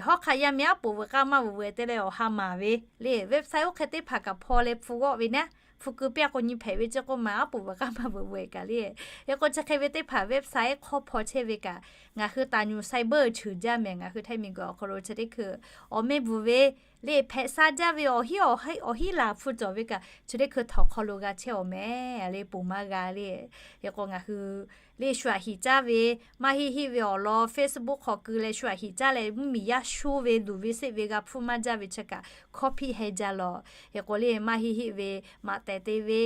hawˉ hk'aꞈ yaˇ miˇ aˉ poꞈ veuꞈ k'aˇ maˇ veuꞈ veuꞈ te leh awˬ ha maˍ ve le, website oˇ hk'e teˇ hpaˍ kaꞈ hpaw leh hpu g'awˆ ve naˉ, hpu keu piˇ-a k'o nyi hpehꞈ ve ceˇ k'oˆ ma, aˉ poꞈ veuꞈ k'aˇ maˇ veuꞈ veuꞈ kaꞈ le. Hk'e k'o chi hk'e ve teˇ hpaˍ website hk'awˇ hpaw chehˇ ve kaꞈ, ngaˬ hui taˍ nyuˬ cyber ceuˬ jaˇ mehˍ. Ngaˬ hui Htaiˇ miˬguiˬ awˬ hk'aw lo chi teˇ hkui awˬ meh bvuhˬ ve le, hpehꞈ sha jaˇ ve awˬ hiˉ awˬ hiˉ laˬ hpu cawˬ ve kaꞈ chi teˇ hkui htawnˍ hk'aw lo g'a chehˇ awˬ meh le, poˬ maˇ g'a le. Hk'e k'o ngaˬ hui le shu aꞈ hiꞈ caˇ ve, maˇ heˆ heˆ ve awˬ lawn Facebook hk'aw keu leh shu aꞈ hiꞈ caˇ leh mvuhˇmiˬ yaˇ sho ve luˬ ve seˆ ve g'a hpfuhˇ maˇ jaˇ ve chi kaꞈ hkawˇ hpiˆ heh jaˇ lawˬ. Hk'e k'o le maˇ heˆ heˆ ve maꞈ tehˍ te ve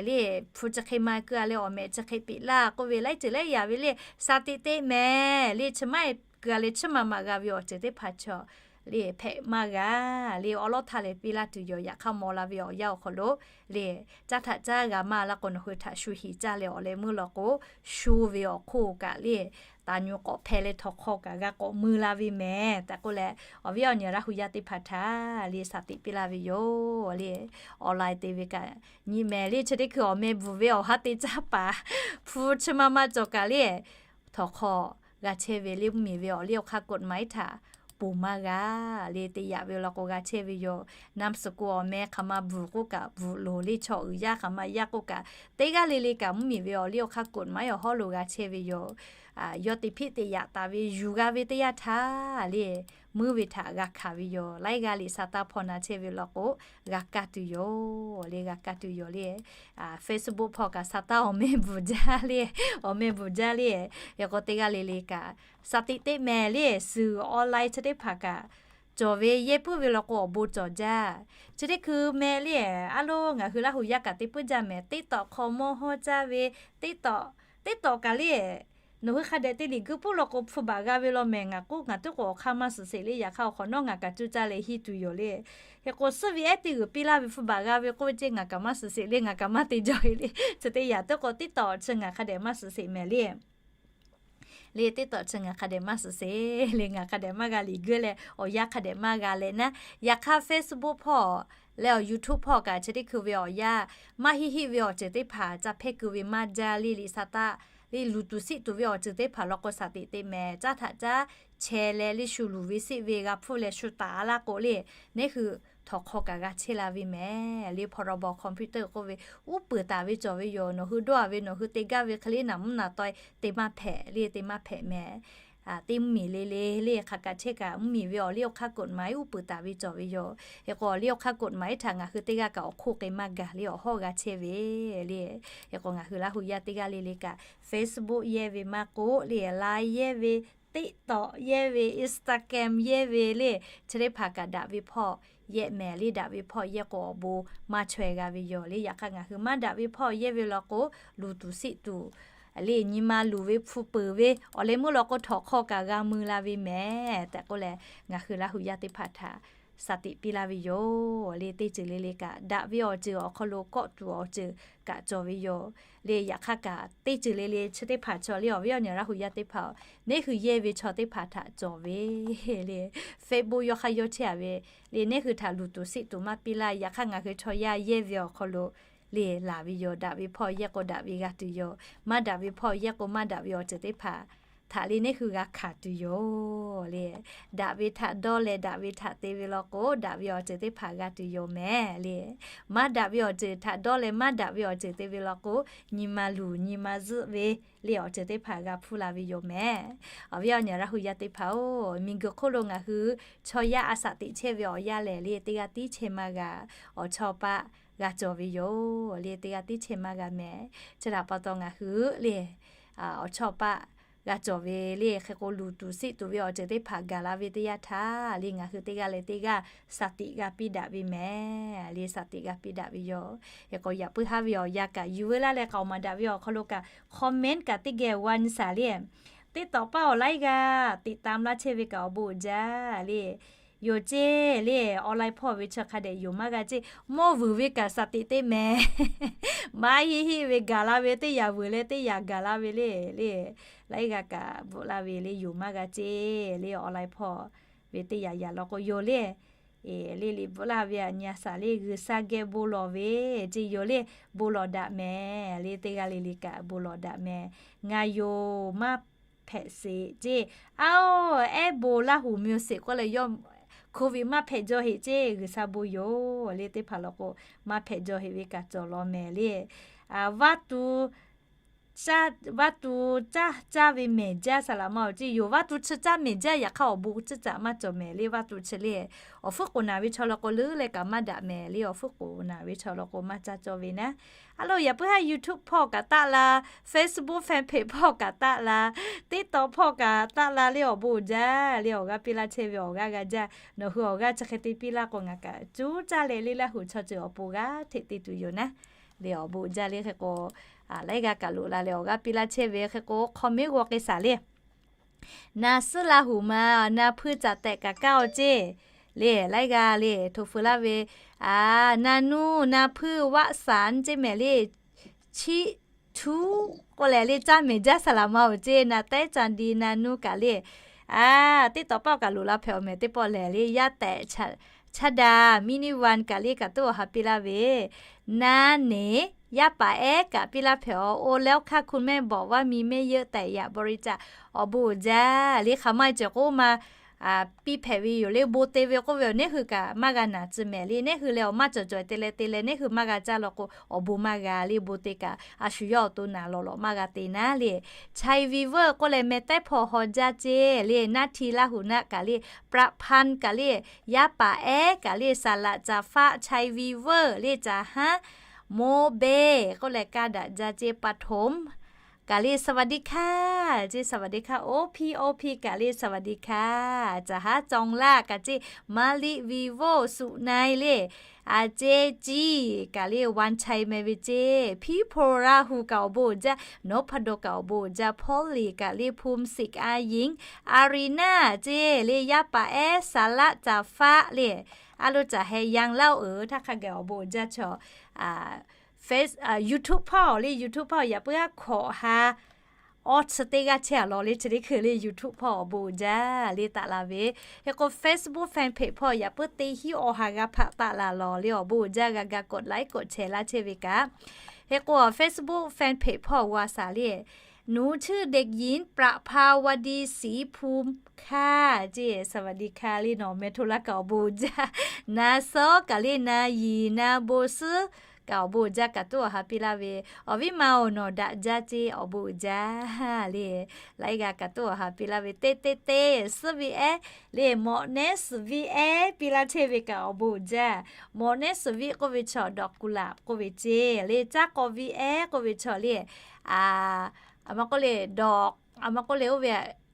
le, hpu chi hk'e ma keu-a leh awˬ meh chi hk'e peꞈ laˇ k'oˆ ve laiˉ ceuˬ laiˉ yaꞈ ve le, shaˍ tiꞈ teˇ meh le, chi maˇ keu-a leh chiˇ ma ma g'a ve awˬ ceuˬ teˇ hpaˍ chaw le hpehꞈ maˇ g'a le, awˉ lawˉ htaˇ leh piˇ laˇ tuˬ yoˬ. Yaꞈ hk'aˇ maw la ve awˬ yanˇ awˬ hk'aw lo le, caˇ htaꞈ caˇ g'a maˇ laˇ k'o nawˬ hui htaꞈ shu hiꞈ caˇ leh awˬ leh meuˇ law k'o, sho ve awˬ hk'oˆ kaꞈ le, taˍ nyuˬ k'awꞈ hpeh leh htawnˍ hk'aw kaꞈ g'a k'awꞈ mui la ve mehˍ tehꞈ k'oˆ leh, awˬ viˉ awˬ nyi Laˇ hu yaˇ teˇ hpaˍ htaꞈ le shaˍ tiꞈ piˇ laˇ ve yoˬ le. Online te ve kaꞈ nyi mehˍ le, chi teˇ hkui awˬ meh bvuhˬ ve awˬ haˉ te caˇ paˍ hpu chi ma ma cawˬ kaꞈ le, htawnˍ hk'aw g'a chehˇ ve le, mvuhˇmiˬ ve awˬ liˇ awˬ hk'aˇ กฎหมาย htaꞈ poˬ maˇ g'a le, te yaꞈ ve law k'o g'a chehˇ ve yoˬ. นามสกุล awˬ meh hk'aˬ ma bvuhˬ k'oˆ kaꞈ bvuhˬ loˍ le, chaw uiˍ yaˇ hk'aˬ ma yaˇ k'oˆ kaꞈ teˇ g'aˇ le le kaꞈ mvuhˇmiˬ ve awˬ liˇ awˬ hk'aˇ กฎหมาย awˬ hawˉ lo g'a chehˇ ve yoˬ. Yawˇ te hpiˆ te yaꞈ taˍ ve yuˬ g'a ve teˇ yanˇ htaˇ le, meuˇ ve htaꞈ g'a hkanˍ ve yoˬ. Laiˉ g'aˇ liꞈ sa taˇ hpaw na chehˇ ve law k'o, g'a kaˇ tuˬ yoˬ le, g'a kaˇ tuˬ yoˬ le. Facebook hpawˇ kaꞈ sa taˇ awˬ meh bvuhˬ jaˇ le, awˬ meh bvuhˬ jaˇ le. Hk'e k'o teˇ g'aˇ le le kaꞈ shaˍ tiꞈ teˇ meh le, suhˍ online chi teˇ hpaˍ kaꞈ cawˬ ve yehˇ puiˉ ve law k'o awˬ bon cawˬ jaˇ. Chi teˇ hkui meh le, aˉ loˉ ngaˬ hui Laˇ hu yaˇ kaꞈ te puiˉ jaˇ mehˍ. TikTok hk'aw mawˇ hawˇ caˇ ve, TikTok, TikTok kaꞈ le, nawˬ hui hk'a dehꞈ te liꞈ guiˇ puiˉ law k'o hpu baˬ g'a ve law mehˍ. Ngaˬ k'oˆ ngaˬ tuˉ k'o awˬ hk'aˇ maˇ suhˍ sheˍ le, yaꞈ hk'aˇ awˬ hk'awꞈ nawˉ ngaˬ kaꞈ cuˇ caˇ leh hiˇ tuˬ yoˬ le. Hk'e k'o suhˉ ve ehˉ teˇ g'uiˬ piˇ laˇ ve hpu baˬ g'a ve k'oˆ ve ceˇ ngaˬ kaꞈ maˇ suhˍ sheˍ le, ngaˬ kaꞈ maˇ te jaw e le. Chi teˇ yanˇ tuˉ k'o TikTok chi ngaˬ hk'a dehꞈ maˇ suhˍ sheˍ mehˍ le. Le TikTok chi ngaˬ hk'a dehꞈ maˇ suhˍ sheˍ le, ngaˬ hk'a dehꞈ maˇ g'a liꞈ guiˇ leh awˬ yanˇ hk'a dehꞈ maˇ g'a leh naˉ. Yaꞈ hk'aˇ Facebook hpawˇ leh awˬ YouTube hpawˇ kaꞈ chi teˇ hkui ve awˬ yanˇ maˇ heˆ heˆ ve awˬ ceuˬ teˇ hpaˍ ca hpehˇ keu ve maˇ jaˇ le. Liꞈ sa taˇ le luˬ tuˬ siˆ tuˬ ve awˬ ceuˬ teˇ hpaˍ law k'o shaˍ tiꞈ teˇ meh caˇ htaꞈ caˇ chehˇ leh le shu luˬ ve siˆ ve g'a hpfuhˇ leh shu taˍ laˇ k'o le, neˉ hui htawnˍ hk'aw kaꞈ g'a chehˇ la ve mehˍ le. พรบ คอมพิวเตอร์ k'oˆ ve uˉ peunˍ taˍ ve cawˬ ve yoˬ. Nawˬ hui dawˇ-a ve nawˬ hui te gaˇ ve hk'e le naˍ mvuhˇ naˍ taweh te maˇ hpehꞈ le, te maˇ hpehꞈ mehˍ. Teˇ mvuhˇmiˬ le le le hk'aˬ kaꞈ chehˇ kaꞈ mvuhˇmiˬ ve awˬ liˇ awˬ hk'aˇ กฎหมาย uˉ peunˍ taˍ ve cawˬ ve yoˬ. Hk'e k'o awˬ liˇ awˬ hk'aˇ กฎหมาย htaꞈ ngaˬ hui teˇ g'aˇ kaꞈ awˬ hk'oˆ k'ai maˇ gaˬ le, awˬ hawˉ g'a chehˇ ve le. Hk'e k'o ngaˬ hui Laˇ hu yaˇ teˇ g'aˇ le le kaꞈ Facebook yehˇ ve maˇ k'oˆ le, Line yehˇ ve, TikTok yehˇ ve, Instagram yehˇ ve le, chi teˇ hpaˍ kaꞈ daꞈ ve hpawˇ yehˇ mehˍ le. Daꞈ ve hpawˇ yehˇ k'o awˬ bon maˇ chaweh g'a ve yoˬ le. Yaꞈ hk'aˇ ngaˬ hui maˇ daꞈ ve hpawˇ yehˇ ve law k'o luˬ tuˬ siˆ tuˬ le, nyi ma luˬ ve hpu peuˬ ve awˬ leh meuˇ law k'o htawnˍ hk'aw kaꞈ g'a mui la ve mehˍ tehꞈ k'oˆ leh, ngaˬ hui Laˇ hu yaˇ teˇ hpaˍ htaꞈ shaˍ tiꞈ piˇ laˇ ve yoˬ le. Teˇ ceuˬ le le kaꞈ daꞈ ve awˬ ceuˬ awˬ hk'aw lo kawˆ tuˬ awˬ ceuˬ kaꞈ cawˬ ve yoˬ le. Yaꞈ hk'aˇ kaꞈ teˇ ceuˬ le le chi teˇ hpaˍ chaw le awˬ viˉ awˬ nyi Laˇ hu yaˇ teˇ hpaˍ-oˬ, neˉ hui yehˇ ve chaw teˇ hpaˍ htaꞈ cawˬ ve le. Facebook yawˇ hk'aˇ yawˇ chehˇ-a ve le, neˉ hui htaꞈ luˬ tuˬ siˆ tuˬ maˇ piˇ laˇ. Yaꞈ hk'aˇ ngaˬ hui chaw yaˇ yehˇ ve awˬ hk'aw lo le laˬ ve yoˬ. Daꞈ ve hpawˇ yehˇ k'o daꞈ ve g'a tuˬ yoˬ. Maˇ daꞈ ve hpawˇ yehˇ k'o maˇ daꞈ ve awˬ ceuˬ teˇ hpaˍ htaꞈ le neˉ hui g'a hkanˍ tuˬ yoˬ le. Daꞈ ve htaꞈ dawˇ leh daꞈ ve htaꞈ te ve law k'o daꞈ ve awˬ ceuˬ teˇ hpaˍ g'a tuˬ yoˬ mehˍ le. Maˇ daꞈ ve awˬ ceuˬ htaꞈ dawˇ leh maˇ daꞈ ve awˬ ceuˬ te ve law k'o nyi ma luˬ nyi ma zuhˆ ve le awˬ ceuˬ teˇ hpaˍ g'a hpuˇ la ve yoˬ mehˍ. Awˬ viˉ awˬ nyi Laˇ hu yaˇ teˇ hpaˍ-oˬ, miˬguiˬ hk'oˆ lo ngaˬ hui chaw yaˇ a shaꞈ teꞈ chehˇ ve awˬ yanˇ lehˬ le teˇ g'aˇ tiˉ chehˇ maˇ g'a. Awˬ chawˇ paˆ g'a cawˬ ve yoˬ le, teˇ g'aˇ tiˉ chehˇ maˇ g'a mehˍ. Chi htaꞈ pa taw ngaˬ hui le awˬ chawˇ paˆ g'a cawˬ ve le, hk'e k'o luˬ tuˬ siˆ tuˬ ve awˬ ceuˬ teˇ hpaˍ gaˬ la ve teˇ yanˇ htaˇ le ngaˬ hui teˇ g'aˇ leh teˇ g'aˇ shaˍ tiꞈ g'a piˇ daꞈ ve mehˍ le, shaˍ tiꞈ g'a piˇ daꞈ ve yoˬ. Hk'e k'o yaꞈ puiˉ haˉ ve awˬ yanˇ kaꞈ yuˬ veu laˇ leh k'aoˍ maˍ daꞈ ve awˬ hk'aw lo kaꞈ comment kaꞈ teˇ geh วันเสาร์ le, teˇ tawꞈ paˇ awˬ laiˉ g'aˇ ติดตาม laˇ chehˇ ve kaꞈ awˬ bon uiˍ jaˇ le. Yoˬ ceˇ le, online hpawˇ ve chi hk'a dehꞈ yoˬ maˇ g'a ceˇ. Mawˇ vuiˬ ve kaꞈ สติ teˇ meh. Maˇ heˆ heˆ ve gaˬ la ve teˇ yanˇ vuiˬ leh teˇ yanˇ gaˬ la ve le, le, laiˉ g'aˇ kaꞈ bvuhꞈ laˇ ve le yoˬ maˇ g'a ceˇ le, online hpawˇ ve teˇ yanˇ yanˇ law k'o yoˬ le. Le le bvuhꞈ laˇ ve aꞈ nyi a shaˍ le, G'uiˬsha geh bon lawˬ ve ceˇ yoˬ le, bon lawˬ daꞈ mehˍ le, teˇ g'aˇ le le kaꞈ bon lawˬ daꞈ mehˍ. Ngaˬ yoˬ maˇ hpehꞈ sheˍ ceˇ. Aoˬ, ehˉ bon Laˇ huˍ มีสิทธิ์ k'oˆ leh yawˇ Covid maˇ hpehꞈ jaw heꞈ ceˇ, G'uiˬsha bon yoˬ le, teˇ hpaˍ law k'o maˇ hpehꞈ jaw heꞈ ve kaꞈ cawˬ law mehˍ le. Vaˇ tu, vaˇ tu caˇ caˇ ve mehˍ jaˇ saˍ laꞈ ma-oˬ ceˇ yoˬ. Vaˇ tu chi caˇ mehˍ jaˇ, yaꞈ hk'aˇ awˬ bon ciˇ caꞈ maˇ cawˬ mehˍ le, vaˇ tu chi le. Awˬ hpfuhˇ k'oˍ naˍ ve chaw law k'o leuˉ leh kaꞈ maˇ daꞈ mehˍ le, awˬ hpfuhˇ k'oˍ naˍ ve chaw law k'o maˇ caˇ cawˇ ve naˉ. A lo, yaꞈ puiˉ haˉ YouTube hpawˇ kaꞈ taˆ la, Facebook fan page hpawˇ kaꞈ taˆ la, TikTok hpawˇ kaꞈ taˆ la le, awˬ bon uiˍ jaˇ le, awˬ g'aˇ piˇ laˇ chehˇ ve awˬ g'aˇ g'a jaˇ. Nawˬ hui awˬ g'aˇ chi hk'e te piˇ laˇ k'o ngaˬ kaꞈ cuˉ caˇ leh le, Laˇ huˍ chaw ceuˬ awˬ pon g'aˇ hteꞈ te tuˬ yoˬ naˉ. Le awˬ bon uiˍ jaˇ le hk'e k'o, laiˉ g'aˇ kaꞈ loꞈ la leh awˬ g'aˇ piˇ laˇ chehˇ ve hk'e k'o, hk'aw miˉ g'aw k'ai shaˍ le. Na suhˉ Laˇ huˍ ma, na hpuiˇ caꞈ tehꞈ kaꞈ kaˇ-o ceˇ. Le laiˉ g'aˇ le htoꞈ feu laˇ ve, a, na nuˇ na hpuiˇ vaˆ saˍ ceˇ mehˍ le. Chiˇ htuˉ k'oˆ leh le caˇ mehˍ jaˇ saˍ laꞈ ma-oˬ ceˇ, na tehˉ ca di na nuˇ kaꞈ le. A, teˇ tawꞈ paˆ kaꞈ loꞈ la hpehꞈ awˬ mehˍ teˇ pawˆ lehˬ le, yaˇ tehꞈ chaˇ daꞈ, mini van kaꞈ le kaꞈ tuˉ awˬ ha piˇ laˇ ve, na neˍ yaˇ paˍ ehˉ kaꞈ piˇ laˇ hpehꞈ awˬ, oˇ leh oˇ hk'aˇ hku mehˆ bawꞈ vaˇ mi mehˆ yeuˆ tehꞈ yaꞈ บริจาค awˬ bon uiˍ jaˇ le. Hk'aˬ ma ceuˬ k'oˆ ma piˇ hpehꞈ ve yoˬ le, bon te ve k'oˆ ve awˬ neˉ hui kaꞈ maˇ g'a naˬ tcuh mehˍ le. Neˉ hui leh awˬ maˇ cawˬ cawˬ te leh te leh neˉ hui maˇ g'a caˇ law k'o awˬ bon maˇ g'a le, bon te kaꞈ a shu yawˇ awˬ to naˬ lawˬ lawꞈ maˇ g'a te naˉ le. Chai Weaver k'oˆ leh meh tehˉ hpawˇ haw jaˇ ceˇ le, naˇ hti Laˇ huˍ naˆ kaꞈ le, ประพันธ์ kaꞈ le, yaˇ paˍ ehˉ kaꞈ le, saˍ laꞈ caˍ faˆ Chai Weaver le, caˍ haˉ โมเบ k'oˆ leh kaˇ daꞈ jaˇ ceˇ, ปฐม kaꞈ le สวัสดีค่ะ ceˇ, สวัสดีค่ะ โอพี โอพี kaꞈ le สวัสดีค่ะ caˍ haˉ จองล่า kaꞈ ceˇ, มะลิ วีโว่ สุนัย le, a ceˇ ciˇ kaꞈ le, วันชัย meh ve ceˇ, พี่โพธิ์ Laˇ huˍ kaꞈ awˬ bon uiˍ jaˇ, นพดล kaꞈ awˬ bon uiˍ jaˇ, พอลลี่ kaꞈ le, ภูมิสิทธิ์ อาหญิง อารีนา ceˇ le, yaˇ paˍ ehˉ saˍ laꞈ caˍ faˆ le, a lo caˍ heh ยังเล่าเอ๋อ htaˇ hk'a gaˬ awˬ bon uiˍ jaˇ chaw, a, Face, a, YouTube hpawˇ le, YouTube hpawˇ yaꞈ puiˉ haˉ hkawꞈ ha awˇ chi teˇ g'aˇ chehˇ a law le, chi teˇ hkui le YouTube hpawˇ awˬ bon uiˍ jaˇ le taˆ la ve. Hk'e k'o Facebook fan page hpawˇ yaꞈ puiˉ teˇ hinˉ awˬ ha g'a hpaꞈ taˆ la lawˬ le, awˬ bon uiˍ jaˇ, g'a ga กดไลค์ กดแชร์ laˇ chehˇ ve kaꞈ. Hk'e k'o Facebook fan page hpawˇ g'a shaˍ le, หนูชื่อเด็กหญิง ประภาวดี ศรีภูมิ ค่ะ ceˇ, สวัสดีค่ะ le, nawˬ meh hto laˇ kaꞈ awˬ bon uiˍ jaˇ. Na sawˉ kaꞈ le, na yiˍ na bon suhˉ kaꞈ awˬ bon uiˍ jaˇ, kaꞈ tuˉ awˬ ha piˇ laˇ ve. Awˬ viˉ ma-oˬ, nawˬ daꞈ jaˇ ceˇ, awˬ bon uiˍ jaˇ le. Laiˉ g'aˇ kaꞈ tuˉ awˬ ha piˇ laˇ ve teˇ teˇ teˇ, suhˉ ve ehˉ le, mawꞈ nehˉ suhˍ viˉ ehˉ piˇ laˇ chehˇ ve kaꞈ awˬ bon uiˍ jaˇ. Mawꞈ nehˉ suhˍ viˉ k'oˆ ve chaw ดอกกุหลาบ k'oˆ ve ceˇ le, caˇ k'aw viˉ ehˉ k'oˆ ve chaw le, a, a ma k'oˆ le, dawꞈ, a ma k'oˆ le oˇ ve,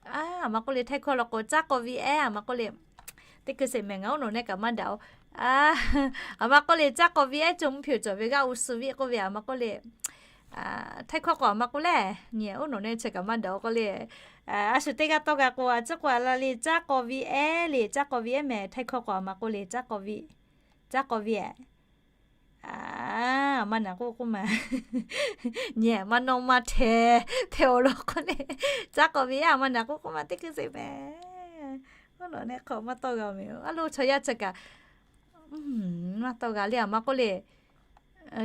a ma k'oˆ le, Htaiˇ hkawˇ law k'o caˇ k'aw viˉ ehˉ a ma k'oˆ le, teˇ hkui sheˍ mehˍ ngaˬ oˉ nawˬ nehˆ kaꞈ maˇ daꞈ-oˬ. A ma k'oˆ le, caˇ k'aw viˉ ehˉ จงผิว cawˬ ve g'aˇ u suh viˉ k'oˆ ve a ma k'oˆ le, Htaiˇ hkawˇ k'o a ma k'oˆ le, nyi oˉ nawˬ nehˆ chi kaꞈ maˇ daꞈ-oˬ k'oˆ le. A shu teˇ g'aˇ tawˇ g'a k'o a ciˉ k'o a la le, caˇ k'aw viˉ ehˉ le, caˇ k'aw viˉ ehˉ mehˍ, Htaiˇ hkawˇ k'o a ma k'oˆ le, caˇ k'aw viˉ, caˇ k'aw viˉ ehˉ. A, a ma naˬ k'oˆ k'oˆ ma, nyi ma nawˇ maˇ hteh, hteh awˬ lawn k'oˆ le, caˇ k'aw viˉ ehˉ a ma naˬ k'oˆ k'oˆ ma teˇ hkui sheˍ mehˍ. Oˉ nawˬ nehˆ hk'aw maˇ tawˇ g'a mehˍ, a lo chaw yaˇ chi kaꞈ maˇ tawˇ g'a le a ma k'oˆ le,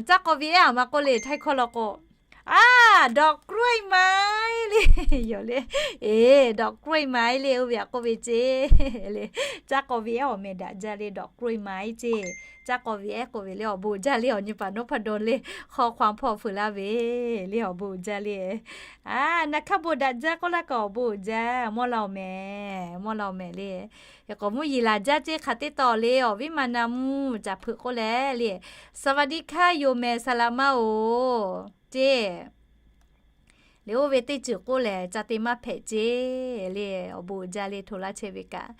caˇ k'aw viˉ ehˉ a ma k'oˆ le, Htaiˇ hkawˇ law k'o, a, ดอกกล้วยไม้ le, yoˬ le, e, ดอกกล้วยไม้ le oˇ ve a k'oˆ ve ceˇ le, caˇ k'aw viˉ ehˉ awˬ meh daꞈ jaˇ le, ดอกกล้วยไม้ ceˇ, caˇ k'aw viˉ ehˉ k'oˆ ve le, awˬ bon jaˇ le, awˬ nyi paˍ nawˉ hpaˇ dawˇ le, hk'aw hk'aw hpawˇ feu laˇ ve le, awˬ bon jaˇ le. A, naˬ hk'aˇ bon daꞈ jaˇ k'oˆ laˇ kaꞈ awˬ bon uiˍ jaˇ, mawˇ la-oˬ mehˍ, mawˇ la-oˬ mehˍ le. Hk'e k'o mvuhˇ yeˬ laˬ jaˇ ceˇ, hk'aˬ teˇ taw le, awˬ viˉ ma na mvuhˇ caˍ hpeuꞈ k'oˆ leh le, สวัสดีค่ะ yoˬ mehˍ saˍ laꞈ ma-oˬ ceˇ le, oˇ ve teˇ ceuˬ k'oˆ lehˬ ca te maˇ hpehꞈ ceˇ le, awˬ bon uiˍ jaˇ le, hto laˇ chehˇ ve kaꞈ,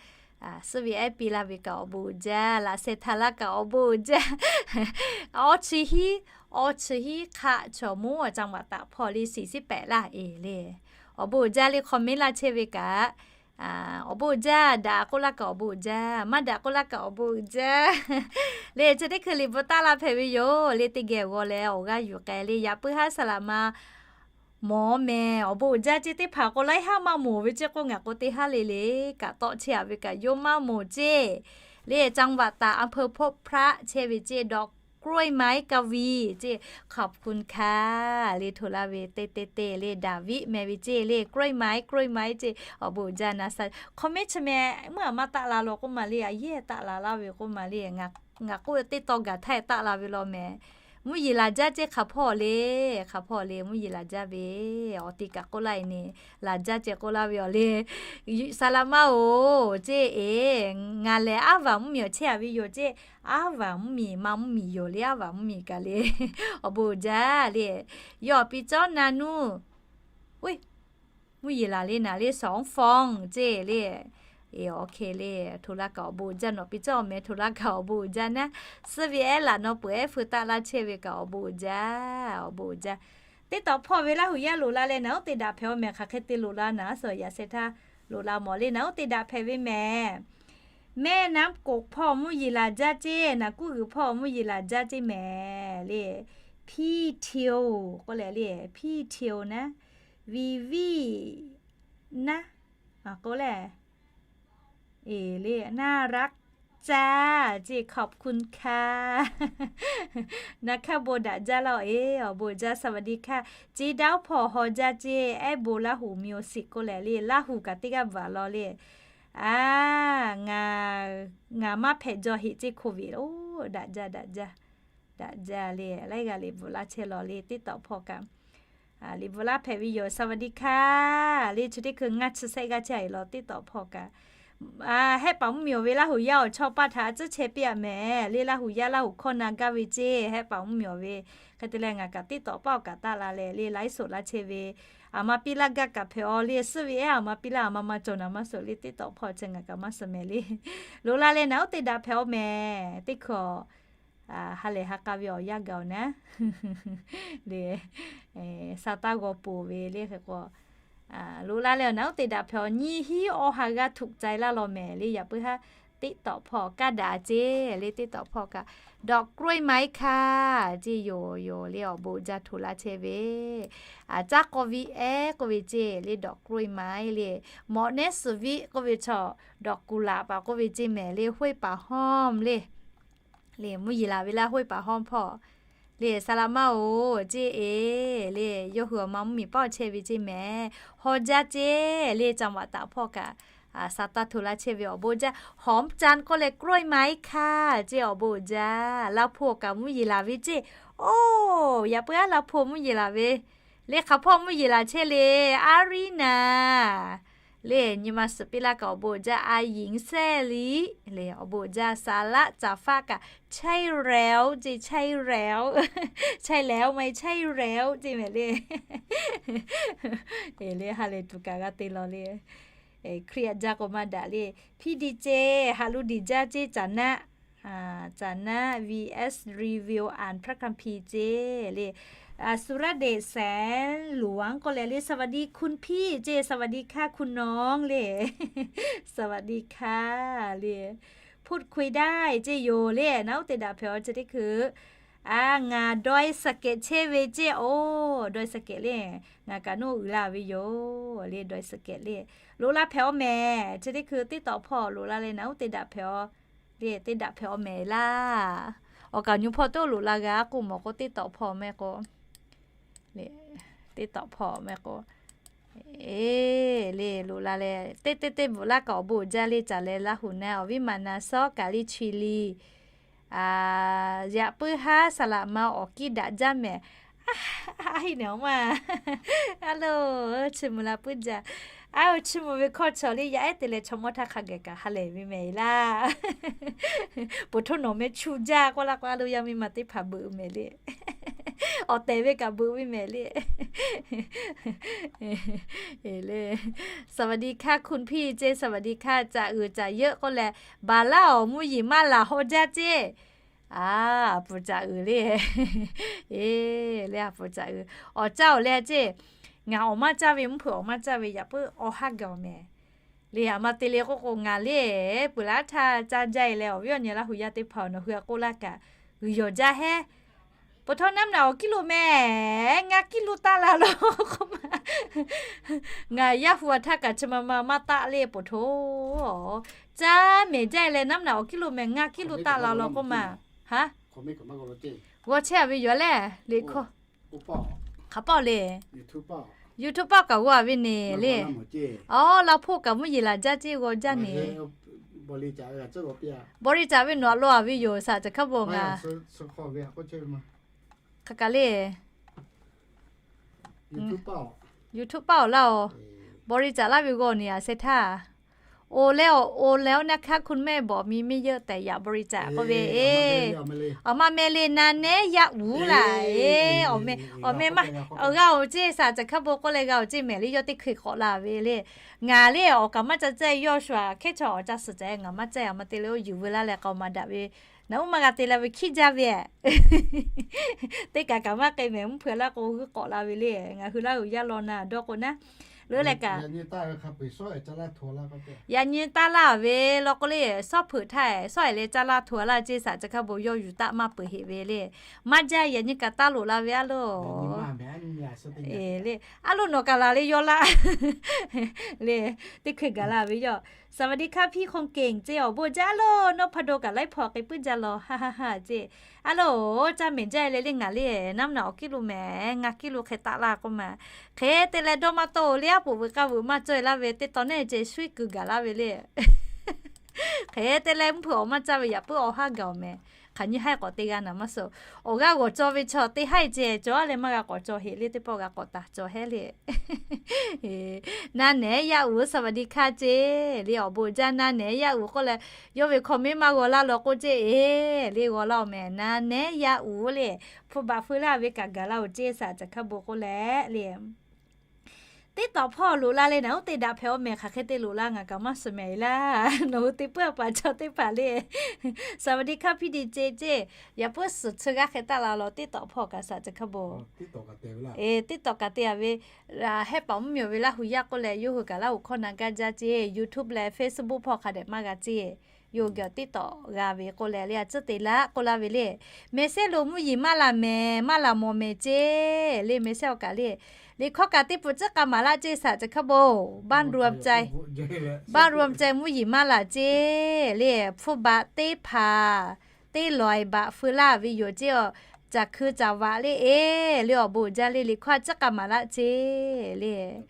suhˉ ve ehˉ piˇ laˇ ve kaꞈ awˬ bon uiˍ jaˇ, laꞈ sheh htaˇ laˇ kaꞈ awˬ bon uiˍ jaˇ. Awˇ chi hiˉ, awˇ chi hiˉ hk'aˆ chaw moˉ a caˇ maꞈ taꞈ hpawˇ le, shiˍ shiˉ pehꞈ laˇ e le, awˬ bon uiˍ jaˇ le, คอมเมนต์ laˇ chehˇ ve kaꞈ Awˬ bon uiˍ jaˇ. Daꞈ k'oˆ laˇ kaꞈ awˬ bon uiˍ jaˇ. Maˇ daꞈ k'oˆ laˇ kaꞈ awˬ bon uiˍ jaˇ. Le chi teˇ hkui liꞈ bvuhꞈ taˆ la hpehꞈ ve yoˬ. Le teˇ geh g'aw leh awˬ g'aˇ yuˬ k'ai le. Yaꞈ puiˉ haˉ saˍ laꞈ ma mawˬ mehˍ. Awˬ bon uiˍ jaˇ ceˇ. Teˇ hpaˍ k'o laiˉ haˉ maˇ moˍ ve ceˇ k'o, ngaˬ k'o teˇ haˉ le le kaꞈ tawˆ chehˇ a ve kaꞈ yawˇ maˇ moˍ ceˇ. Le จังหวัดตาก อำเภอพบพระ chehˇ ve ceˇ. ดอกกล้วยไม้กวี ceˇ ขอบคุณค่ะ le hto laˇ ve teˇ teˇ teˇ le ดาวิ meh ve ceˇ. Le กล้วยไม้ กล้วยไม้ ceˇ awˬ bon uiˍ jaˇ na sa. Comment chi meh mvuhˇ aˬ maˇ taˆ la law k'oˆ ma le, a yehˇ taˆ la laˇ ve k'oˆ ma le. Ngaˬ k'oˆ teˇ taw gaˬ htaˇ taˆ la ve law mehˍ. Mvuhˇ yeˬ laˬ jaˇ ceˇ. Hk'aˬ hpawˇ le, hk'aˬ hpawˇ le mvuhˇ yeˬ laˬ jaˇ ve. Awˬ te kaꞈ k'oˆ laˇ e ne, laˬ jaˇ ceˇ k'oˆ laˇ ve awˬ le. Saˍ laꞈ ma oˬ ceˇ e, ngaˬ lehˬ aˉ vaˬ mvuhˇ miˬ awˬ chehˇ a ve yoˬ ceˇ. Aˉ vaˬ mvuhˇ miˬ, ma mvuhˇ miˬ yoˬ le. Aˉ vaˬ mvuhˇ miˬ kaꞈ le awˬ bon uiˍ jaˇ le. Yawˇ awˬ pi cawˉ na nuˇ, mvuhˇ yeˬ laˬ le naˍ le สองฟอง ceˇ le. E, OK le, hto laˇ kaꞈ awˬ bon uiˍ jaˇ. Nawˬ pi cawˇ awˬ meh hto laˇ kaꞈ awˬ bon uiˍ jaˇ naˉ. Suhˉ ve ehˉ laꞈ naw peuˬ ehˉ feu taˆ laˇ chehˇ ve kaꞈ awˬ bon uiˍ jaˇ, awˬ bon uiˍ jaˇ. Teˇ tawꞈ hpawˇ ve Laˇ huˍ yaˇ loꞈ la leh naˬ oˉ te daꞈ hpehꞈ awˬ mehˍ. Hk'aˬ hk'e te loꞈ la naˉ suh yaꞈ sheh htaˇ loꞈ la mawˬ le. Naˬ oˉ te daꞈ hpehꞈ ve mehˍ. แม่น้ำกก hpawˇ mvuhˇ yeˬ laˬ jaˇ ceˇ. Naˍ kuˉ g'uiˬ hpawˇ mvuhˇ yeˬ laˬ jaˇ ceˇ mehˍ le. พี่เทียว k'oˆ leh le, พี่เทียว naˉ, วิวิ naˉ, k'oˆ leh, e le, น่ารักจ้า ceˇ ขอบคุณค่ะ naˍ hkaˇ bon daꞈ jaˇ laˇ e, awˬ bon uiˍ jaˇ. สวัสดีค่ะ Ceˇ daˇ hpawˇ haw jaˇ ceˇ. Ehˉ bon Laˇ huˍ มีสิทธิ์ k'oˆ leh le, Laˇ huˍ kaꞈ teˇ g'aˇ bvuhꞈ law le. A, ngaˬ maˇ hpehꞈ jaw heꞈ ceˇ โควิด oˬ, daꞈ jaˇ, daꞈ jaˇ, daꞈ jaˇ le. Laiˉ g'aˇ liꞈ bvuhꞈ laˇ chehˇ law le, teˇ tawꞈ hpawˇ kaꞈ liꞈ bvuhꞈ laˇ hpehꞈ ve yoˬ. สวัสดีค่ะ le chi teˇ hkui ngaˇ chi sehˆ g'aˇ chehˇ a law, teˇ tawꞈ hpawˇ kaꞈ Hehˆ paˍ mvuhˇ miˬ awˬ ve Laˇ huˍ yaˇ awˬ chawˇ paˇ htaꞈ a tcuhˉ chehˇ piˇ a mehˍ le. Laˇ huˍ yaˇ Laˇ huˍ hkawˇ na gaˇ ve ceˇ. Hehˆ paˍ mvuhˇ miˬ awˬ ve hk'e te leh ngaˬ kaꞈ teˇ tawꞈ paˇ awˬ kaꞈ taˆ la leh le, ไลฟ์สด laˇ chehˇ ve, aˬ ma piˇ laˇ gaˇ kaꞈ hpehꞈ aw le. Suhˉ ve ehˉ aˬ ma piˇ laˇ, aˬ ma ma cawˬ naˍ maˇ suhˍ le, teˇ tawꞈ hpawˇ chi ngaˬ kaꞈ maˇ suhˍ mehˍ le. Loꞈ la leh naˬ oˉ te daꞈ hpehꞈ awˬ mehˍ. Teˇ hkui ha lehˬ ha k'a ve awˬ yanˇ gaˬ awˬ naˉ le, sa taˇ g'aw poˬ ve le hk'e k'o, loꞈ la leh awˬ naˬ oˉ te daꞈ hpehꞈ awˬ. Nyi hiˉ awˬ ha g'aˇ ถูกใจ laˇ law mehˍ le. Yaꞈ puiˉ haˉ teˇ tawꞈ hpawˇ kaˇ daꞈ ceˇ le, teˇ tawꞈ hpawˇ kaꞈ ดอกกล้วยไม้ค่ะ ceˇ yoˬ yoˬ le, awˬ bon uiˍ jaˇ hto laˇ chehˇ ve. Caˇ k'aw viˆ ehˉ k'oˆ ve ceˇ le, ดอกกล้วยไม้ le. Mawꞈ nehˉ suhˍ viˆ k'oˆ ve chaw, ดอกกุหลาบ paˍ k'oˆ ve ceˇ mehˍ le, ห้วยป่าห้อม le. Le mvuhˇ yeˬ laˬ ve laˇ ห้วยป่าห้อม hpawˇ le, saˍ laꞈ ma oˬ ceˇ e le, yawˇ hui awˬ ma mvuhˇ miˬ paˇ awˬ chehˇ ve ceˇ mehˍ. Haw jaˇ ceˇ le, จังหวัดตาก hpawˇ kaꞈ sa taˇ hto laˇ chehˇ ve, awˬ bon uiˍ jaˇ. หอมจันทร์ k'oˆ leh กล้วยไม้ค่ะ ceˇ awˬ bon uiˍ jaˇ. Laˇ hpu awˬ kaꞈ mvuhˇ yeˬ laˬ ve ceˇ. Oˬ, yaꞈ puiˉ aˉ Laˇ hpu mvuhˇ yeˬ laˬ ve le. Hk'aˬ hpawˇ mvuhˇ yeˬ laˬ chehˇ le, aˉ riˉ naˍ le. Nyi ma suhˍ piˇ laˇ kaꞈ awˬ bon uiˍ jaˇ. A yinˍ sehˇ liꞈ le, awˬ bon uiˍ jaˇ. Saˍ laˆ caˍ faˆ kaꞈ ใช่แล้ว ceˇ, ใช่แล้ว maˇ heˆ ใช่แล้ว ceˇ mehˍ le. Le ha lehˬ tuˬ kaꞈ g'a te law le. Hkriꞈ yaꞈ jaˇ k'o maˇ daꞈ le. พี่ดีเจ haꞈ lu diˍ jaˇ ceˇ. Caˍ naˆ, caˍ naˆ วีเอส รีวิว อ่านพระคัมภีร์ ceˇ le. สุรเดช แสนหลวง k'oˆ leh le, สวัสดีคุณพี่ ceˇ, สวัสดีค่ะคุณน้อง le. สวัสดีค่ะ le. พูดคุยได้ ceˇ yoˬ le. Naˬ oˉ te daꞈ hpehꞈ awˬ chi teˇ hkui, a, ngaˬ ดอยสะเก็ด chehˇ ve ceˇ. Oˬ, ดอยสะเก็ด le, ngaˬ kaꞈ nuˇ uiˍ la ve yoˬ le, ดอยสะเก็ด le. Loꞈ la hpehꞈ awˬ mehˍ. Chi teˇ hkui teˇ tawꞈ hpawˇ loꞈ la leh naˬ oˉ te daꞈ hpehꞈ awˬ le, te daꞈ hpehꞈ awˬ mehˍ laˇ. Awˬ kaˍ nyi hpawˇ teˇ oˉ loꞈ la g'a k'o mawˬ k'o teˇ tawꞈ hpawˇ mehˍ k'o le, teˇ tawꞈ hpawˇ mehˍ k'o, e, le loꞈ la leh teˇ teˇ teˇ bvuhꞈ laˇ kaꞈ awˬ bon uiˍ jaˇ le. Caˍ leh Laˇ huˍ naˆ awˬ viˉ maˍ na sawˉ kaꞈ le chi li, yaꞈ puiˉ haˉ saˍ laꞈ ma awˬ kiˇ daꞈ jaˇ mehˍ. A, a hi nehˬ awˬ ma, a lo, chi mvuh la puiˉ jaˇ. A, chi mvuh ve hkawˇ chaw le yaˇ ehˉ te leh chaw mawˇ htaˇ hk'a geh kaꞈ ha lehˬ ve mehˍ laˇ. Peuˬ htoˇ nawˬ meh chu jaˇ k'oˆ laˇ k'o, a lo yaˇ miˇ ma teˇ hpaˍ beuꞈ mehˍ le. Awˬ tehˬ ve kaꞈ beuꞈ ve mehˍ le. E le, สวัสดีค่ะคุณพี่ ceˇ, สวัสดีค่ะ caꞈ uiˍ caꞈ yeuˆ k'oˆ leh, baˬ laˇ awˬ mvuhˇ yeˬ maˇ laˬ haw jaˇ ceˇ. A, a puˍ caꞈ uiˍ le. E le, a puˍ caꞈ uiˍ. Awˬ caˇ awˬ leh ceˇ, ngaˬ awˬ maˇ caˇ ve, mvuhˇ hpeuꞈ awˬ maˇ caˇ ve, yaꞈ puiˉ awˬ haˉ gaˬ awˬ mehˍ. Leh aˬ ma te le k'oˆ k'o, ngaˬ le peuˬ laˇ htaˇ caˇ jaˇ e leh, awˬ viˉ awˬ nyi Laˇ huˍ yaˇ teˇ hpaˍ nawˬ hui a k'oˆ laˇ kaꞈ g'uiˬ yawˬ jaˇ hehˉ. Poˬ htawˇ naˉ mvuhˇ naꞈ awˬ kiˇ lo mehˍ, ngaˇ kiˇ lo taˆ la law k'oˆ ma. Ngaˬ Yaˇ hu a htaˇ kaꞈ chi ma ma maˇ taˆ le poˬ htawˇ. Caˇ mehˍ jaˇ e leh naˉ mvuhˇ naꞈ awˬ kiˇ lo mehˍ, ngaˇ kiˇ lo taˆ la law k'oˆ ma. Haˉ, g'aw chehˇ a ve yoˬ leh, liꞈ hkawˇ hk'a paˆ le. YouTube paˆ kaꞈ g'aw a ve neˬ le. Awˬ, Laˇ hpoˆ kaꞈ mvuhˇ yeˬ laˬ jaˇ ceˇ g'aw jaˇ neˬ. Bawˬ le caꞈ ve nawˬ a law a ve yoˬ, saˍ caˬ hkaˇ bon ngaˬ hk'a kaꞈ le. YouTube paˆ awˬ laˇ oˬ. Bawˬ le caꞈ laˇ ve g'aw neˬ a seh htaˇ. O leh awˬ, o leh oˇ naˆ hkaˇ hkunˇ mehˆ bawˬ mi miˇ yeuˆ tehꞈ yaꞈ bawˬ le caꞈ k'oˆ ve e. Awˬ ma meh le, na nehˉ yaˇ uˍ laˇ e. Awˬ meh, awˬ meh maˇ, awˬ g'a oˬ ceˇ, saˍ caˬ hkaˇ bon k'oˆ leh g'a oˬ ceˇ mehˍ le, yawˇ teˇ hkui k'awꞈ la ve le. Ngaˬ le awˬ kaꞈ maˇ ca caˇ, yawˇ shu a hkehˉ chaw awˬ ca suhˍ caꞈ ngaˬ maˇ caˇ, awˬ ma te leh oˇ yuˬ veu laˇ leh k'aoˍ maˍ daꞈ ve. Naˉ uˉ maˇ g'a te la ve hkiˇ jaˇ ve. Teˇ kaꞈ kaꞈ maˇ k'ai mehˍ, mvuhˇ hpeuꞈ laˇ k'o g'uiˇ k'awꞈ la ve le. Ngaˬ hui Laˇ huˍ yaˇ law na dawˇ k'o naˉ. Leuˉ leh kaꞈ yaꞈ nyi taˇ laˇ ve lo k'o le, sawˉ hpeuꞈ htaˇ sawˉ e leh caˇ laˇ hto laˇ ceˇ, saˍ caˬ hkaˇ bon yawˇ yuˬ taˆ maˇ peuˬ heꞈ ve le. Maˇ jaˇ, yaꞈ nyi kaꞈ taˇ loꞈ la ve a loˬ. Le, a loˬ nawˬ kaꞈ laˬ le yawˇ laˇ le. Teˇ hkui gaˬ la ve yoˬ. สวัสดีค่ะพี่คงเก่ง ceˇ, awˬ bon jaˇ a loˬ, nawˇ hpa do kaꞈ laiˉ hpaw k'ai puiˉ jaˇ law, ha ha ha ceˇ. A loˬ, caˇ mehˍ jaˇ e leh le ngaˬ le naˉ mvuhˇ naꞈ awˬ kiˇ lo mehˍ, ngaˇ kiˇ lo hk'e taˆ laˇ k'oˆ ma. Hk'e te leh dawˇ maˇ tawˆ o le, aˉ poꞈ veuꞈ k'aˇ veuꞈ maˇ cawˇ e laˇ ve teˇ tawn neˇ ceh shuiˉ kuiˬ gaˬ laˇ ve le. Hk'e te leh mvuhˇ hpeuꞈ awˬ maˇ caˇ ve yaꞈ puiˉ awˬ haˉ gaˬ awˬ mehˍ. Hk'aˬ nyi haiˉ k'awꞈ te g'a naˍ maˇ suh. Awˬ g'aˇ g'awˬ cawˇ ve chaw teˇ haiˉ ceh cawˬ a leh maˇ g'a k'awꞈ cawˬ heꞈ le, teˇ pawˆ g'a k'awꞈ taˍ cawˬ hehˉ le. Na nehˉ yaˇ uˍ สวัสดีค่ะ ceˇ le, awˬ bon jaˇ na nehˉ yaˇ uˍ k'oˆ leh, yawˇ ve hkawˇ miˉ maˇ g'aw laˇ law k'oˆ ceˇ e, le g'aw laˇ oˬ mehˍ na nehˉ yaˇ uˍ le. Hpu baꞈ feu laˇ ve kaꞈ gaˬ la oˬ ceˇ, saˍ caˬ hkaˇ bon k'oˆ leh le. Teˇ tawꞈ hpawˇ loꞈ la leh naˉ uˉ te daꞈ hpehꞈ awˬ mehˍ, hk'aˬ hk'e te loꞈ la ngaˬ kaꞈ maˇ suhˍ mehˍ e laˇ. Nawˬ hui te puiˉ a paˍ chaw teˇ hpaˍ le. สวัสดีค่ะ พี่ดีเจ ceˇ, yaꞈ puiˉ suhˍ chi g'aˇ hk'e taˆ la law teˇ tawꞈ hpawˇ kaꞈ saˍ caˬ hkaˇ bon. Teˇ tawꞈ kaꞈ te a ve, hehˆ paˍ mvuhˇ miˬ ve Laˇ huˍ yaˇ k'oˆ leh yawˇ hui kaꞈ Laˇ huˍ hkawˇ na gaˇ jaˇ ceˇ, YouTube leh Facebook hpawˇ hk'a dehꞈ maˇ g'a ceˇ. Yawˇ hui geh teˇ tawꞈ g'a ve k'oˆ leh le, a tcuhˉ te laˇ k'oˆ laˇ ve le. Mehˍ sehˉ lo mvuhˇ yeˬ maˇ laˬ mehˍ, maˇ laˬ mawˬ mehˍ ceˇ le, mehˍ sehˉ awˬ kaꞈ le. Liꞈ hkawˇ kaꞈ teˇ peuˬ tcuhˉ k'a maˍ laˇ ceˇ, saˍ caˬ hk'a bon. บ้านรวมใจ บ้านรวมใจ mvuhˇ yeˬ maˇ laˬ ceˇ le, hpfuhˇ baꞈ teˇ hpaˍ teˇ lawˬ baꞈ feu laˇ ve yoˬ ceˇ, awˬ caˬ hkui caˬ vaꞈ le e, le awˬ bon jaˇ le, liꞈ hkawˇ a tcuhˉ k'a maˍ laˇ ceˇ le.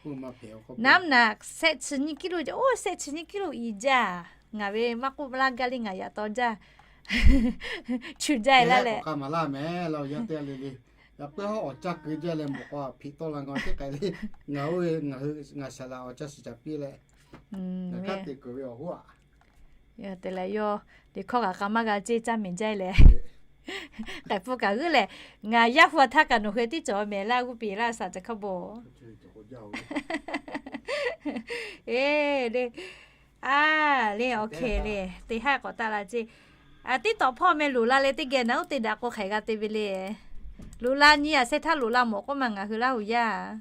Naˉ mvuhˇ naꞈ shehˆ chi nyiˇ kiˇ lo jaˇ, oˇ shehˆ chi nyiˇ kiˇ lo i jaˇ. Ngaˬ ve maˇ k'oˆ laˇ gaˇ le, ngaˬ yaꞈ taw jaˇ. Chu jaˇ e laˇ leh k'a maˍ laˇ mehˍ, le awˬ yaˇ teˇ g'aˇ le le. Yaꞈ puiˉ hawˉ awˬ caˇ keu jaˇ leh mawˬ k'aw hpiꞈ tawˆ la ngaˬ teˇ k'ai le. Ngaˬ oˇ ve ngaˬ hui ngaˬ shaˍ laꞈ awˬ caˇ shiˍ caˍ piˇ leh, ngaˬ kaꞈ te kuˬ ve awˬ hoˉ aꞈ. Te leh yawˇ teˇ hkawˇ kaꞈ k'a maˇ g'a ceˇ, caˇ mehˍ jaˇ e leh. K'ehˬ hpu kaꞈ g'uiˇ lehˬ, ngaˬ Yaˇ hu a htaˇ kaꞈ nawˬ hui teˇ cawˬ mehˍ laˇ g'uˇ piˍ laˇ, saˍ caˬ hk'a bon. E, le, a, le, OK le, teˇ haˉ k'awꞈ taˆ la ceˇ. A, teˇ tawꞈ hpawˇ meh loꞈ la leh teˇ geh naˉ uˉ te daꞈ k'o hk'aˬ g'a te ve le. Loꞈ la nyi a seh htaˇ loꞈ la mawˬ k'oˆ ma ngaˬ hui Laˇ huˍ yaˇ.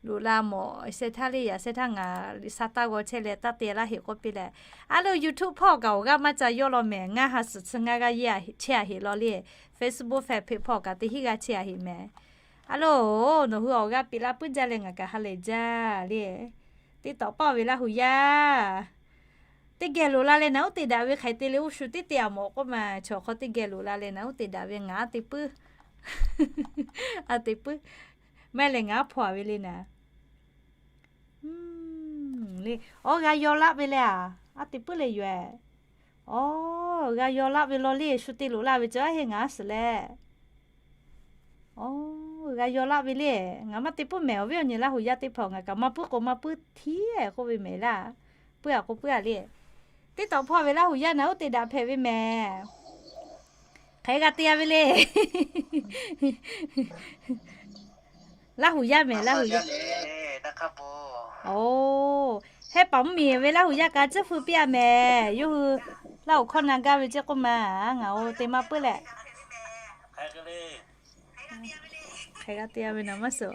Loꞈ la mawˬ seh htaˇ le, yaꞈ seh htaˇ ngaˬ liꞈ sha taˇ g'aw chehˇ leh taˇ te laˇ heꞈ k'oˆ piˇ leh. A loˬ YouTube hpawˇ kaꞈ awˬ g'aˇ maˇ ca yawˇ law mehˍ, ngaˇ ha suhˍ chi ngaˇ g'aˇ yehˇ chehˇ a heꞈ law le. Facebook fanpage hpawˇ kaꞈ teˇ hinˉ g'aˇ chehˇ a heꞈ mehˍ. A loˬ, nawˬ hui awˬ g'aˇ piˇ laˇ puiˉ jaˇ leh ngaˬ kaꞈ ha lehˬ jaˇ le. Teˇ tawꞈ pawˆ ve Laˇ huˍ yaˇ. Teˇ geh loꞈ la leh naˉ uˉ te daꞈ ve hk'aˬ hk'e te le, oˇ shu teˇ te a mawˬ k'oˆ ma, chaw hk'aw teˇ geh loꞈ la leh naˉ uˉ te daꞈ ve ngaˬ a te puiˉ. A te puiˉ. Maˇ heˆ leh ngaˬ a hpaw a ve le naˍ. Awˬ g'a yaw laˆ ve le a, a te puiˉ leh yoˬ. Awˬ g'a yaw laˆ ve law le, shu te loꞈ la ve cawˬ a heˆ ngaˬ a suhˍ leh. Awˬ g'a yaw laˆ ve le, ngaˬ maˇ te puiˉ mehˍ, awˬ viˉ awˬ nyi Laˇ huˍ yaˇ teˇ hpaˍ ngaˬ kaꞈ maˇ puiˉ k'o maˇ puiˉ htiˉ k'oˆ ve mehˍ laˇ. Puiˉ a k'o puiˉ a le. Teˇ tawꞈ hpawˇ ve Laˇ huˍ yaˇ naˉ uˉ te daꞈ hpehꞈ ve mehˍ. Hk'aˬ g'a te a ve le. Laˇ huˍ yaˇ mehˍ, Laˇ huˍ yaˇ. Oˬ, hehˆ paˍ mvuhˇ miˬ ve Laˇ huˍ yaˇ kaꞈ tcuhˉ feu piˇ a mehˍ. Yawˇ hui Laˇ huˍ hkawˇ na gaˇ ve ceˇ k'oˆ ma, ngaˬ oˬ te maˇ puiˉ leh. Hk'aˬ g'a te a ve naˍ maˇ suhˍ.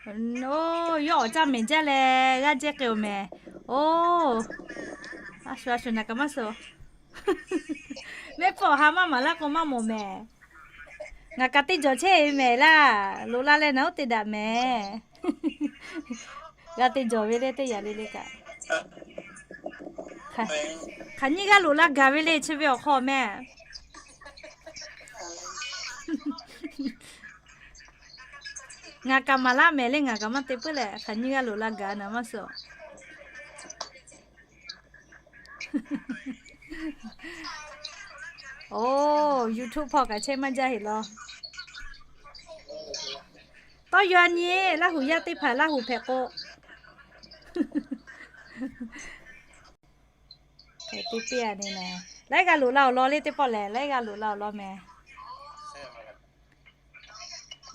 Oˇ, yawˇ awˬ caˇ mehˍ jaˇ leh g'aˇ jehˇ k'ai-oˬ mehˍ. Oˇ, a shu a shu naˍ kaꞈ maˇ suh. Mehˆ hpfuhˇ awˬ ha maˇ maˍ laˇ k'o maˇ mawˬ mehˍ. Ngaˬ kaꞈ teˇ jawˬ chehˇ ve mehˍ laˇ. Loꞈ la leh naˬ oˉ te daꞈ mehˍ. G'a te jawˬ ve le teˇ yanˇ le le kaꞈ. Hk'aˬ nyiˇ g'aˇ loꞈ la gaˬ ve le chi ve awˬ hk'aw mehˍ. Ngaˬ kaꞈ maˍ laˇ mehˍ le, ngaˬ kaꞈ maˇ te puiˉ leh hk'aˬ nyiˇ g'aˇ loꞈ la gaˬ naˍ maˇ suh. Oˇ, YouTube hpawˇ kaꞈ chehˇ maˇ jaˇ heˍ law. Tawˇ yaw a nyi, Laˇ huˍ yaˇ teˇ hpaˍ Laˇ huˍ hpehꞈ k'o, hpehꞈ te piˇ a nyi na. Laiˉ g'aˇ loꞈ la awˬ lawn le teˇ pawˆ lehˬ, laiˉ g'aˇ loꞈ la awˬ lawn mehˍ.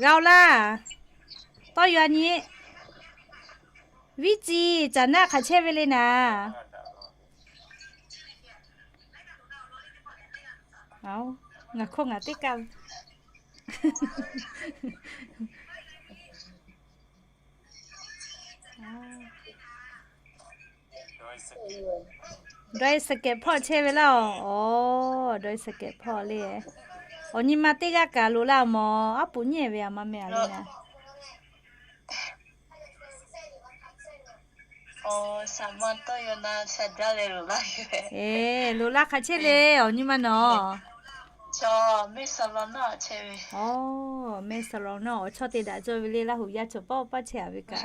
G'a-oˬ laˇ. Tawˇ yaw a nyi. Viˉ ciˇ caˬ naˆ hk'aˬ chehˇ ve le naˍ. Ngaˬ hkawˇ ngaˬ teˇ kaˇ. Dawˇ-e saˍkehˍ hpawˇ chehˇ ve laˇ-oˬ. Aˬ, dawˇ-e saˍkehˍ hpawˇ le. Awˬ nyi ma teˇ g'aˇ kaꞈ loꞈ la mawˬ, aˉ poꞈ nyi ve a ma meh a le na. Eˬ, loꞈ la hk'aˬ chehˇ le, awˬ nyi ma nawˬ. Aˬ, mehˆ saˍ law nawˉ awˬ chawˇ te daꞈ cawˇ ve le, Laˇ huˍ yaˇ cawˬ pawˆ paˇ chehˇ a ve kaꞈ.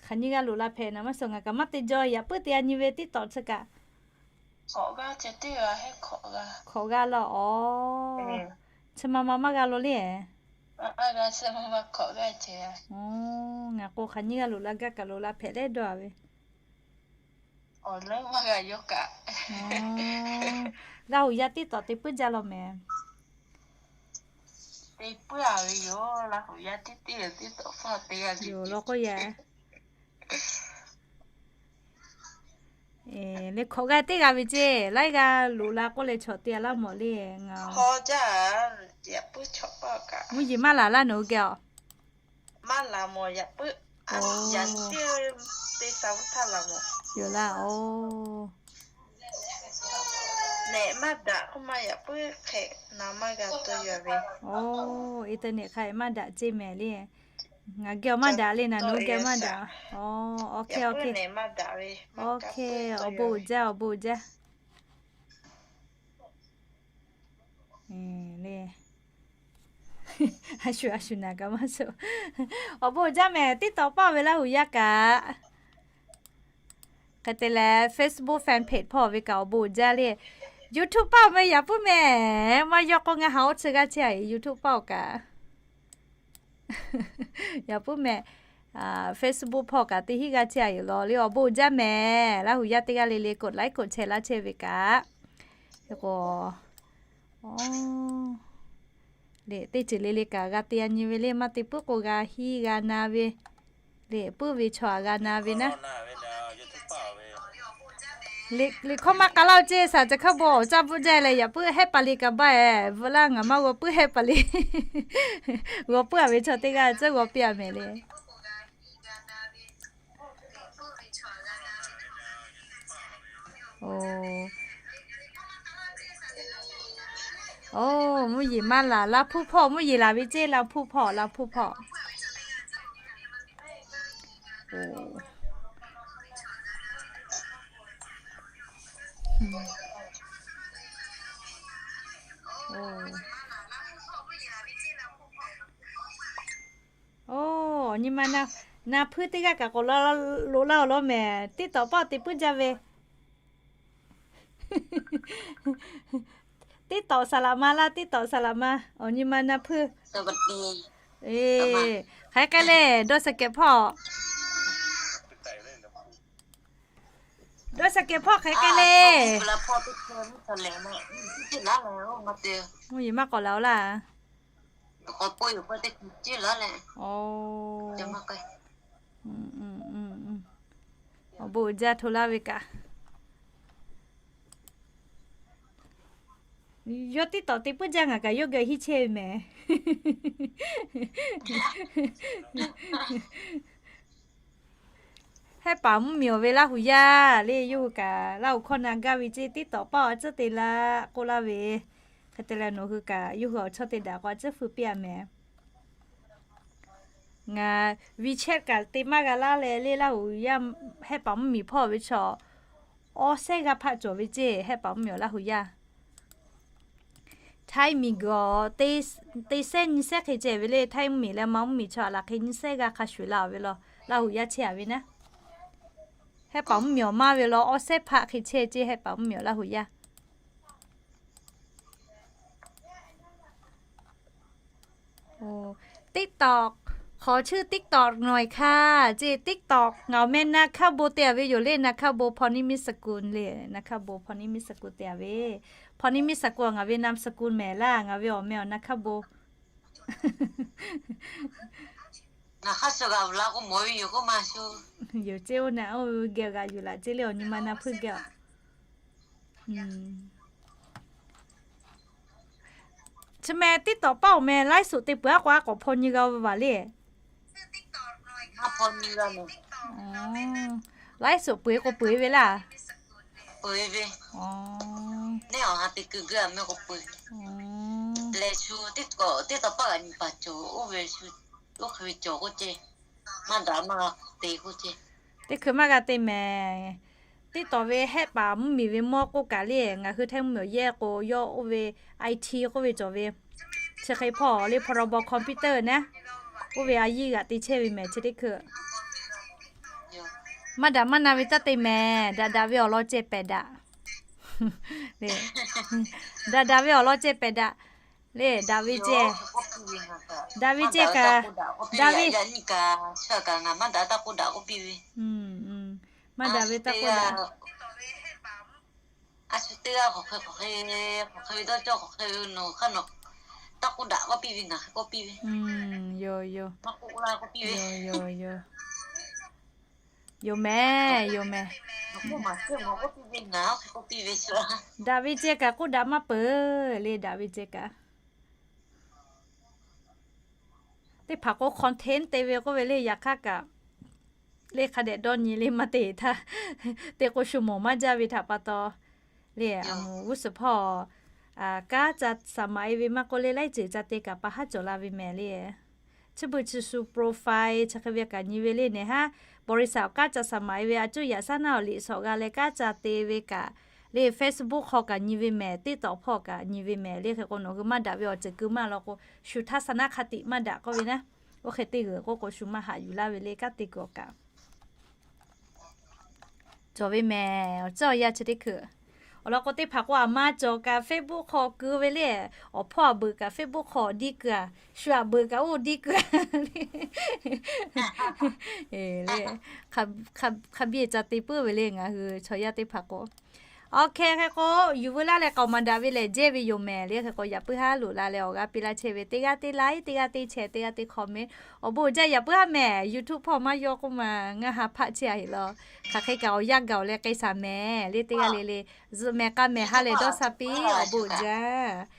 Hk'aˬ nyiˇ g'aˇ loꞈ la hpehꞈ naˍ maˇ suh, ngaˬ kaꞈ maˇ te jaw, yaꞈ puiˉ te a nyi ve tiˉ tawꞈ chi kaꞈ. Hk'awꞈ g'aˇ laˇ-oˬ. Chi ma ma maˇ g'a law le. Ngaˬ k'o hk'aˬ nyiˇ g'aˇ loꞈ la gaˇ kaꞈ loꞈ la hpehꞈ leh dawˇ a ve. Laˇ huˍ yaˇ tiˉ tawꞈ te puiˉ jaˇ law mehˍ. Yoˬ law k'oˆ yaˇ. Eˬ, le hk'awꞈ g'aˇ teˇ g'a ve ceˇ, laiˉ g'aˇ loꞈ la k'oˆ leh chawꞈ te a laˇ mawˬ le ngaˬ. Mvuhˇ yeˬ maˇ laˬ laˇ nawˬ hui geh a. Yoˬ laˇ, oˬ. Oˇ, internet hk'a maˇ daꞈ ceˇ mehˍ le. Ngaˬ geh awˬ maˇ daꞈ le, naˬ nawˬ geh maˇ daꞈ. Oˇ, awˬ hk'e, awˬ hk'e. Awˬ bon uiˍ jaˇ, awˬ bon uiˍ jaˇ. Le, a shu a shu naˍ kaꞈ maˇ shu. Awˬ bon uiˍ jaˇ mehˍ, tiˉ tawꞈ paˇ ve Laˇ huˍ yaˇ kaꞈ. Hk'e te leh Facebook fan page hpawˇ ve kaꞈ awˬ bon uiˍ jaˇ le. YouTube paˇ meh yaꞈ puiˉ mehˍ, maˇ yaw k'o ngaˬ ha oˇ chi g'aˇ chehˇ a, YouTube paˇ-oˬ kaꞈ. Yaꞈ puiˉ mehˍ, Facebook hpawˇ kaꞈ teˇ hinˉ g'aˇ chehˇ a yoˬ law le, awˬ bon uiˍ jaˇ mehˍ. Laˇ huˍ yaˇ teˇ g'aˇ le le กดไลค์ กดแชร์ laˇ chehˇ ve kaꞈ. K'o, le teˇ ceuˬ le le kaꞈ g'a te a nyi ve le, maˇ te puiˉ k'o g'a hiˇ g'a na ve, le puiˉ ve chaw aꞈ g'a na ve naˉ. Liꞈ hkawˇ maˇ k'a laˇ-oˬ ceˇ, shaˍ caˬ hkaˇ bon awˬ caˇ bvuhˆ jaˇ leh yaꞈ puiˉ hehˆ paˍ le kaꞈ baˇ-eˬ bvuhˆ laˇ, ngaˬ maˇ g'aw puiˉ hehˆ paˍ le. G'aw puiˉ a ve chaw teˇ g'aˇ ceuˬ g'aw piˇ a mehˍ le. Oˇ, mvuhˇ yeˬ maˇ laˬ, Laˇ hpuˇ hpawˇ mvuhˇ yeˬ laˬ ve ceˇ, Laˇ hpuˇ hpawˇ, Laˇ hpuˇ hpawˇ. Oˇ, awˬ nyi ma na, na hpuiˇ teˇ g'aˇ kaꞈ k'awꞈ loꞈ la awˬ lawn mehˍ, tiˉ tawꞈ paˇ te puiˉ jaˇ ve. Tiˉ tawꞈ saˍ laꞈ ma laˇ, tiˉ tawꞈ saˍ laꞈ ma, awˬ nyi ma na hpuiˇ. Eˬ, hk'aˬ hk'e le, dawˇ saˍ kehˍ hpawˇ. Dawˇ saˍ kehˍ hpawˇ hk'aˬ hk'e le. Mvuhˇ yeˬ maˇ k'awꞈ laˬ-oˬ laˇ. Awˬ bon uiˍ jaˇ hto laˇ ve kaꞈ. Yawˇ TikTok te puiˉ jaˇ, ngaˬ kaꞈ yawˇ geh hiˇ chehˇ ve mehˍ. Hehˆ paˍ mvuhˇmiˬ awˬ ve Laˇ huˍ yaˇ le, yawˇ hui kaꞈ Laˇ huˍ hkawˇ na gaˇ ve ceˇ, TikTok paˇ awˬ tcuhˉ te laˇ k'oˆ laˇ ve. Hk'e te leh nawˬ hui kaꞈ yawˇ hui awˬ chawˇ te daꞈ k'o a tcuhˉ feu piˇ a mehˍ. Ngaˬ WeChat kaꞈ te maˇ g'a laˇ leh le, Laˇ huˍ yaˇ Hehˆ paˍ mvuhˇmiˬ hpawˇ ve chaw awˬ sehˉ g'aˇ hpaˆ cawˬ ve ceˇ, Hehˆ paˍ mvuhˇmiˬ awˬ Laˇ huˍ yaˇ. Htaiˇ miˬguiˬ awˬ te sehˉ nyiˇ sehˉ hk'e ceh ve le, Htaiˇ mvuhˇmiˬ leh Manˇ mvuhˇmiˬ chaw aꞈ laˬ hk'e nyiˇ sehˉ g'aˇ hk'a shuˍ la ve law, Laˇ huˍ yaˇ chehˇ a ve naˉ. Hehˆ paˍ mvuhˇmiˬ awˬ maˇ ve law, awˬ sehˉ hpaˆ hk'e chehˇ ceˇ, Hehˆ paˍ mvuhˇmiˬ awˬ Laˇ huˍ yaˇ. TikTok, ขอชื่อ TikTok หน่อยค่ะ ceˇ, TikTok ngaˬ awˬ meh Na Hkaˇ Bo te a ve yoˬ le, Na Hkaˇ Bo พรนิมิตสกุล le, Na Hkaˇ Bo พรนิมิตสกุล te a ve, พรนิมิตสกุล ngaˬ ve นามสกุล mehˍ laˇ, ngaˬ ve awˬ meh awˬ Na Hkaˇ Bo. Yoˬ ceˇ, oˇ naˆ oˇ ve geh g'aꞈ yuˬ laꞈ ceˇ le, awˬ nyi ma na hpuiˇ geh a. Chi meh TikTok paˇ awˬ meh ไลฟ์สด te peuˬ aˉ k'o a k'awꞈ hpaw nyi g'a ve vaˬ le. ไลฟ์สด peuˬ e k'o peuˬ e ve laˇ. Lehˬ shu TikTok, TikTok paˇ g'aꞈ nyi paˍ cawˬ oˇ ve shu, oˇ hk'e ve cawˬ k'oˆ ceˇ, maˇ daꞈ maˇ g'a te k'oˆ ceˇ. Teˇ hkui maˇ g'a te mehˍ. TikTok ve Hehˆ paˍ mvuhˇmiˬ ve mawˇ k'oˆ kaꞈ le, ngaˬ hui Htaiˇ mvuhˇmiˬ awˬ yehˇ k'o yawˇ oˇ ve IT k'oˆ ve cawˬ ve, chi hk'e hpawˇ le พรบ คอมพิวเตอร์ naˉ, oˇ ve a yiˇ g'aꞈ te chehˇ ve mehˍ chi teˇ hkui. Maˇ daꞈ maˇ na ve taˇ te mehˍ, daꞈ daꞈ ve awˬ lawn ceh pehꞈ daꞈ. Daꞈ daꞈ ve awˬ lawn ceh pehꞈ daꞈ. Le daꞈ ve ceh, daꞈ ve ceh kaꞈ, daꞈ ve, maˇ daꞈ ve taˇ k'oˆ daꞈ. A shu teˇ g'aˇ k'awꞈ hk'e, k'awꞈ hk'e, k'awꞈ hk'e ve dawˇ cawˇ k'awꞈ hk'e ve nawˬ hk'aˇ nawˬ taˇ k'oˆ daꞈ k'oˆ piˇ ve, ngaˬ hk'e k'oˆ piˇ ve. Yoˬ yoˬ. Maˇ k'oˆ laˇ k'oˆ piˇ ve. Yoˬ mehˍ, yoˬ mehˍ. Daꞈ ve ceh kaꞈ k'oˆ daꞈ maˇ peuˬ le, daꞈ ve ceh kaꞈ. Teˇ hpaˍ k'o content te ve k'oˆ ve le, yaꞈ hk'aˇ kaꞈ le hk'a dehꞈ dawˇ nyi le maˇ te htaˇ, te k'o shu mawˬ maˇ jaˇ ve htaꞈ pa taw le, a moˍ g'uˇ suhˍ hpawˇ kanˉ ca saˍ maˍ e ve maˇ k'oˆ le, laiˉ ceuˬ ca te kaꞈ pa haˉ cawˬ la ve mehˍ le. Chi beuꞈ chi shu profile chi hk'e ve kaꞈ nyi ve le nehˬ haˉ, บริษัท awˬ kanˉ ca saˍ maˍ e ve a cuˇ yaꞈ shaˉ naˆ awˬ liꞈ shawˍ g'a leh kanˉ ca te ve kaꞈ le, Facebook hk'aw kaꞈ nyi ve mehˍ, TikTok hpawˇ kaꞈ nyi ve mehˍ le. Hk'e k'o nawˬ hui maˇ daꞈ ve awˬ ceuˬ keu maˇ law k'o, shu htaˇ shaˉ naˆ hk'a tiꞈ maˇ daꞈ k'oˆ ve naˉ. Oˇ hk'e te g'uiˬ k'oˆ k'o shu maˇ haꞈ yuˬ laˇ ve le, kanˉ te kuiˬ awˬ kaꞈ cawˬ ve mehˍ. Awˬ ceuˬ awˬ yanˇ chi teˇ hkui awˬ lawn k'o, teˇ hpaˍ k'o aˬ ma cawˬ kaꞈ Facebook hk'aw keu ve le. Awˬ hpawˇ aꞈ beuꞈ kaꞈ Facebook hk'aw diˇ keu a, shu aꞈ beuꞈ kaꞈ oˇ diˇ keu a le. Hk'a biˇ ca te puiˉ ve le, ngaˬ hui chaw yaˇ teˇ hpaˍ k'o. Awˬ hk'e hk'e k'o, yuˬ veu laˇ leh k'aoˍ maˍ daꞈ ve lehˬ jehˇ ve yoˬ mehˍ le. Hk'e k'o yaꞈ puiˉ haˉ loꞈ la leh awˬ g'aˇ piˇ laˇ chehˇ ve, teˇ g'aˇ teˇ like, teˇ g'aˇ teˇ share, teˇ g'aˇ teˇ comment, awˬ bon uiˍ jaˇ yaꞈ puiˉ haˉ mehˍ. YouTube hpawˇ maˇ yawˇ k'oˆ ma, ngaˇ ha hpaˆ chehˇ a heꞈ law. Hk'aˬ hk'e kaꞈ awˬ yanˇ gaˬ awˬ leh k'ai shaˍ mehˍ le, teˇ g'aˇ le le. Zuhꞈ mehˍ k'a mehˍ ha lehˬ dawˇ sha piˇ, awˬ bon uiˍ jaˇ.